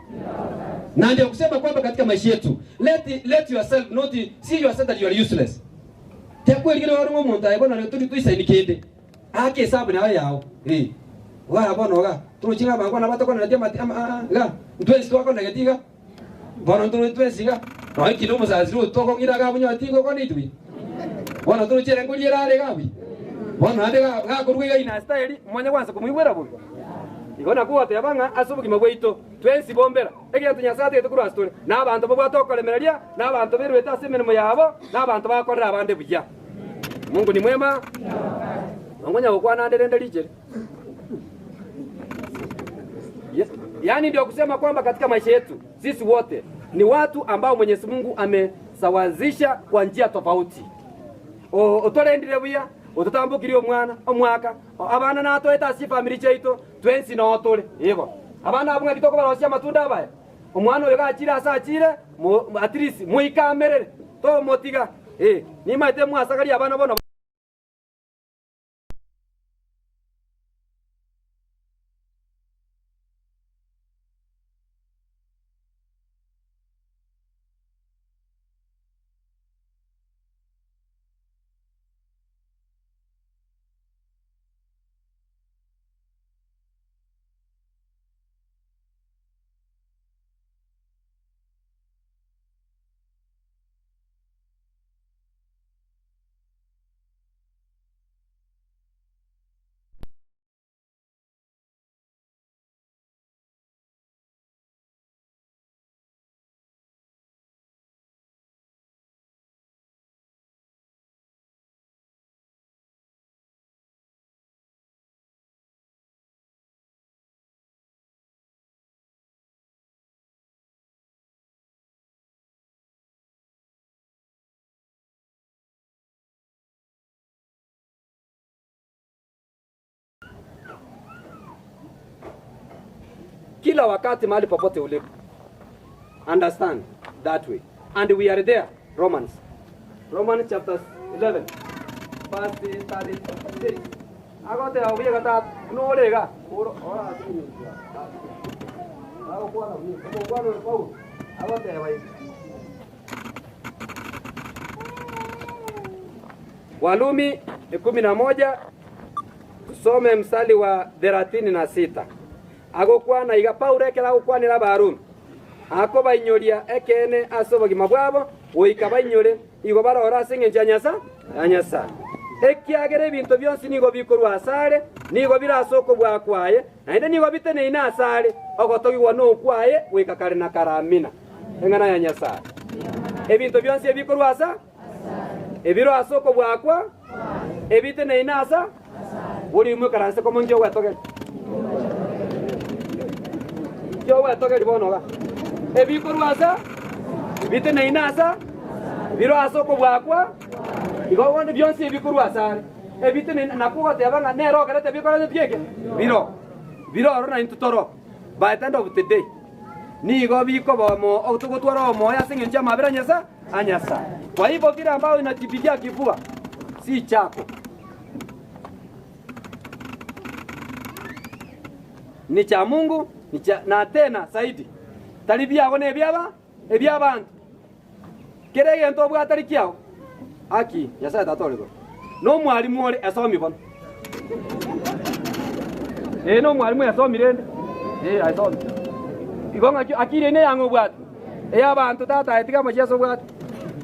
Na ndio kusema kwamba katika maisha yetu, let, let yourself not see yourself that you are useless. Tiakwerigereria ore ng'a omonto aye bono tori toisaini kende. Aka esabu nayo yao. Eh. Iga bono iga, torochi ng'a abanto batokoneretie amati ama aa iga, ntwensi twakonegeti iga. Bono ntoroche twensi iga, nonya ekina omosasiri oyo tokong'ira iga abwo nyora tingokona intwe buya. Bono toroche ere nkoriera are iga buya. Bono naende ga gakorwa iga ina style, momanye gwansa komoigwera bobe. Igo nakwo goteba ng'a ase obogima bwaito, twensi bombera, egento Nyasae atagete korwa ase tore, na abanto babwate okoremereria, na abanto beruete ase emeremo yabo, na abanto bakorera abande buya. Mungu ni mwema, nonkonya gokwana ande rende richere. Yaani ndio kusema kwamba katika maisha yetu sisi wote ni watu ambao Mwenyezi Mungu amesawazisha kwa njia tofauti. Otorendire buya, ototambokirie omwana, omwaka, abana natoete ase chifamiri chiaito, twensi noo tore. Igo. Abana abwo ng'aki tokobarosia amatunda abaya? Omwana oyo gachire ase achire, mo, at least moikamerere, tomotiga. Eh, nimaete mwasagaria abana bono. Kila wakati mahali popote ulipo. Understand that way. And we are there. Romans. Romans chapter 11 verse 36. Agoteba buya gata buna ore iga. Oro ora ase engencho ya agokwana buya. Omokwana ore Paulo agoteba iga. Walumi 11 tusome mstari wa 36. Agokwana iga Paulo ekero agokwanera Abarumi, akobainyoria ekeene ase obogima bwabo, goika bainyore, igo barore ase engencho ya Nyasa ya Nyasae. Ekiagera ebinto bionsi nigo bikorwa asare, nigo bire ase okobua kwaye, naende nigo biteneine asare, ogotogigwa nokwaye goika kare na kare. Amina. Eng'ana ya Nyasae. Ebinto bionsi ebikorwa asa ebiro ase okobua kwa ebiteneine asa bori imoikaranse komo inki ogwetogeria? Inki ogwetogeria bono iga? Ebikorwa asa ebiteneine asa biro ase okobua kwa igo bono bionsi ebikorwa asare ebiteneine nakwo ogoteba ng'a nere ogerete bikorete ki eke? Biro biro oro naintwe toro by the end of the day nigo bikoba omo togotwara omoyo ase eng'encho y'amabera a Nyasae a Nyasae. Kwa hivyo kile ambayo inajipigia kifua si chako, ni cha Mungu ni cha, na tena zaidi tari biago nebiaba ebiabanto. Kera egento obwate tari kiao. Aki Nyasae Tata ore igoro. Nomwalimu ore esomi bono. Ee nomwalimu esomi rende. Ee aesomi. Igo ng'aki akiri eye neyang'o obwate. Ey'abanto tata aye tiga amachiaso obwate.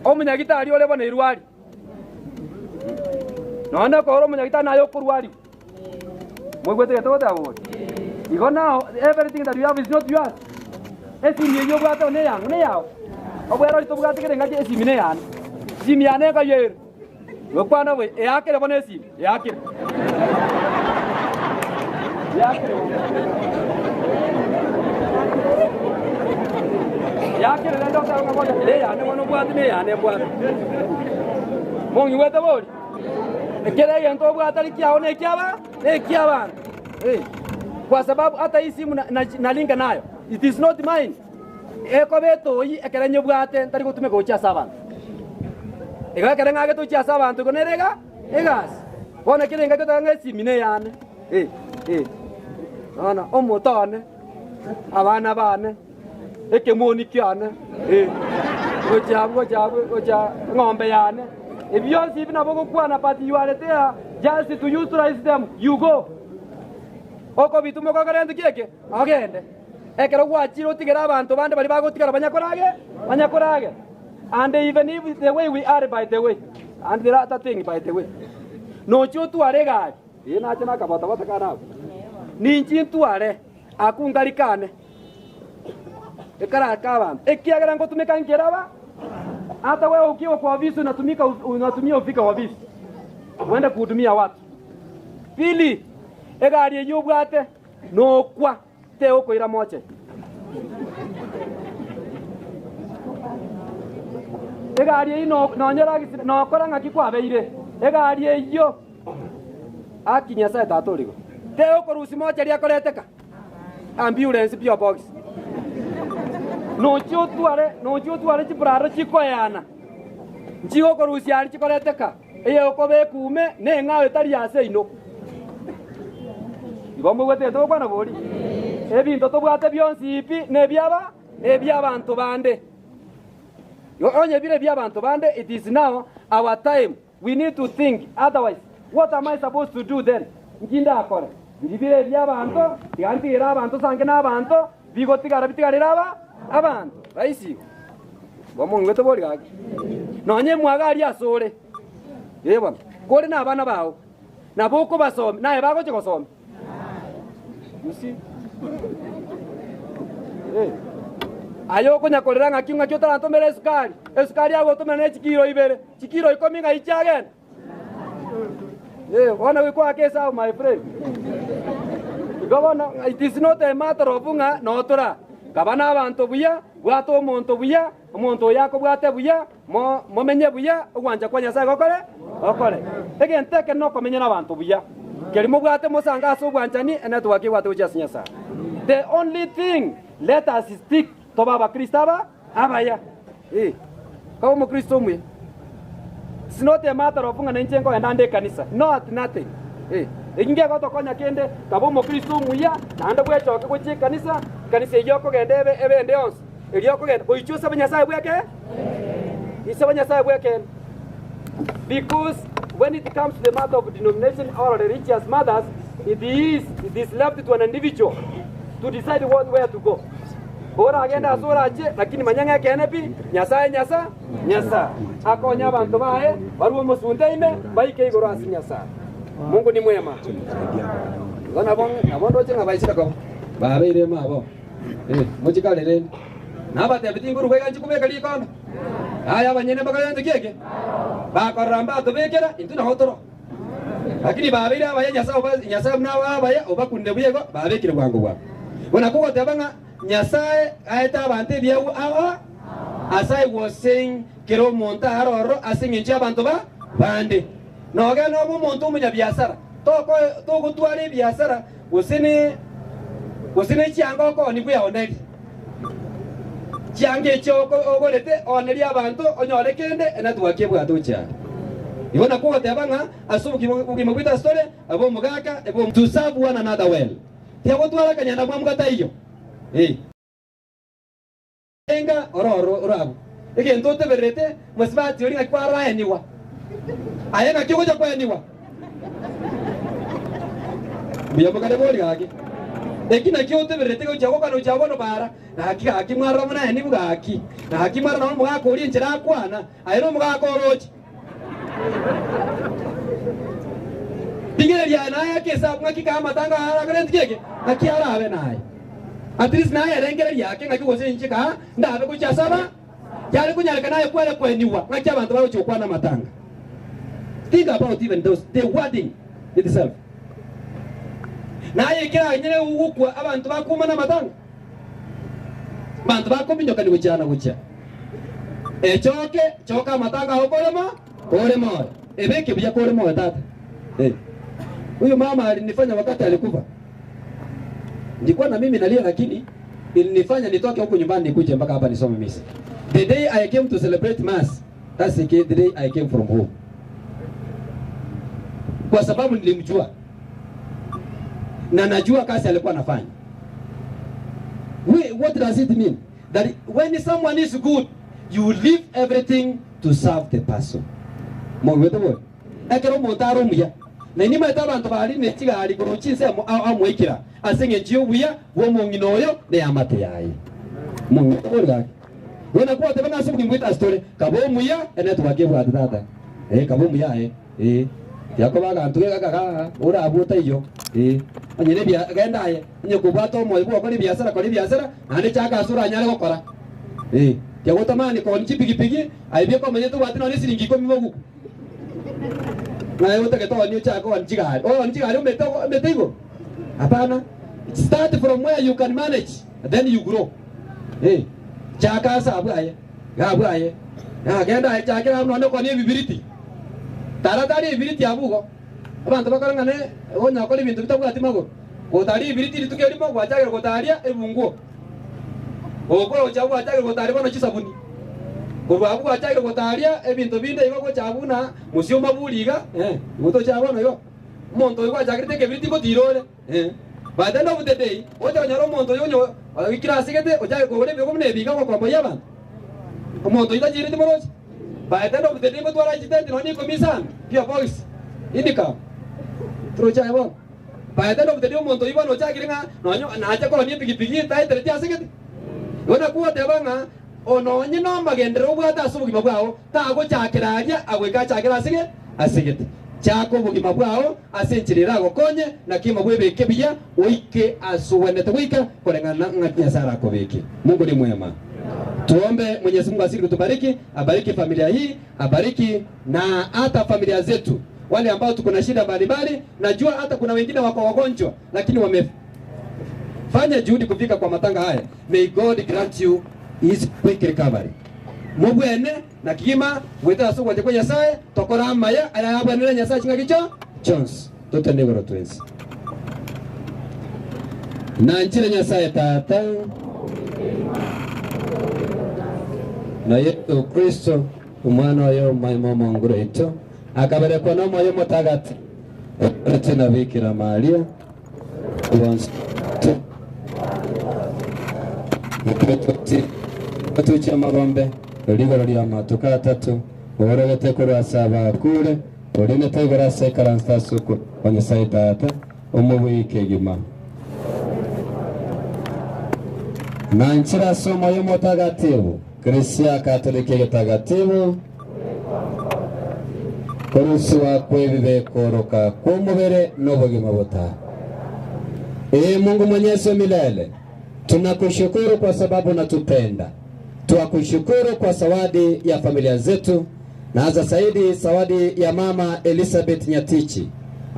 Omonyagitari ore bono erwari. Nonya nekoro omonyagitari naye okorwarigwa. Moigwete egento goteba bori? Igo now everything that you have is not yours. Esimi eyio obwate one eyang'o neyao. Obwerori tobwate kere engaki esimi neyane. Esimi yane ekayia ere. Gokwana bobe, eakere bono esimi, eakere. Eakere bono. Eakere rende otebe ng'a bono neyane bono obwate neyane mbwate. Mong'igwete bori? Ekero egento obwate ari kiao nekiaba nekiabanto. Eh. Kwa sababu hata hii simu na, na, nalinga nayo. It is not mine. Ekoba etoyi ekero nyebwate ntari gotumeka gochia ase abanto. Igo ekero ng'agete gochia ase abanto igo nere iga egasi. Bono kera engaki oteba ng'a esimi neyane, eh, eh, bono omoto one, abana bane, ekemoni kiane, eh, gochia abwo gochia abwo gochia eng'ombe yane, ebi bionsi ebi nabo ogokwana but you are there just to utilize them, you go. Okobituma okogera gento ki eke? Ogende. Ekero gwachire otigere abanto bande baria bagotigara banyakorage, banyakorage. And even if the way we are by the way, and the other thing by the way, nochie otware egari, ee nache nakabotabota kane abwo, ninchi ntware akwo nkari kane, ekarake abanto, ekiagera ngotumeka nkeraba, hata wewe ukiwa kwa ofisi unatumika unatumia ufike ofisi uende kuhudumia watu. Pili, egari eyio obwate nokwa Tegokoira moche. Egari eyio no- nonye eragisi nokora ng'aki kwabeire, egari eyio aki Nyasae Tata ore igoro. Tegokorusia moche riria akoreteka, ambulance P.O. Box. Nochie otware nochie otware chiprado chikoeana, nchigokorusia aria chikoreteka, eye okobeka ume na eng'ao etari ase inwe. Igo moigwete egento gokwana bori? Ebinto tobwate bionsi pi nebiaba nebiabanto bande. Igo onye bire ebiabanto bande it is now our time we need to think otherwise what am I supposed to do then? Nki ndakore? Biri bire ebiabanto tiga ntigere abanto sange nabanto bigotigara bitigarere aba abanto. Rahisi igo. Igo moigwete bori gaki? Nonye mwaga aria asore ee bono kore nabana bao. Nabo okobasomia, naye bagochia gosomia. You see? Eh. Aye okonya korera ng'aki ng'aki otarantomera esukari, esukari agotomera ne chikiro ibere, chikiro ikomi ng'ai chiagenda? Eh, bono goika esabu my friend. Igo bono it is not a matter of ng'a notora. Kaba na abanto buya, bwata omonto buya, omonto oyo akobwate buya, Mo, momenye buya, ogwancha kwa Nyasae gokore gokore. Egento eke nokomenya nabanto buya. Keria mobwate mosange ase obwanchani, enetwork ebwate gochia ase Nyasae. The only thing let us stick tobe abakristo aba abaya. Eh, kabe omokristo omuya. It's not a matter of ng'a nainche nkogenda ande ekanisa. Not nothing. Eh, eki ngegotokonya kende, kabe omokristo omuya, naende bwechoke gochia ekanisa, ekanisa eyio okogenda ebe ebe ende yonsi. Erio okogenda goichia osabe Nyasae bw'ekeene, Isaba Nyasae bw'ekeene. Because when it comes to the matter of denomination or religious matters, it is, it is left to an individual to decide what, where to go. Oragende ase orache, lakini manya ng'a ekeene pi, Nyasae Nyasa, Nyasae. Akonye abanto baye, barue omosunte ime, baike igoro ase Nyasae. Mungu ni mwema. Igo nabo, nabo ndoche ng'a baisire koba, babeire ime abo. Eh, mochikare rende. Nabatebi tinkoruga iga nchikobeka rikondo. Aye abanyene mbakore ki eke? Bakorora mbatobekera, intwe nabo toro. Lakini babeire abaya Nyasae oba Nyasae buna abaya obakunire buya igo babekire bwango bwango. Buna kogoteba ng'a Nyasae aete abanto ebiegwa aba as I was saying kera omonto are ororo ase eng'encho y'abanto ba bande. Nogenda obe omonto omonyabiasara, toko togotwara ebiasara Gose ne gose ne chianga okooni bweoneri, chianga echio ogorete oonerie abanto onyore kende enetwork ebwate gochia are. Igo nakwo ogoteba ng'a ase obogima obogima bwaito ase tore, abe omogaka, ebe to serve one another well. Tiagotwara akanyandamwamu gataiyo. Eh. Enga ororo orabwo egento otebererete mosibati oria ng'aki kwaraenigwa. Aye ng'aki ogocha koenigwa? Mbuya mokare bori gaki. Eki nakio otebererete gochia gokana gochia bono bara, gaki gaki mwarora buna aenigwe gaki. Gaki mwarora nonya omogaka oria enchera akwana, aye nomogaka oroche. Rigereria aye naye ake esabu ng'aki kaa amatanga aya arakore nki eke, ng'aki arabe naye. At least naye erengereria ake ng'aki gose inche kaa ndabe gochia ase aba, yare konyarekana aye kware koenigwa ng'aki abanto bagochia gokwana amatanga. Think about even those, the wording itself. Naye ekero anyare gokwa abanto bakoumana amatanga, abanto bakominyokani gochia na gochia. Echoke, choka amatanga ao kore mo, kore moyo. Ebeke buya kore moyo tata. Eh. Huyu mama alinifanya wakati alikufa. Nilikuwa na mimi nalia lakini ilinifanya nitoke huku nyumbani nikuje mpaka hapa nisome misa. The day I came to celebrate mass, that's the day I came from home. Kwa sababu nilimjua na najua kazi alikuwa anafanya. We, what does it mean? That when someone is good, you leave everything to serve the person. Moigwete bobe? Ekero omonto are omuya, na inwe nimanyete abanto baria ne chigari korwa chinsemo ao amoikera ase engencho y'obuya bw'omong'ina oyo na eamate yaye. Moigwete bobe gaki? Igo nakwo goteba ng'a ase obogima bwaito ase tore, kabe omuya, enetwork ebwate tata. Eh, kabe omuya aye. Eh, tiakoba aganto geka orabwo taiyo. Eh, onye nebia genda aye. Onye kobwate omoyo bw'ogokora ebiasara, kora ebiasara, naende chaka ase oranyare gokora. Ee, tiagotamani koonia chipigipigi, aye bieka omanyete tobwati nonya esiringi ikomi moguko. Naye otagete oonie ochake koonia chigari, oonie chigari omete omete igoro? Hapana, start from where you can manage then you grow. Ee, chaka ase abwo aye, iga abwo aye, genda aye chakera abwo nonya okoonia ebibiriti, tara tari ebibiriti abwo igo. Abanto bakore ng'a ne onya gokora ebinto bitabwati magoro. Gotaria ebiriti rituko erimo, gwachakire gotaria ebunguo. Gokora gochia gwachakire gotaria bono chisabuni. Korwa abwo gwachakire gotaria ebinto binde igo gocha abwo buna mosio maburi iga, eh, igo tochia bono igo. Omonto oyo gwachakirete ekebiriti ngotiira ore, eh. By the end of the day, ogocha konyora omonto oyo onye oikire ase gete, ochake kogora ebirogo buna ebi iga ogokomboyia abanto. Omonto oyio tachireti moroche. By the end of the day ngotwara chitenti nonya ikomi isano, pia box, income. Toroche aye bono. By the end of the day omonto oyio bono ochakire ng'a nonya nache koonia epigipigi taetereti ase gete. Igo nakwo goteba ng'a nonye namagenderero obwate ase obogima bwao tagochakera aria agoika achakere ase ge ase gete. Chaka obogima bwao ase enchera eragokonye na kima bwebeke buya oike ase ogwenerete goika koreng'ana ng'a Nyasae arakobeke. Mungu ni mwema. Tuombe Mwenyezi Mungu azidi kutubariki, abariki familia hii, abariki na hata familia zetu wale ambao tuko na shida mbalimbali. Najua hata kuna wengine wako wagonjwa, lakini wamefanya juhudi kufika kwa matanga haya. May God grant you his quick recovery. Mobwene na kigima goetera ase ogwancha kwa Nyasaye tokore amaya aya yabwenere Nyasaye chingaki chio chionsi. Totende igoro twensi. Nanchire Nyasaye Tata na Yesu Kristo Omwana oye omoimo omonguru oito, akaberekwa n'Omoyo Omotagatifu, oiboretwe na Bikira Maria, bonsi otuche amagombe, rigoro ri'amatuko atato, oorogete korwa ase abakure, orinete igoro ase ekaranso ase okoboko kwa Nyasae Tata, omobui kegima. Na nchire ase Omoyo Omotagatifu, Ekeresia Katoliki egetagatifu, korusigwa kw'ebibe kooroka kw'omobere na obogima botari. Ee Mungu Mwenyezi wa milele, tunakushukuru kwa sababu unatupenda. Twakushukuru kwa zawadi ya familia zetu na hasa zaidi zawadi ya Mama Elizabeth Nyatichi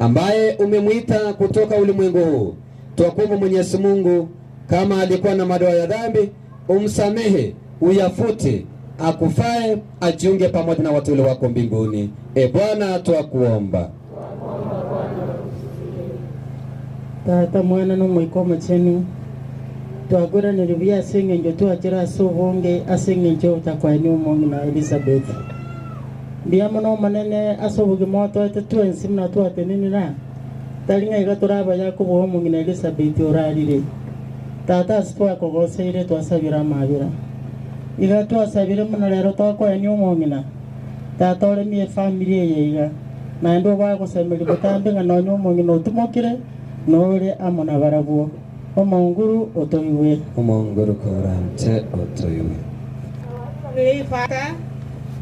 ambaye umemwita kutoka ulimwengu huu. Twakuomba Mwenyezi Mungu, kama alikuwa na madoa ya dhambi, umsamehe, uyafute, akufae, ajiunge pamoja na wateule wako mbinguni. E Bwana, twakuomba. Tata, Mwana, na Omoika Omochenu, twakoiraneria buya ase eng'encho twachire ase obonge ase eng'encho y'ogotakwania omong'ina Elizabeth. Mbuya mono Omonene ase obogima otoete twensi buna twatenenire aa, tari ng'a iga tore abaya kobua omong'ina Elizabeth orarire. Tata, ase twakogoseire twasabire amabera. Iga twasabire mono rero twakoenia omong'ina, Tata oremie efamiri eye iga, naende obagosemeria botambe ng'a nonya omong'ina otimokire, nore amo nabarabwo. Omonguru otoigwe. Omonguru koranche otoigwe. Heavenly Father,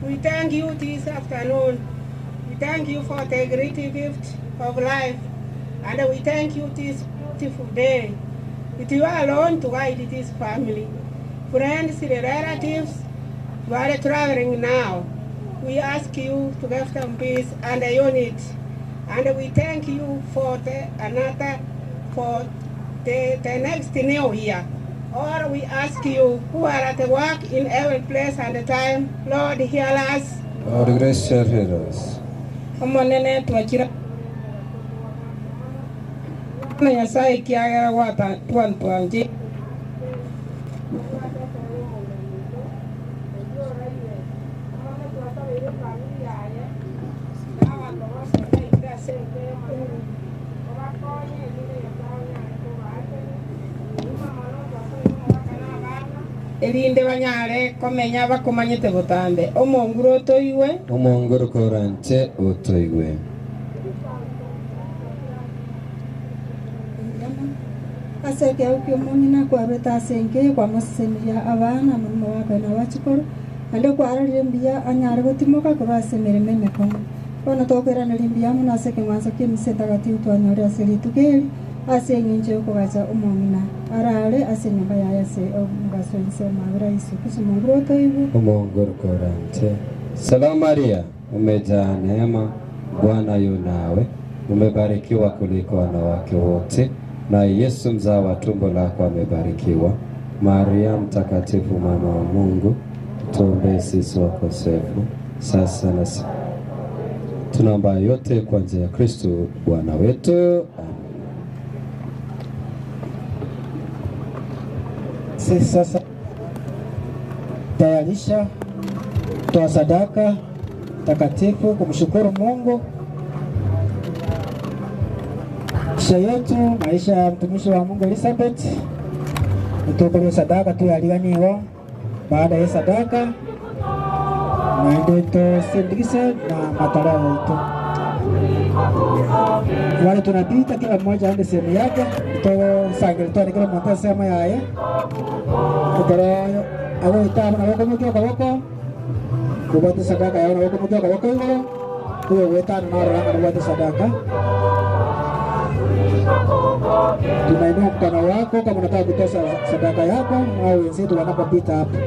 we thank you this afternoon. We thank you for the great gift of life, and we thank you this beautiful day. It you alone to guide this family, friends, relatives who are traveling now. We ask you to give them peace and unity. And we thank you for the another for the next new year. Or we ask you who are at work in every place and time, Lord, hear us. Lord gracious, hear us. Omonene twachire na Nyasaye ekiagera gwatwanchire. Erinde banyare komenya bakomanyete botambe. Omonguru otoigwe. Omonguru koranche otoigwe. Ase ekeegwa ki'omong'ina kwarwete ase enka eye kwamosesenirie abana amo nomogaka na abachukuru, naende kwarorire mbuya anyare gotimoka korwa ase emeremo emekong'u. Bono tokoiraneria mbuya mono ase ekeng'wanso ki'emisa etagatifu twanyorire ase rituko eri, ase engencho y'okogacha omong'ina arare ase enyomba yaye ase omogaso inse omwabera Yesu Kristo Omonguru otoigwe. Omonguru koranche. Salamu Maria, umejaa neema, Bwana yu nawe, umebarikiwa kuliko wanawake wote, naye Yesu mzao wa tumbo lako amebarikiwa. Maria Mtakatifu, mama wa Mungu, tuombee sisi wakosefu, sasa na tunaomba yote kwa njia ya Kristo Bwana wetu. Amen. Sisi sasa tayarisha toa sadaka takatifu kumshukuru Mungu maisha yetu, maisha ya mtumishi wa Mungu Elizabeth. Tutokolee sadaka tuyaliganiwa. Baada ya sadaka naende tusindikise na matoleo yetu. Wale tunapita kila mmoja aende sehemu yake, tosangire kila mmoja sehemu yaye tukoro agoitaba nabo komokia okoboko kobwate sadaka yao nabo komokia okoboko igoro uyo gwetana narora nabwate sadaka. Tunainua mkono wako kama unataka kutoa sadaka yako au wenzetu wanapopita hapa.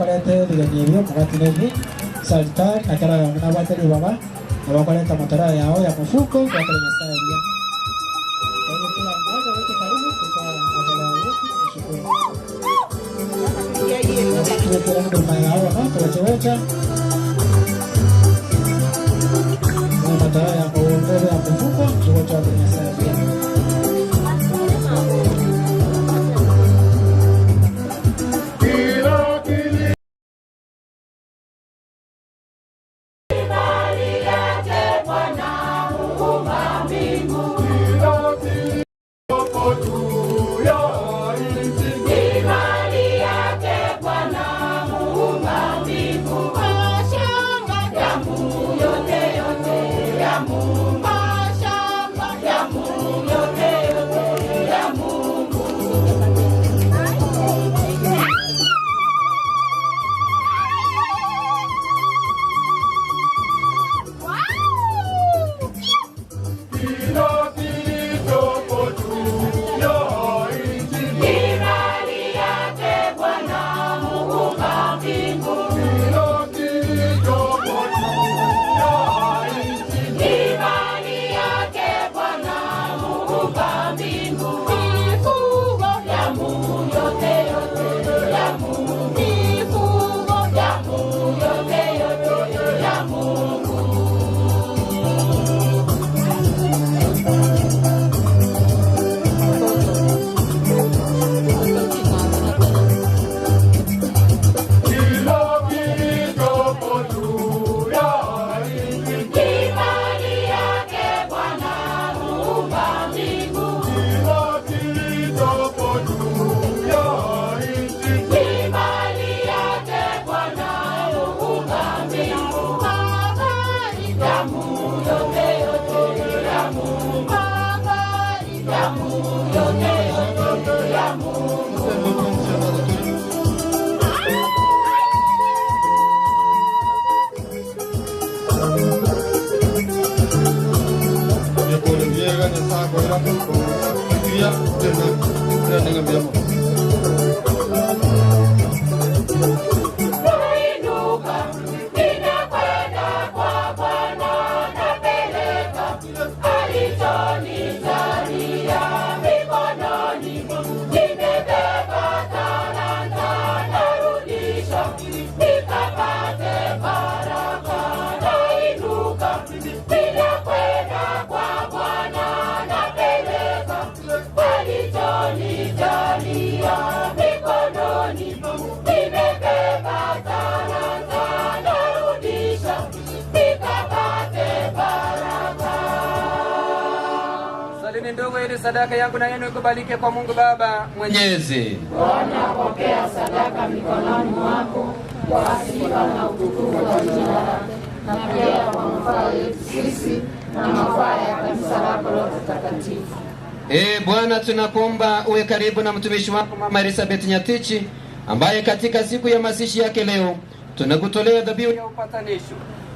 Bakoreta ebigeni ebio omogati na ebi ase altari, na kera oyomo nabwate ribaga, nabo okoreta motoroo yao ya mofuko goakera Nyasae buya. Kwa hivyo kila mmoja wetu karibu kutoa matoleo yetu mshukuru. Tubekere huduma yao bono togochi gocha. Matoleo ya mogondo ya mofuko togocha goakera Nyasae buya. Salini ndugu, ili sadaka yangu na yenu ikubalike kwa Mungu Baba Mwenyezi. Bwana, pokea sadaka mikononi mwako kwa sifa na utukufu wa jina lako, na pia kwa mafaa yetu sisi na mafaa ya kanisa lako lote takatifu. Ee Bwana, tunakuomba uwe karibu na mtumishi wako Mama Elizabeth Nyatichi ambaye katika siku ya mazishi yake leo tunakutolea dhabihu ya upatanisho,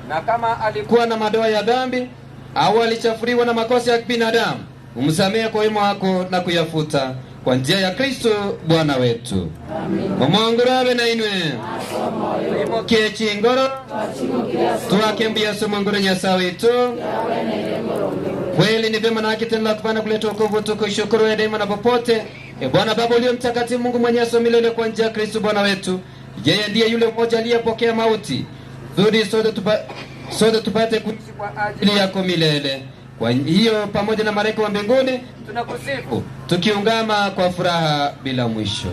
na kama alikuwa na madoa ya dhambi au alichafuliwa na makosa ya binadamu, umsamehe kwa wema wako na kuyafuta kwa njia ya Kristo Bwana wetu. Omonguru abe na inwe imokie chingoro twakembia somonguru Nyasaye wetu. Kweli ni vyema na haki tena la kufana kuleta wokovu tukushukuru wewe daima na popote. E Bwana Baba uliye mtakatifu, Mungu mwenye uwezo milele, kwa njia ya Kristo Bwana wetu. Yeye ndiye yule mmoja aliyepokea mauti kusudi sote tupate kuishi kwa ajili yako milele. Kwa hiyo pamoja na malaika wa mbinguni tunakusifu tukiungama kwa furaha bila mwisho.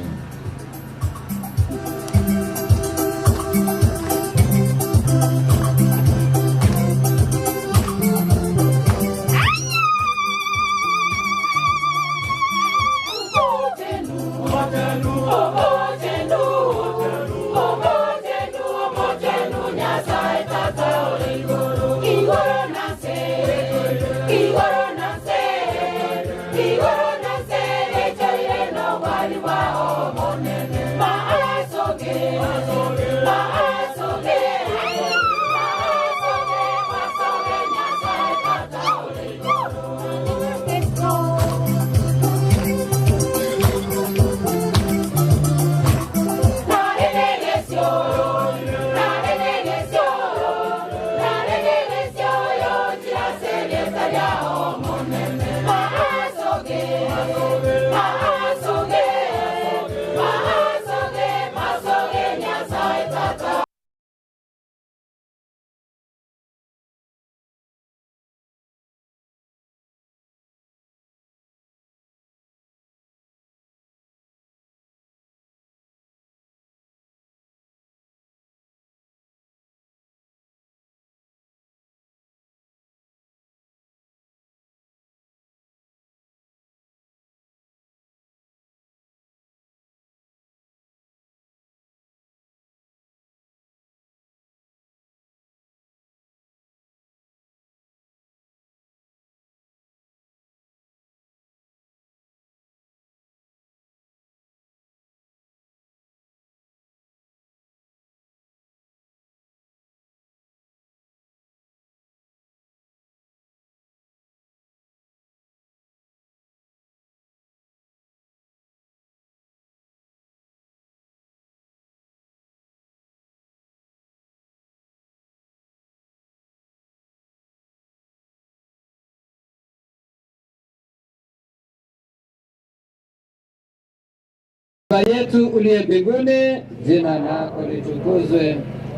Baba yetu uliye mbinguni, jina lako litukuzwe,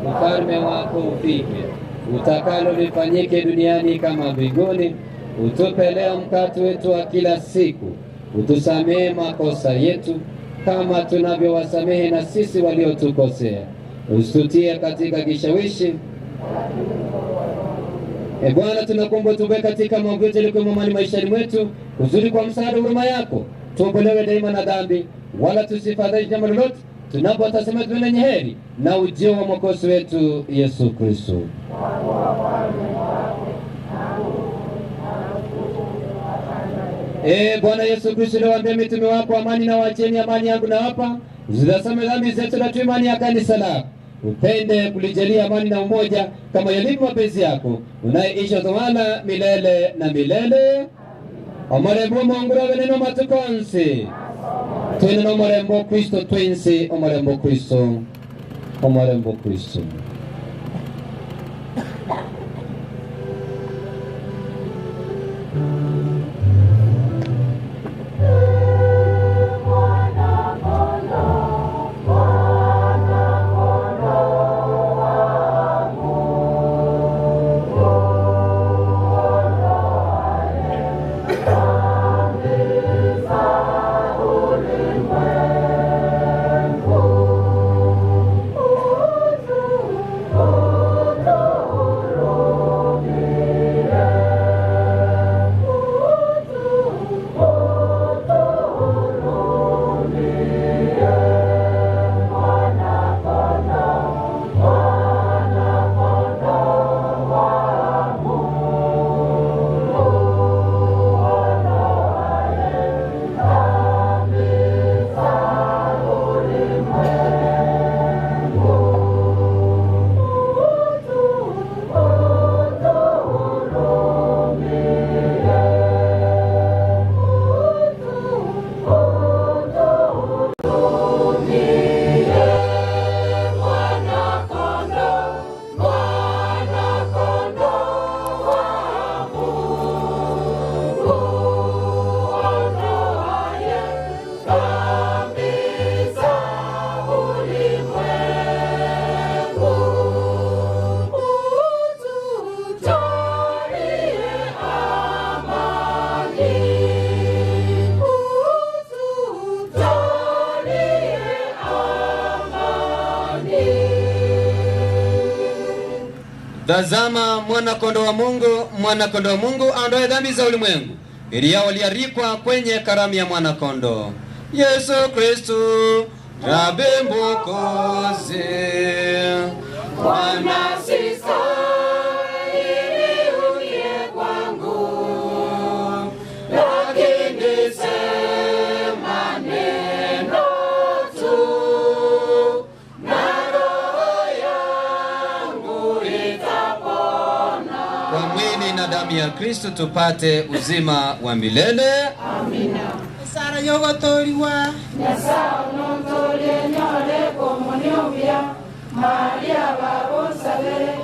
ufalme wako ufike, utakalo lifanyike duniani kama mbinguni. Utupe leo mkate wetu wa kila siku, utusamehe makosa yetu kama tunavyowasamehe na sisi waliotukosea, usitutie katika kishawishi. E Bwana, tunakuomba utupe katika maovu yetu yaliyokuwa amani maishani mwetu, uzuri kwa msaada huruma yako, tuokolewe daima na dhambi, wala tusifadhaishwe jambo lolote, tunapotazama tuwe heri na ujio wa mwokozi wetu Yesu Kristo. E Bwana Yesu Kristo, uliwaambia mitume wako, amani na waacheni, amani yangu nawapa, zitazame dhambi zetu na tu imani ya kanisa lako upende kulijalia amani na umoja kama yalivyo mapenzi yako, unayeishi utawala milele na milele. Omurembo Mungu rabe matukonsi twine n'omurembo Kristo twinsi omurembo Kristo omurembo Kristo. Tazama mwana kondoo wa Mungu, mwana kondoo wa Mungu aondoe dhambi za ulimwengu. Ili yao waliarikwa kwenye karamu ya mwana kondoo. Yesu Kristo, Rabi Mwokozi. Bwana sistahili uje kwangu, lakini sema neno tu, na roho yangu itapona. Kwa mwili na damu ya Kristo tupate uzima wa milele. Amina. Sara yogotoriwa Nyasaye onontorie nyore komoniombia Maria babonsabere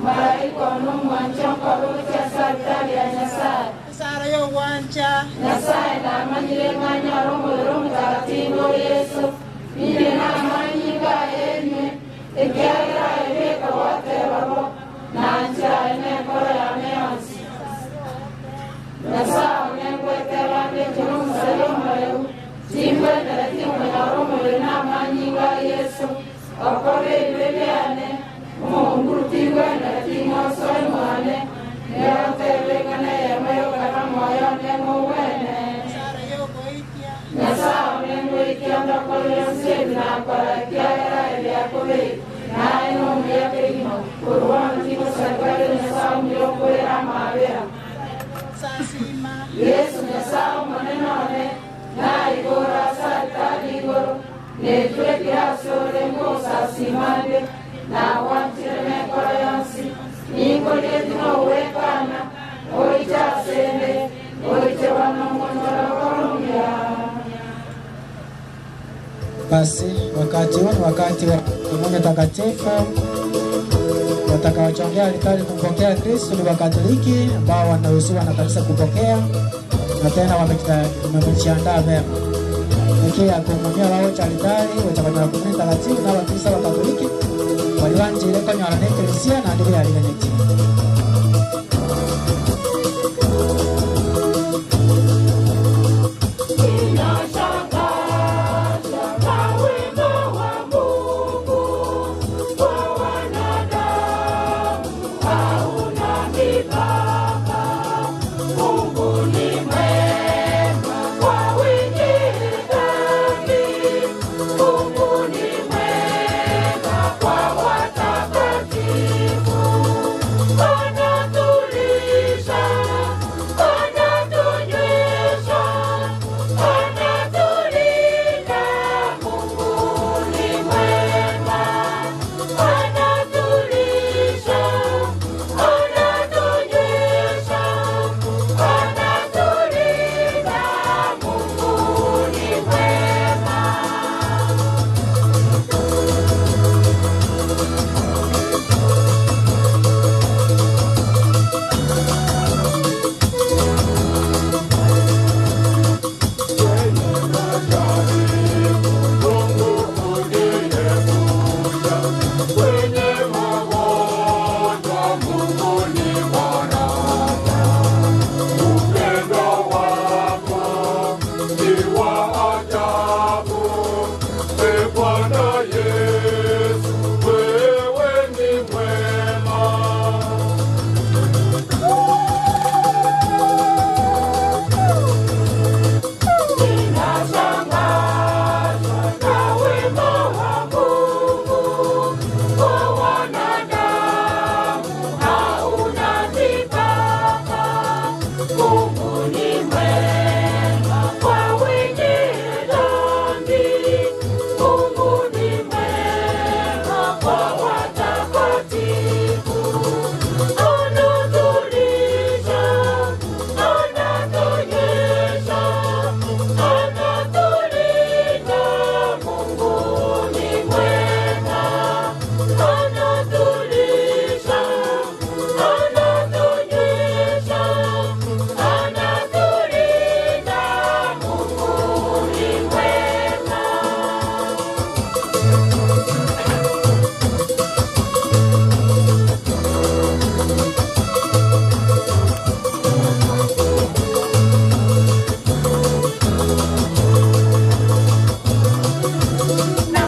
malaika onomwancha nkarocha sabitari ya Nyasaye Sara yogwancha Nyasaye namanyire ng'anyora omorero omutakatifu Yesu nine namanyinga enywe ekiagera ebeka gwatebabo nanchae nenkoro yane yonsi Nyasaye onengwetebande ekero omusabire omoreu timbwenere timonyora omorero namanyinga Yesu okore ebibe biane omonguru tingwenere ting'osoe mwane neotebekane eyemo yokana moyo neng'owene Nyasaye onengweikia ndokorere nsebi nakora ekiagera ebiakobei naye nomuya kegima korwa ntigosakare Nyasaye omuya okwera amabera Yesu Nyasaye omonene one naigoro ase igoro netwekire ase ore ngosasimande nawantire nenkoro yonsi ninkorie tinowekana oiche asende oiche banomonyorokorombia Basi wakati huu ni wakati wa komunyo takatifu. Watakaochongea altari kumpokea Kristo ni Wakatoliki ambao wanaruhusiwa na kanisa kupokea na tena wamejiandaa vyema. Engaki ya komunia bagocha alitari gocha konyora komunia takatifu na abakristo abakatoliki baria bancheire konyora na ekeresia naende beyariganetie.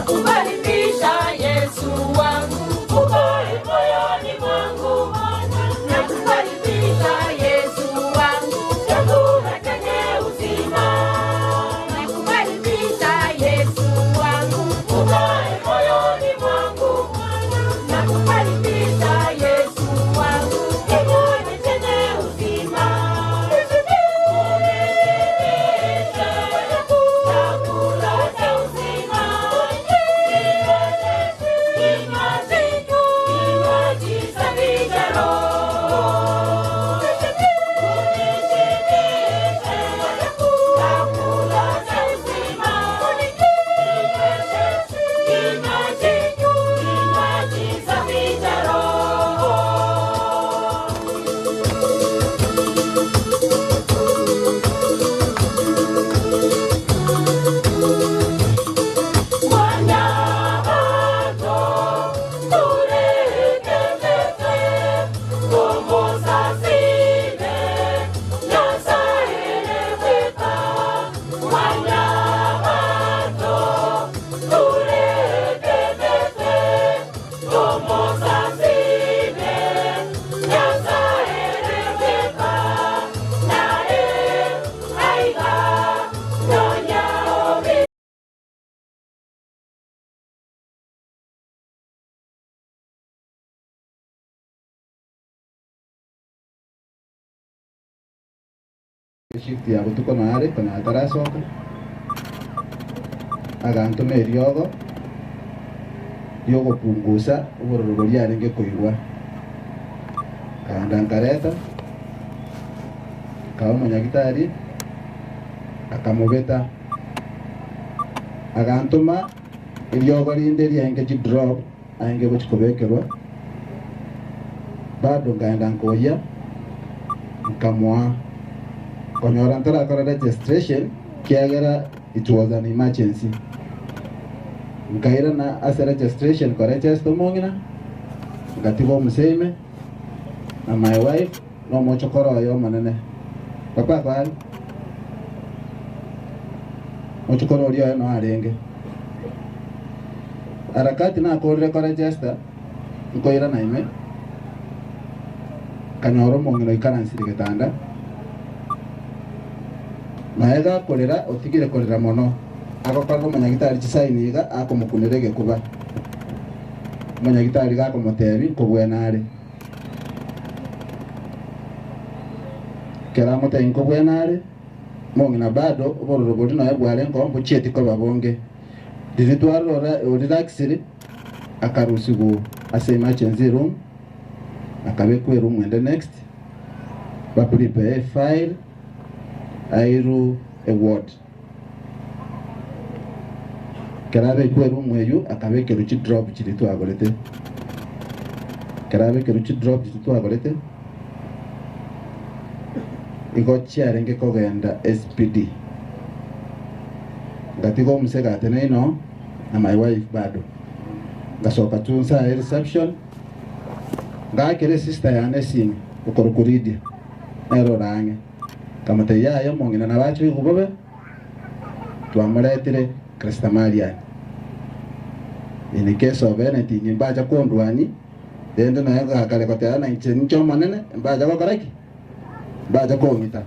Nakukaribisha Yesu wangu, ukae moyoni mwangu. Nakukaribisha Yesu wangu, chakula chenye uzima. Nakukaribisha Yesu wangu, ukae moyoni mwangu. Nakukaribisha Yesu wangu, kinywaji chenye uzima. Unishibishe, chakula cha uzima. Shift ya botuko nare kona atarasoka agantoma eriogo riogopungusa obororo boria arenge koigwa kanda nkareta kaba omonyagitari akamobeta agantoma eriogo rinde riaenge chidrop aenge gochikobekerwa bado nkaenda nkoyia nkamoa konyora ntarakora registration kiagera It was an emergency. Nkairana ase registration koregesta omong'ina, ngatiga omoseime na my wife na omochokoro oye omonene. Papa ako are? Mochokoro oria oye noo arenge. Harakati nakorire koregesta, nkoirana ime, nkanyora omong'ina oikaransire getanda. Naye gakorera, otigire korera mono, agokorera omonyagitari chisaini iga akomokunera egekuba. Omonyagitari gakomotebia, Nkobwena are. Ekero amotebia nkobwena are, omong'ina bado obororo boria nonya bwarengeo mbochieti koba bonge. Riria twarora orelaxire, akarusigwa ase emergency room, akabekwa eroom ende next, ba prepare efile airwe eward. Ekero abekwa eroom eywo akabekerwa chidrop chiria twagorete, ekero abekerwa chidrop chiria twagorete, igo chiarenge kogenda SPD. Ngatiga omusege ateneine oo na my wife bado. Ngasoka tu nsae reception, ngaakera esister yane esimi okorokwa Lydia, nere ore ang'e. Nkamotebia yaya omong'ina nabo ache oigwe bobe, twamoretire Christamarian. In case of anything mbacha kondwani, rende nonya gakare goteba na inche ninche omonene, mbacha gokora ki? Mbacha kong'ita.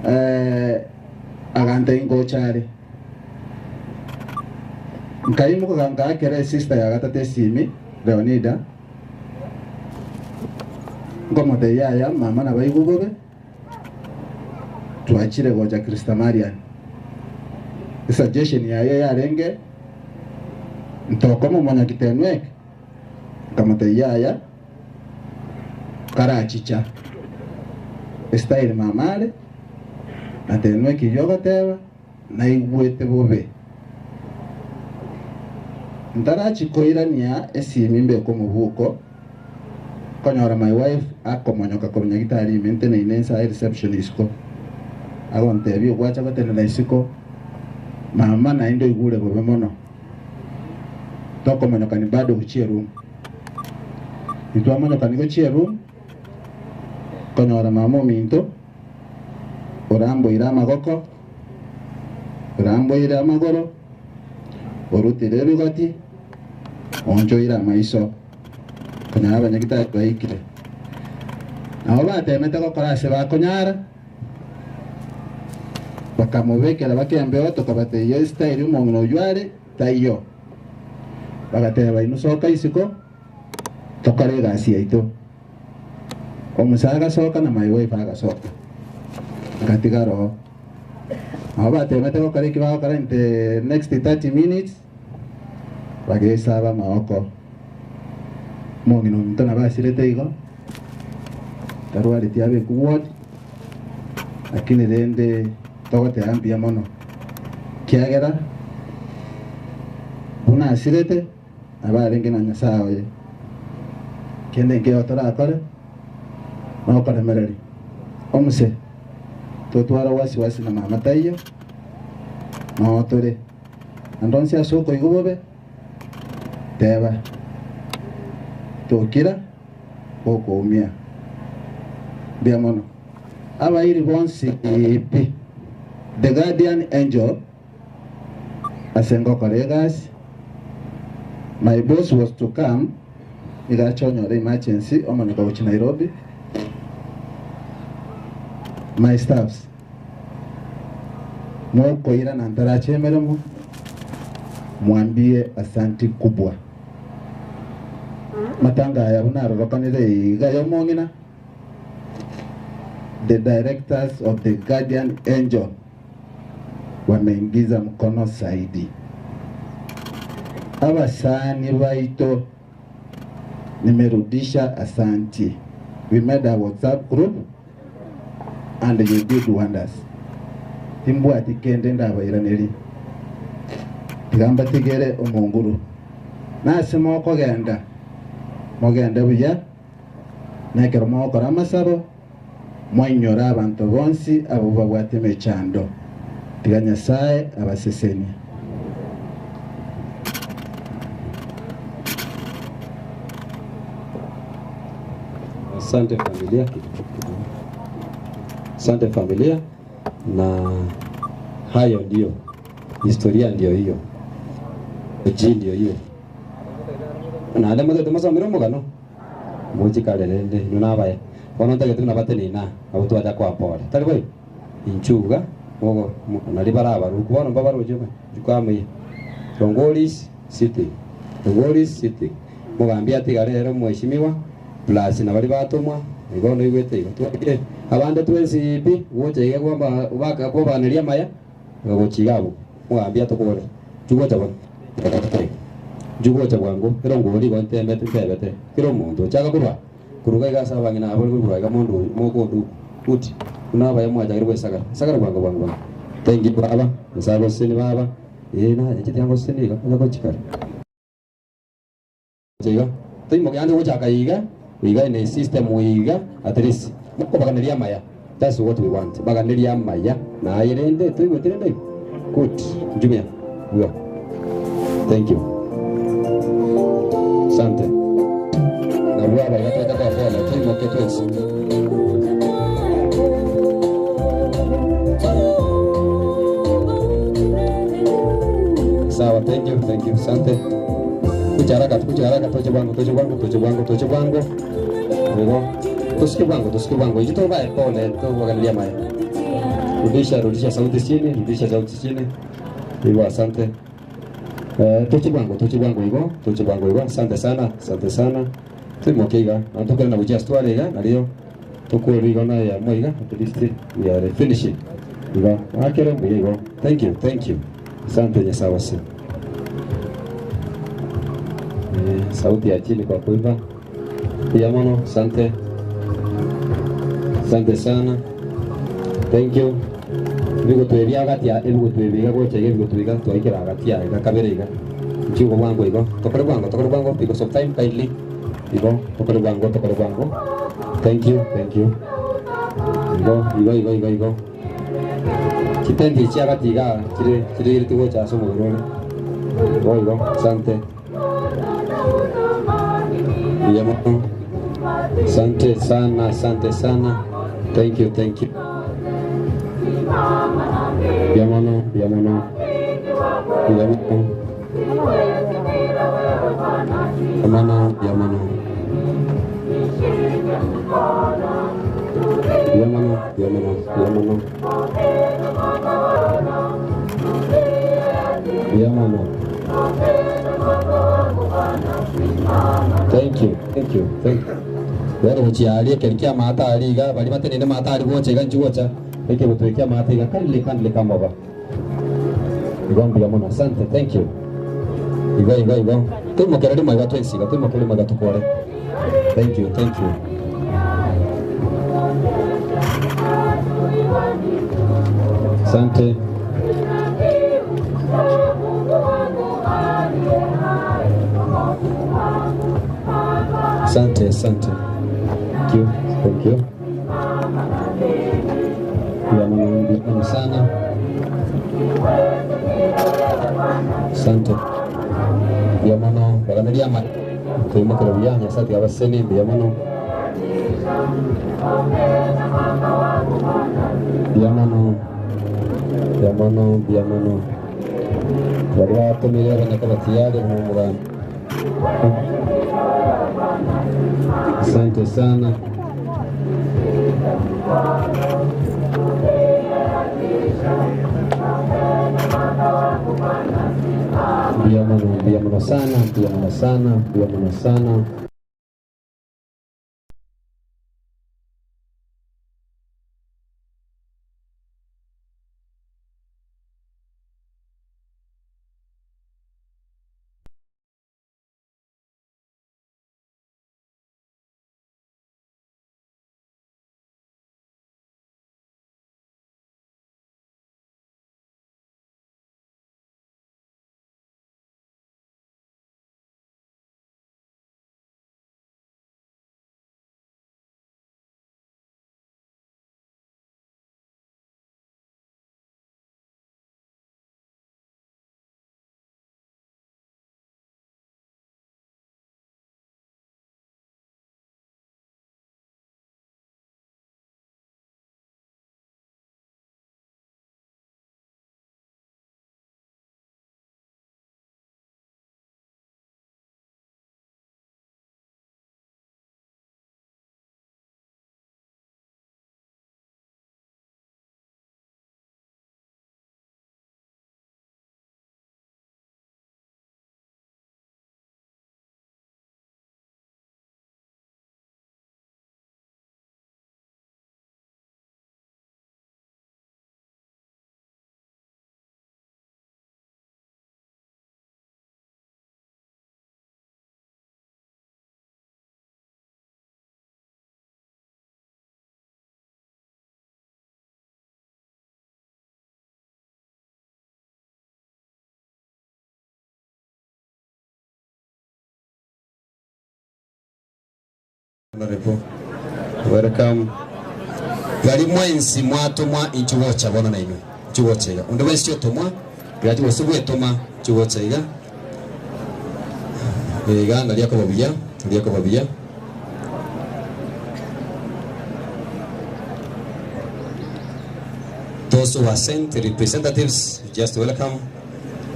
Eh, agantebia ngocha are. Nkaimoka ngaakera esister ya gatato esimi, Leonida, Nkomotebia, Yaya, mama nabaigwe bobe, twachire gocha Christamarian. Esuggestion yaye yarenge, Ntokomomonya kitenwek? Nkamotebia, Yaya, karachicha estyle mama are, na tenwek eyio ogoteba, Naigwete bobe. Ntarachia koirania esimi mbeke omobuko, nkonyora my wife akomonyoka korwa nyagitari ime nteneine inse aye reception isiko. Agontebia ogwacha gotenena isiko, mama naende oigure bobe mono. Tokomonyokani bado gochia eroom. Intwamonyokani gochia eroom, nkonyora mama ominto oramboire amagoko, oramboire amagoro, orutire ebigoti, oonchoire amaiso, konyora abanyagitari baikire. Nabo bateemete gokora ase bakonyara, bakamobekera bakembeo, tokabatebia esitairi omong'ina oyio are taiyo. Bagateba, Inwe soka isiko, tokore egasi yaito. Omusa agasoka na my wife agasoka, nkatigara oo. Nabo batemete gokora eki bagokora in the next 30 minutes, bagesaba amagoko. Omong'ina ominto nabo asirete igo, tarwareti abekwe ward, lakini rende togoteba mbuya mono, ekiagera buna asirete, nabo arenge na Nyasae oye. Kende nkeigo torakore nokoremereria. Omuse, totwara wasi wasi na mama taiyo, noo tore. Ande onsi ase okoigwa bobe, teba, Tokira gokoumia. Mbuya mono. Abairi bonsi pi, the guardian angel, Ase ngokora egasi, my boss was to come, nigo ache onyore emergency omonyoka gochia Nairobi, my staffs mokoirana ntarache emeremo mwambie asanti kubwa. Matanga aya buna arorokanire iga yomong'ina, the directors of the Guardian Angel Wameingiza mkono zaidi. Abasani baito nimerudisha asanti. We made a WhatsApp group and you did wonders. Timbwati kende ndabairanerie. Tiga mbatigere omonguru. Nase mokogenda, mogende buya, na ekero mogokora amasabo, Mwainyore abanto bonsi abwo babwate emechando. Tiga Nyasaye abasesenie. Asante familia, asante familia. Na hayo ndio historia, ndio hiyo ji ndio hiyo naende motete mosomere omogano mochikarerende inwe nabaya bono ntagete buna batenena abo twacha kwapore tari boigo inchuga mogo nari barabaruku bono mbabaroche ba nchukamuya Rongoris City Rongoris City mugambia atigare ero mheshimiwa plus na bari batumwa igo no igwete igo twakire abande twensi pi gocha iga kwamba baka kwabaneria maya gochiga abo mugambia tukore chugocha bo jugocha bwangu kero ngori go ntembete ntebete kero omonto ochaka korwa kuruga iga ase abang'ina abo korwa iga mondo mokondu uti buna abaya mwachakire goesagara sagara bwango bwango bwango thank you baba nyasaye goseseni baba eh na chiti yango seseni iga onya gochikara iga toimoke yande gochaka iga iga in a system iga at least mokobaganeria amaya. That's what we want, baganeria amaya naye rende toigwete rende good jumia buya. Thank you, asante na bwaba iga tweta kwa pole toimoke twensi. Sawa, thank you, thank you, asante. Kuja haraka, kuja haraka, toche bwangu, toche bwangu, toche bwangu, toche bwangu. Hivyo. Tusikie bwangu, tusikie bwangu. Ijito bae pole, tu maya. Rudisha, rudisha sauti chini, rudisha sauti chini. Hivyo, asante. Eh, toche bwangu, toche bwangu hivyo, toche bwangu hivyo. Asante sana, asante sana. Tuimoke iga, na tukere na bujia stware iga, nalio tukuri iga na ya moiga, at least we are finishing. Iga, akere mbuya igo. Thank you, thank you. Asante nyasaye wasi. Eh, sauti ya chini kwa kuimba. Pia mono, asante. Asante sana. Thank you. Ebigotwebia agati ya ebigotwebiga gocha iga ebigotwebiga twaikera agati ya iga kabere iga. Nchigo bwango igo. Tokore bwango, tokore bwango because of time kindly. Igo, tokore bwango, tokore bwango. Thank you, thank you. Igo, igo, igo, igo, igo. Chitendi chia agati iga chire chire ire tigocha ase omobere ore. Igo, igo, asante. Mbuya mono. Asante sana, asante sana. Thank you, thank you. Mbuya mono, mbuya mono. Mbuya mono. Mbuya mono, mbuya mono. Mbuya mono, mbuya mono, mbuya mono. Mbuya mono. Thank you, thank you, thank you. Wero gochiaria keri kia mata ari iga bari batenene mata ari gocha iga nchigocha eke gotwekia mata iga kindly kindly come over. Igo mbuya mono, asante, thank you. Igo igo igo twimokere rimwe iga twensi iga twimokere rimwe iga tukore. Thank you, thank you. Asante. Asante, asante. Thank you, thank you. Mbuya mono, mbuya mono sana. Asante. Mbuya mono, baganeria ama twimokere buya nyasaye abaseni mbuya mono. Mbuya mono. Mbuya mono, mbuya mono. Bari batumire abanyaka batiyari mu muganda. Asante sana. Mbuya mono, mbuya mono sana, mbuya mono sana, mbuya mono sana. Honorable, welcome. Bari mwensi mwatomwa inchu gocha bono nainwe. Inchu gocha iga. Onde bwensi otomwa, gati gose bwetoma inchu gocha iga. Iga naria koba buya, naria koba buya. Those who are sent representatives, just welcome.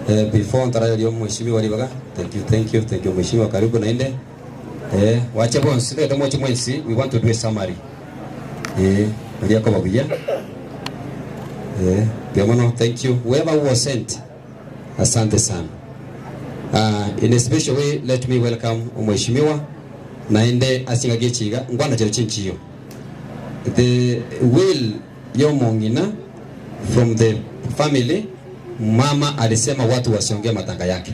Eh, before ntarayoria omweshimiwa ribaga. Thank you, thank you, thank you mweshimiwa, karibu naende. Eh, wache bonsi, ndagete moche mwensi, we want to do a summary. Eh, naria koba buya. Eh, buya mono, thank you. Whoever who was sent, asante sana. Ah, in a special way, let me welcome omweshimiwa naende ase engaki echiga nkwana chero chinchiyo. The will y'omong'ina from the family mama alisema watu wasiongee matanga yake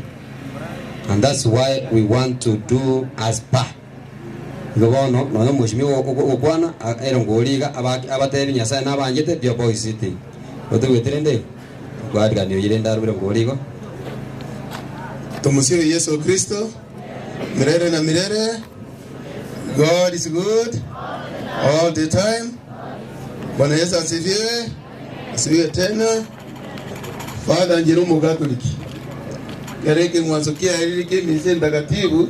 and that's why we want to do as per igo bono nonya omweshimiwa ogokwana ere ngori iga abatebi Nyasaye nabanchete dio boys iti otogwete rende igo kwarigani oyio rende arure ngori igo. Tumusifu Yesu Kristo milele na milele. God is good all the time. Bwana Yesu asifiwe. Asifiwe tena. Father njire omokatoliki kere ekeng'wanso kiaerire ki'emisa endagatibu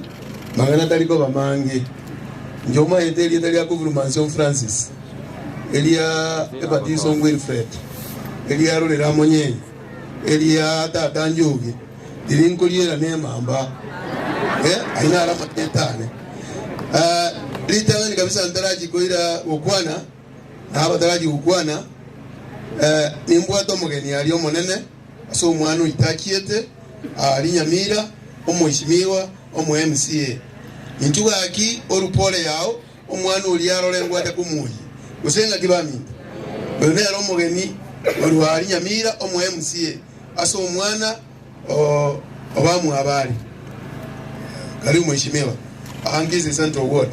mang'ana tari koba mange. Inche omaete erieta ria Confirmation Francis, eria ebatiso Wilfred, eria rorera Amonyenye, eria tata Njogi, riri nkoriera nemamba eh, ayio naro amarieta ane. Ah, ritang'ani kabisa ntarachi koira gokwana, na abatarachi gokwana, eh, nimbwate omogeni aria omonene ase omwana oito achiete aria Nyamira, omoishimiwa, omo MCA. Inchuo gaki orupore yao, omwana oria arore ngwacha komoyia, gose ng'aki baminto? Oyo nere omogeni orwa aria Nyamira, omo MCA, ase omwana o obamwabo aria. Karibu mheshimiwa. Aha Kisii Central Ward.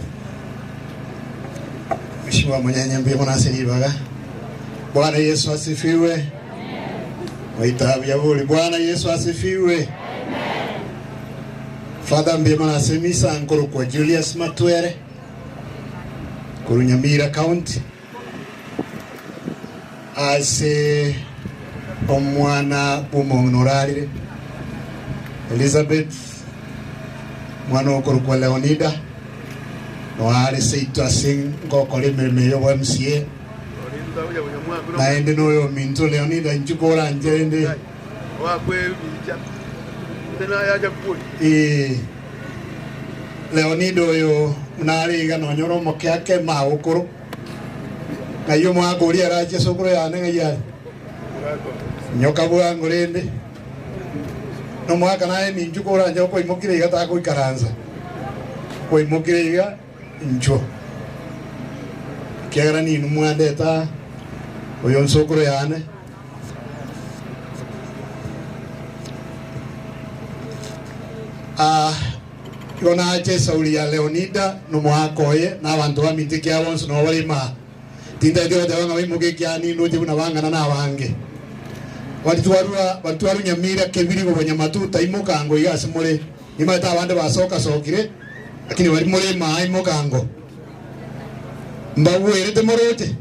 Mheshimiwa Munyenye mbuya mono ase ribaga. Bwana Yesu asifiwe. Goita buya bori. Bwana Yesu asifiwe. Father mbuya mono ase emisa nkorokwa Julius Matwere korwa Nyamira County ase omwana bw'omong'ina orarire Elizabeth omwana okorokwa Leonida noare seito ase ngokora emeremo eye obo MCA naende noyominto Leonida inchuo koranche rende Ee, Leonida oyo buna are iga nonya ore omoke ake magokoro, ng'ai omwaka oria arache sokoro yane ng'ai are? Nyoka bwango rende, nomwaka naye ninchwo koranche okoimokire iga tagoikaransa, okoimokire iga inchwo, ekiagera ninwe mwandete aa, oyo nsokoro yane. Aa, igo naache esauri ya Leonida nomoaka oye, na abanto baminto ekiagera bonsi nabo bare imaa. Tintagete goteba ng'a baimoke ekiagera nindoche buna bang'ana nabange. Baria twarua baria twarua Nyamira kebirigo bonyamatuta imoka ango iga ase more. Nimanyete abande basoka-sokire, lakini baria more imaa imoka ango. Mbagwerete moroche,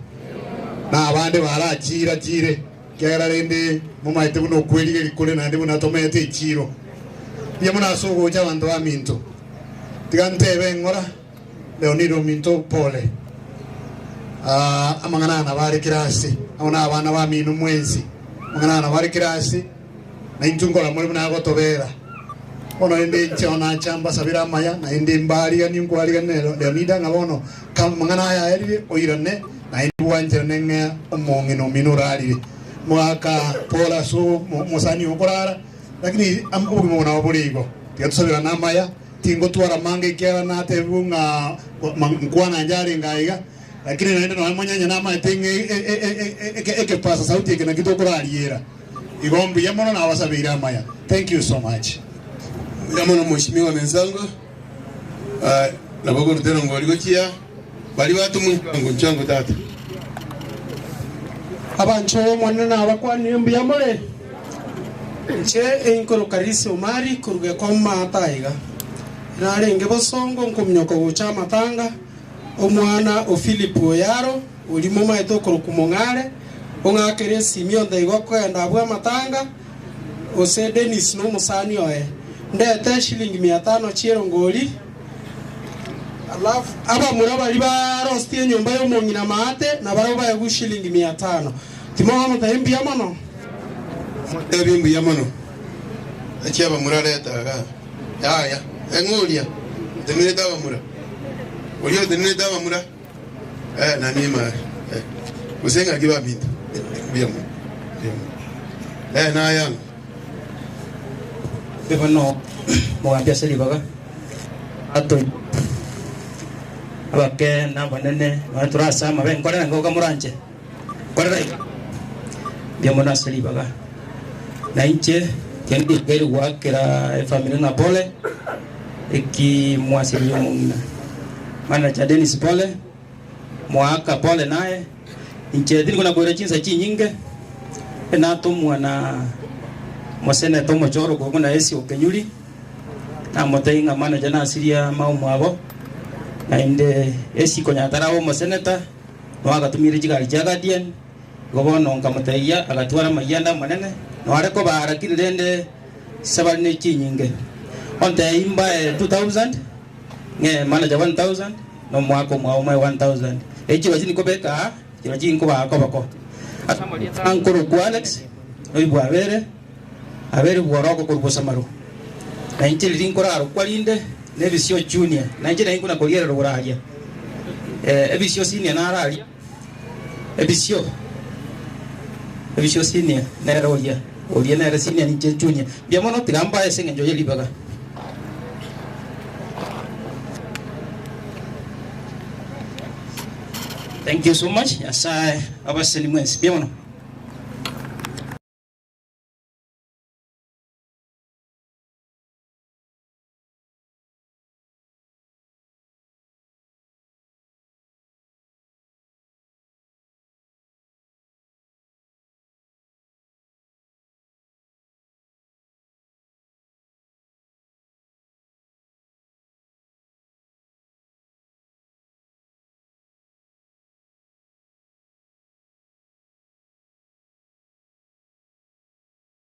na abande barachiira-chiire, ekiagera rende momaete buna okwerigeria kore naende buna tomeete echiiro. Mbuya mono ase ogocha abanto baminto. Tiga ntebe eng'ora, Leonida ominto pole. Ah, amang'ana aya nabo are kera ase, amo na abana bamino mwensi, amang'ana aya nabo are kera ase, na intwe nkora more buna agotobera. Bono rende inche nacha mbasabere amaya, naende mbaariganie nkwariganie na Leonida ng'a bono amang'ana aya aerire, oirane, naende bwancherane ng'a omong'ina omino orarire. Mogaka pole ase omosani oo okorara, lakini obogima obo nabo bore igo. Tiga tosaberane amaya, tingotwara amange ekiagera natebigwe ng'a nkwana inche arenge aiga, lakini naende nonya monyenye namaete ng'a ekepasa sauti eke nakio tokorariera. Igo mbuya mono nabasabeire amaya. Thank you so much. Mbuya mono Mheshimiwa Mensango. Ah, nabo okorutera ngori gochia baria batomwa nchwango nchwango tata. Abanchwa b'Omonene nabakwanire mbuya more? Inche inkoroka Lisi Omari koruga Ekoma taiga. Narenge bosongo nkominyoka gocha amatanga. omwana o Philip Oyaro, oria momaete okorokwa Mong'are, ong'akere esimi onde igo okogenda abwo amatanga, gose Dennis nomosani oye. Ndete shilingi mia tano chi'erongori, alafu abamura baria barostie enyomba y'omong'ina maate nabarabwo baegwe shilingi mia tano. Timogomotebi mbuya mono? Motebi mbuya mono. Naki abamura reta igaa. Yaya, eng'o oria otenerete abamura? Oria otenerete abamura? Eh, nani emari. Eh, gose ng'aki baminto? Mbuya mono. Mbuya mono. Eh, naye ang'o? Bono mogambi ase ribaga ato abake na abanene nonya tore ase amabe nkorera ngoka moranche nkorera iga mbuya mono ase ribaga na inche kende ndikaire goakera efamiri ng'a pole eki mwasiririe omong'ina manager Dennis pole moaka pole naye inche tindi kona koira chinsa chinyinge natomwa na moseneta omochoro korwa buna Esio Kenyuri namotebia ng'a manager nasirie amaumo abo naende Esio konya taraba omoseneta Noa agatumire chigari chia Guardian, igo bono nkamotebia agatwara amayianda amanene, noa are kobaa lakini rende sabari ne chinyinge. Ontebia imbae 2000, ng'e manager 1000, na omwaka omwabo moe 1000. Echi chirochio nikobeka aa, chirochio inkobaa koboko. Ase amarieta nkorokwa Alex, noibwe abere, abere bworoko korwa bosamaru. Na inche riria nkorarokwa rinde, nebisio junior, na inche nainko nakorierera oboraria. Ebisio senior nararia, ebisio, ebisio senior nere oria, oria nere senior ninche junior. Mbuya mono tiga mbae ase eng'encho ye ribaga. Thank you so much, Nyasaye abasesenie mwensi. Mbuya mono.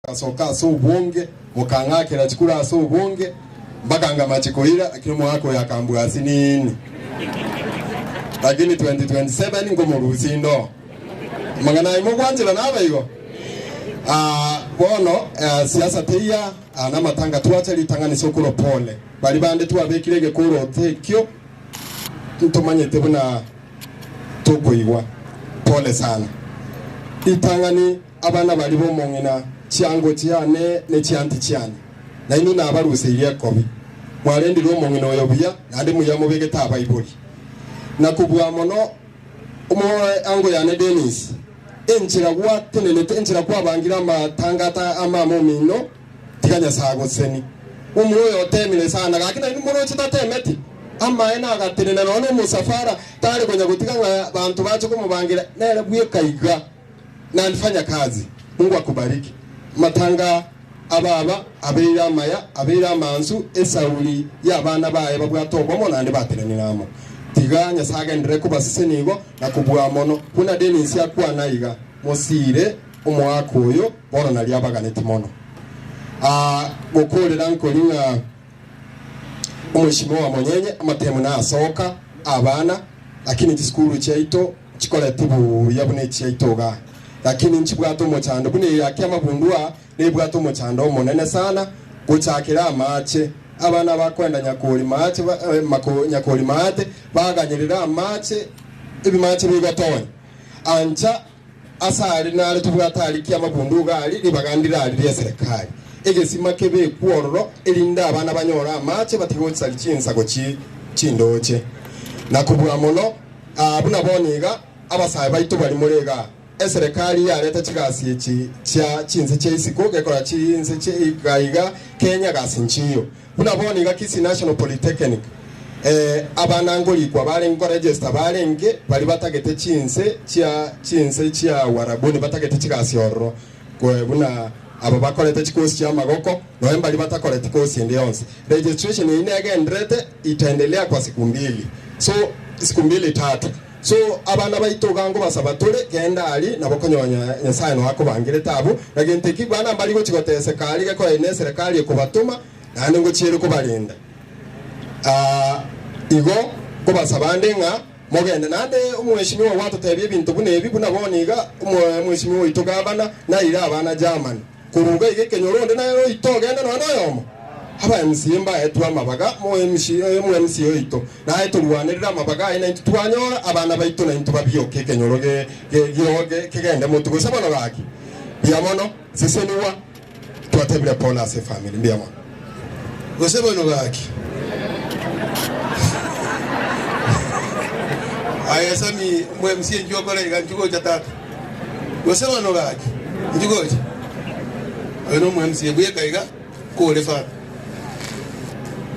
Mogasoka ase obonge, mokang'akera chikura ase obonge, mpaka ngamache koira, lakini omogaka oyo akambua asinini. Lakini 2027 nkomorusia inde oo. Amang'ana ayio mogwancherana abe igo? Ah, bono eh, siasa teiya, ah, namatanga twacha ritang'ani sokoro pole. Baria bande twabekire egekoroto ekio, ntomanyete buna tokoigwa. Pole sana. Ritang'ani Abana baria b'omong'ina, chiango chiane ne chianti chiane, na inwe nabaruseirie ekobi. Mwarendire omong'ina oyo buya, naende muya mobegete abaibori. Na kobua mono omoango yane Dennis, enchera gwatenenete, enchera kwabangire amatangata a mama omino, tiga Nyasae agosesenie. Omura oyo otemire sana, gaki nainwe moroche tatemeti? Amaene agatenena nonya nomosafara, tare konya gotiga ng'a banto bache komobangira, nere bweka iga. Na alifanya kazi. Mungu akubariki. Amatanga ababa abeire amaya, abeire amansu, esauri y'abana baye babwate obomo naende batenenire amo. Tiga Nyasae agenderere kobasesenia igo na kobua mono. Buna Dennis akwana iga, Mosiire omoaka oyo bono nario abaganeti mono. Aa gokorera nkori ng'a Omweshimiwa Monyenye amatemu nasoka abana lakini chisukuru chiaito Nchikoreti buya buna echiaito igaa, lakini nchibwate omochando buna eye ake amabundu aa nebwate omochando omonene sana gochakera amache. Abana bakoenda nyakori mache mako nyakori maate baganyerera amache ebimache bigotonya. Ancha ase are nare tobwate aria ki amabundu iga aria ribaga ndire aria ria eserekari. Egesima kebekwe ororo erinde abana banyore amache batige gochisaria chinsago chie chindoche. Na kobua mono Aa, buna bono iga, abasae baito bari more igaa, eserekari yareta chigasi echi chia chinse chia isiko gekora chinse chia iga iga Kenya gasi nchiyo. Buna bono iga Kisii National Polytechnic, eh, abana nkorikwa barenge koregister barenge bari batagete chinse chia chinse chia Uarabuni batagete chigasi ororo koe buna aba bakorete chikosi chia amagoko noe mbari batakoreti kosi ende yonsi. Registration eyio negendererete itaendelea kwa siku mbili. So. siku mbili tatu. So abana baito iga ngobasaba tore, genda aria, nabo konyonya Nyasae noe akobangerete abwo, na gento eki bana mbari gochia goteseka aria gekoe ne eserekari ekobatoma, naende ngochia ere kobarenda. Aa igo nkobasaba nde ng'a mogende. Naende omweshimiwa gwatotebia ebinto buna ebi, buna bono iga omweshimiwa oito gavana naire abana Germany. Korwa iga iga ekenyoro onde naye oito ogende nonya noyomo. Aba MCA mbaetwe amabaga mo MCA oito naye torwanerere amabaga aye naintwe twanyora abana baito naintwe babioke ekenyoro kegende motwe gose bono gaki. Mbuya mono sesenigwa twatebire pole ase efamiri mbuya mono. Gose bono gaki. Aye Sami mwe MCA inchuo okore iga inchuo gocha tata. Gose bono gaki inchuo gocha. Oyo no mwe MCA bweka iga kore father.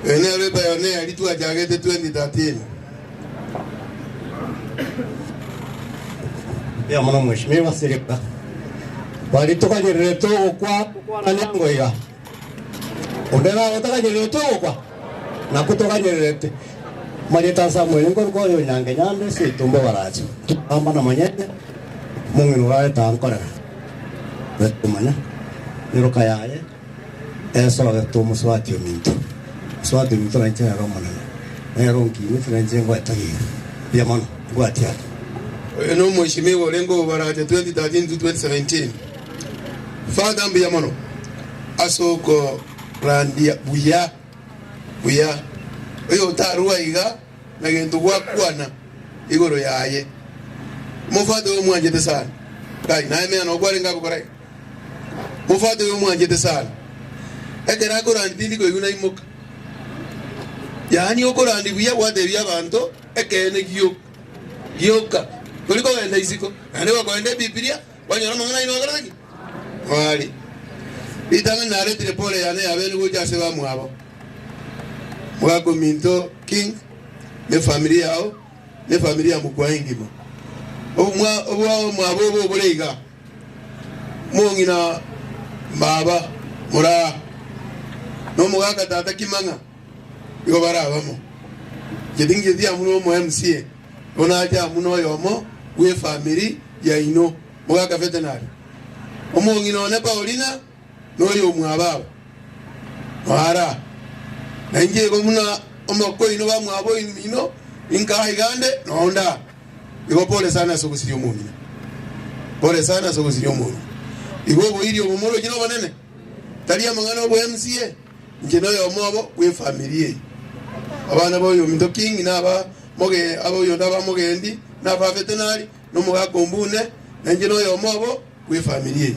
Oyo nere pioneer ri twachagete 2013. Mbuya mono Mheshimiwa Siriba. Bari tokanyererete ogokwa tokwanania ngo iga. Onde naye otaganyererete ogokwa, nakwo toganyererete. Marieta Samuel nkorokwa oyo Nyange Nyande ase etumbo barache. Togamba na monyene, omong'ina orarete ankorera. Tomanya, eroka yaye esogete omosubati ominto. Omosubati ominto nainche nere omonene, nere onkinete nainche ngoetagia iga. Mbuya mono, mbwati ake. Oyo nomweshimiwa orenge obarache 2013 to 2017. Father mbuya mono ase okorandia buya buya oyotarua iga na gento gwakwana igoro yaye. Omofata oyo omwanchete sana. Kai naye mea noo kwarenge agokora iga. Omofata oyo omwanchete sana. Ekero akorandia tindi koigwa naimoka. Yaani okorandia buya gwatebia abanto ekeene gioka gioka. Tori kogenda isiko naende gokoenda ebibilia. Kwanyora amang'ana aino akorete ki? Mwari. Ritang'ani naretire pole yane ya bene gocha ase bamwabo. Omogaka ominto King ne efamiri yao ne efamiri ya mokwa engima. Obomwa obwabo obo obore iga. Omong'ina baba moraa na omogaka tata Kimang'a igo bare abamo. Inche tingieti amo na omo MCA. Bono ache amo noyomo bw'efamiri yaino, mogaka Vetenari, omong'ina one Paulina, na oyomwabo aba noara. Na inche igo buna omoko oino bamwabo oino, inkaa iga nde nonde aa. Igo pole sana ase ogosiria omong'ina, pole sana ase ogosiria omong'ina. Igo oboiri obo moroche nobonene, tari amang'ana obo MCA. Inche noyomo obo bw'efamiri eye. Abana b'oyominto King na aba moge ab'oyonde aba mogendi, na aba vetenari, na omogaka ombune, na inche noyomo obo bw'efamiri eye.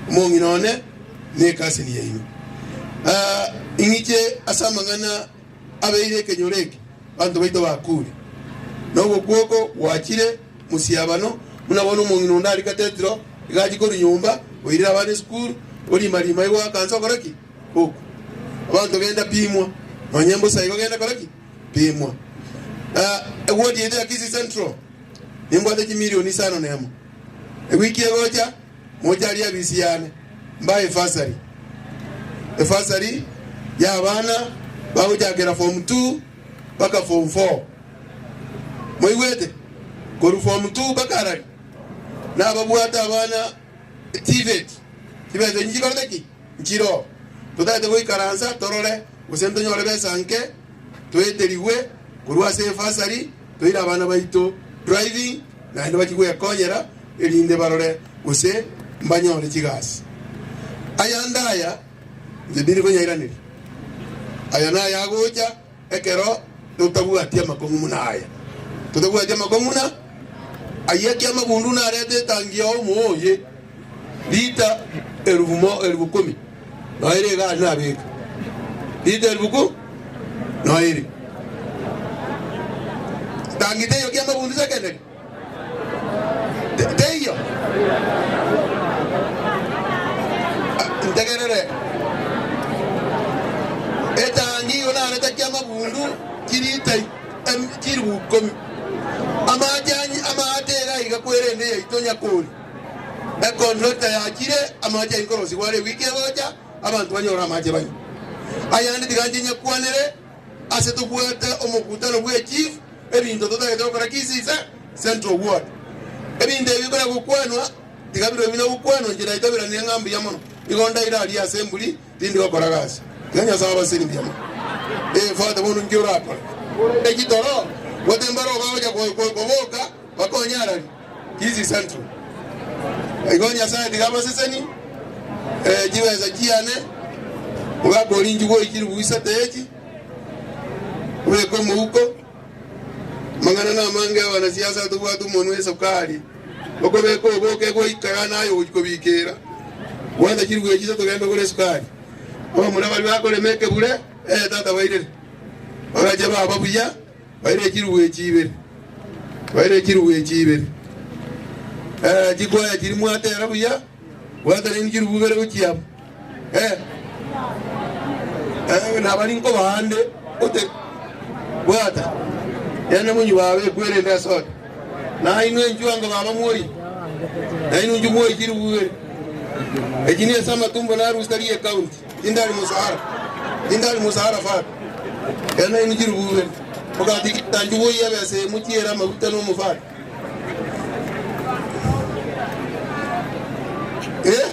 Omong'ina one na ekaseni yaino. Ah, ing'iche ase amang'ana abeire ekenyoro eke, abanto baito bakure. Na ogokwa oko gwachire mosiabano, buna bono omong'ina onde aria Katetiro, iga achia korwa nyomba, oirire abana esukuru, orima rima igo akansa okora ki? Oku. Abanto genda pimwa, nonya mbosa igo genda kora ki? Pimwa. Ah, eward yaito ya Kisii Central nimbwate chimilioni isano na emo. Ewiki egocha moche aria abisi yane mbae efasari. Efasari ya abana bagochakera form 2 mpaka form 4. Moigwete? Korwa form 2 mpaka arari. Nababwate abana TVET. Chibesa echi chikorete ki? Nchiroo, totagete goikaransa torore gose ntonyore besa nke toeterigwe korwa ase efasari toire abana baito driving naende bachie gwekonyera erinde barore gose mbanyore chigasi. Ayande aya inche tindi konyairaneria. Aya naye agocha ekero totabwati amakong'u buna aya. Totabwati amakong'u buna ayio ekiamagundu narete etangi yao omoyo. Lita erubu mo erubu kumi noere egari nabeka lita erubu ku noere tangi teiyo kia amabundu secondary Te- teiyo Ah, ntegerere etangi igo nareta kia amabundu chilita em- chiribu ikomi amache anyi- amaate iga iga kwerende yaito nyakori Ekontractor yachire, amache ayio nkorosigwa are ewiki egocha, abanto banyore amache banywe. Ayande tiga nche nyakwanere ase tobwate omokutano bwe chief. ebinto totagete gokora Kisii Central Ward. Ebinto ebi bikona gokwanwa, tiga birwe buna gokwanwa inche naitaberanire ng'a mbuya mono. Igo ndaire aria ase emburi, tindi gokora gasi. Tiga Nyasae abasenie mbuya mono. Ee, Father, bono inki orakore? Korende chitoro, gote mbare obagocha koboka, bakonye arari Kisii Central. Igo Nyasae tiga abaseseni, eh, chibesa chiane, omogaka oria inchuo oichire buisate echi, obeke omouko. Amang'ana namange abanasiasa tobwate omonwa esukari, okobeka oboke goikara naye ogochia kobikera. Bwata chiribu echi togende ogore esukari. Abamura baria bakorema ekebure, eh tata bairere. Bagacha baba buya, baire chiribu echi ibere. Baire chiribu echi ibere. Eh, chikwaya chiria mwatera buya, bwata rende chiribu ibere gochia abwo. Eh, eh, nabari nkobaa nde ote bwata ene monywe baba ekwerende ase ore na inwe inchuo ango baba mwoi na inwe inchuo mwoi chiribu ibere echi ni ase amatumbo narusia tari ecounty tindari musahara tindari musahara father ene inwe chiribu ibere mogatigita inchuo bwoi ebesa eye mochiere amaguta na omofare Eh?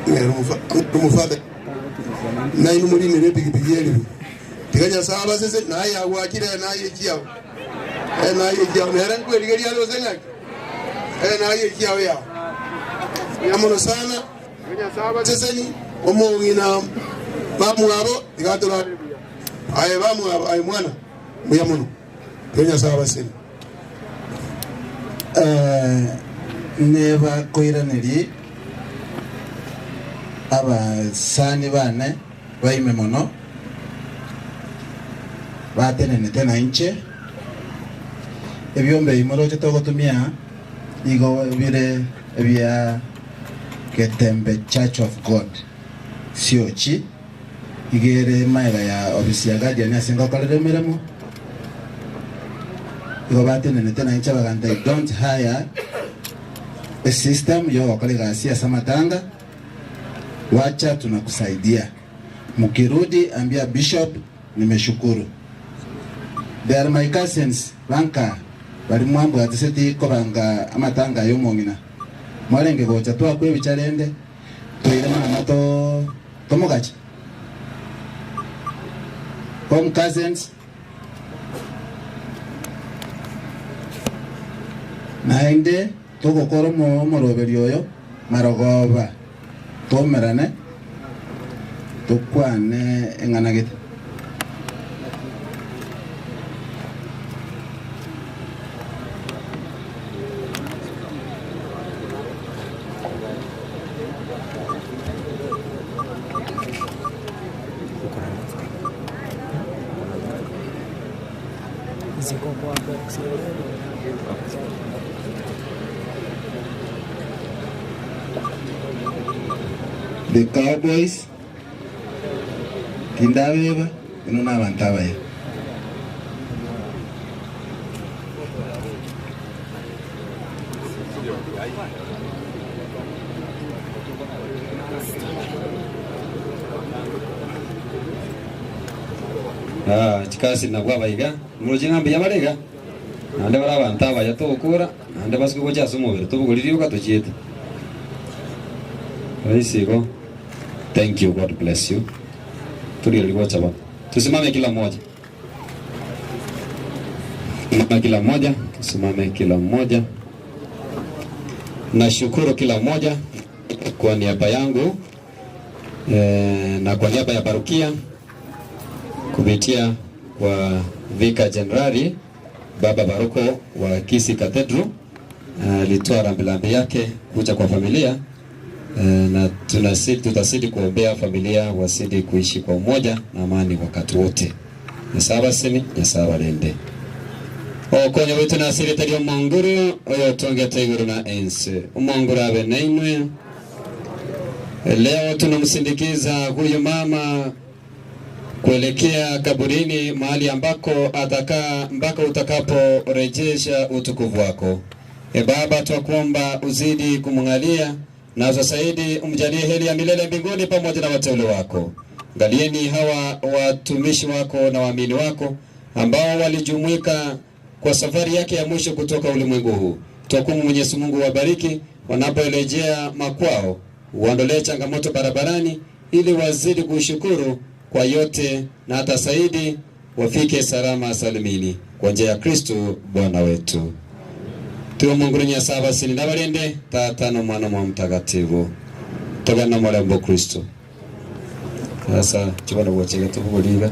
Eh, omofadha nainwe morinere epigipigi eribu tiga nyasaye abasese naye agwachire naye echiao eh, naye echiao nere nkwerigeria are gose ng'aki eh, naye echiao yao mbuya mono sana tiga nyasaye abaseseni omong'ina bamwabo tiga atorare buya Aye bamwabo, aye mwana, mbuya mono, tiga Nyasae abasenie. Nebakoiranerie abasani bane baime mono, batenenete nainche, ebiombe ebi moroche togotumia nigo bire ebia Getembe Church of God, Siochi. Iga ere magega ya ofisi ya Guardian ase ngokorera emeremo. Igo batenenete na inche bagantebia don't hire a system yogokora egasi ase amatanga, wacha tunakusaidia. Mukirudi ambia bishop nimeshukuru. They are my cousins banka baria mwambwatiseti kobanga amatanga aya omong'ina. Mwarenge gocha twakwa ebicha rende toire mama to Tomogache. Home cousins. Naende togokora omoroberio oyo marogoba toumerane tokwane eng'ana gete. The Cowboys, tindabeba, inwe nabanto abaya. Ah, chikasi nabwo abaiga, moroche ng'a mbuya bare iga, naende bare abanto abaya togokora, naende basike gocha ase omobere, tobogori rioka tochiete. Rahisi igo. Thank you, God bless you. Torigereria gocha bono. Tusimame kila mmoja. Tusimame kila mmoja, tusimame kila mmoja. Nashukuru kila mmoja kwa niaba yangu e, na kwa niaba ya parokia kupitia kwa Vika Jenerali Baba Baroko wa Kisii Cathedral alitoa rambirambi yake kuja kwa familia e, na tunasidi, tutazidi kuombea familia wazidi kuishi kwa umoja na amani wakati wote. Nyasaye abasemi, Nyasaye abarende. Okonya gwaito nase erieta ri'Omonguru oyotongete igoro na ense. Omonguru abe nainwe. Leo tunamsindikiza huyu mama kuelekea kaburini, mahali ambako atakaa mpaka utakaporejesha utukufu wako. E Baba, twakuomba uzidi kumng'alia na zaidi umjalie heri ya milele mbinguni pamoja na wateule wako. Angalieni hawa watumishi wako na waamini wako ambao walijumuika kwa safari yake ya mwisho kutoka ulimwengu huu. Twakuomba Mwenyezi Mungu wabariki wanaporejea makwao, uondolee changamoto barabarani, ili wazidi kushukuru kwa yote na hata zaidi wafike salama salimini kwa njia ya Kristo Bwana wetu. Tuwe Mungu Nyasaye abasini nabarinde Tata na Mwana mwa Mtakatifu togana murembo Kristo. Sasa chibona gwochege tubuguriga.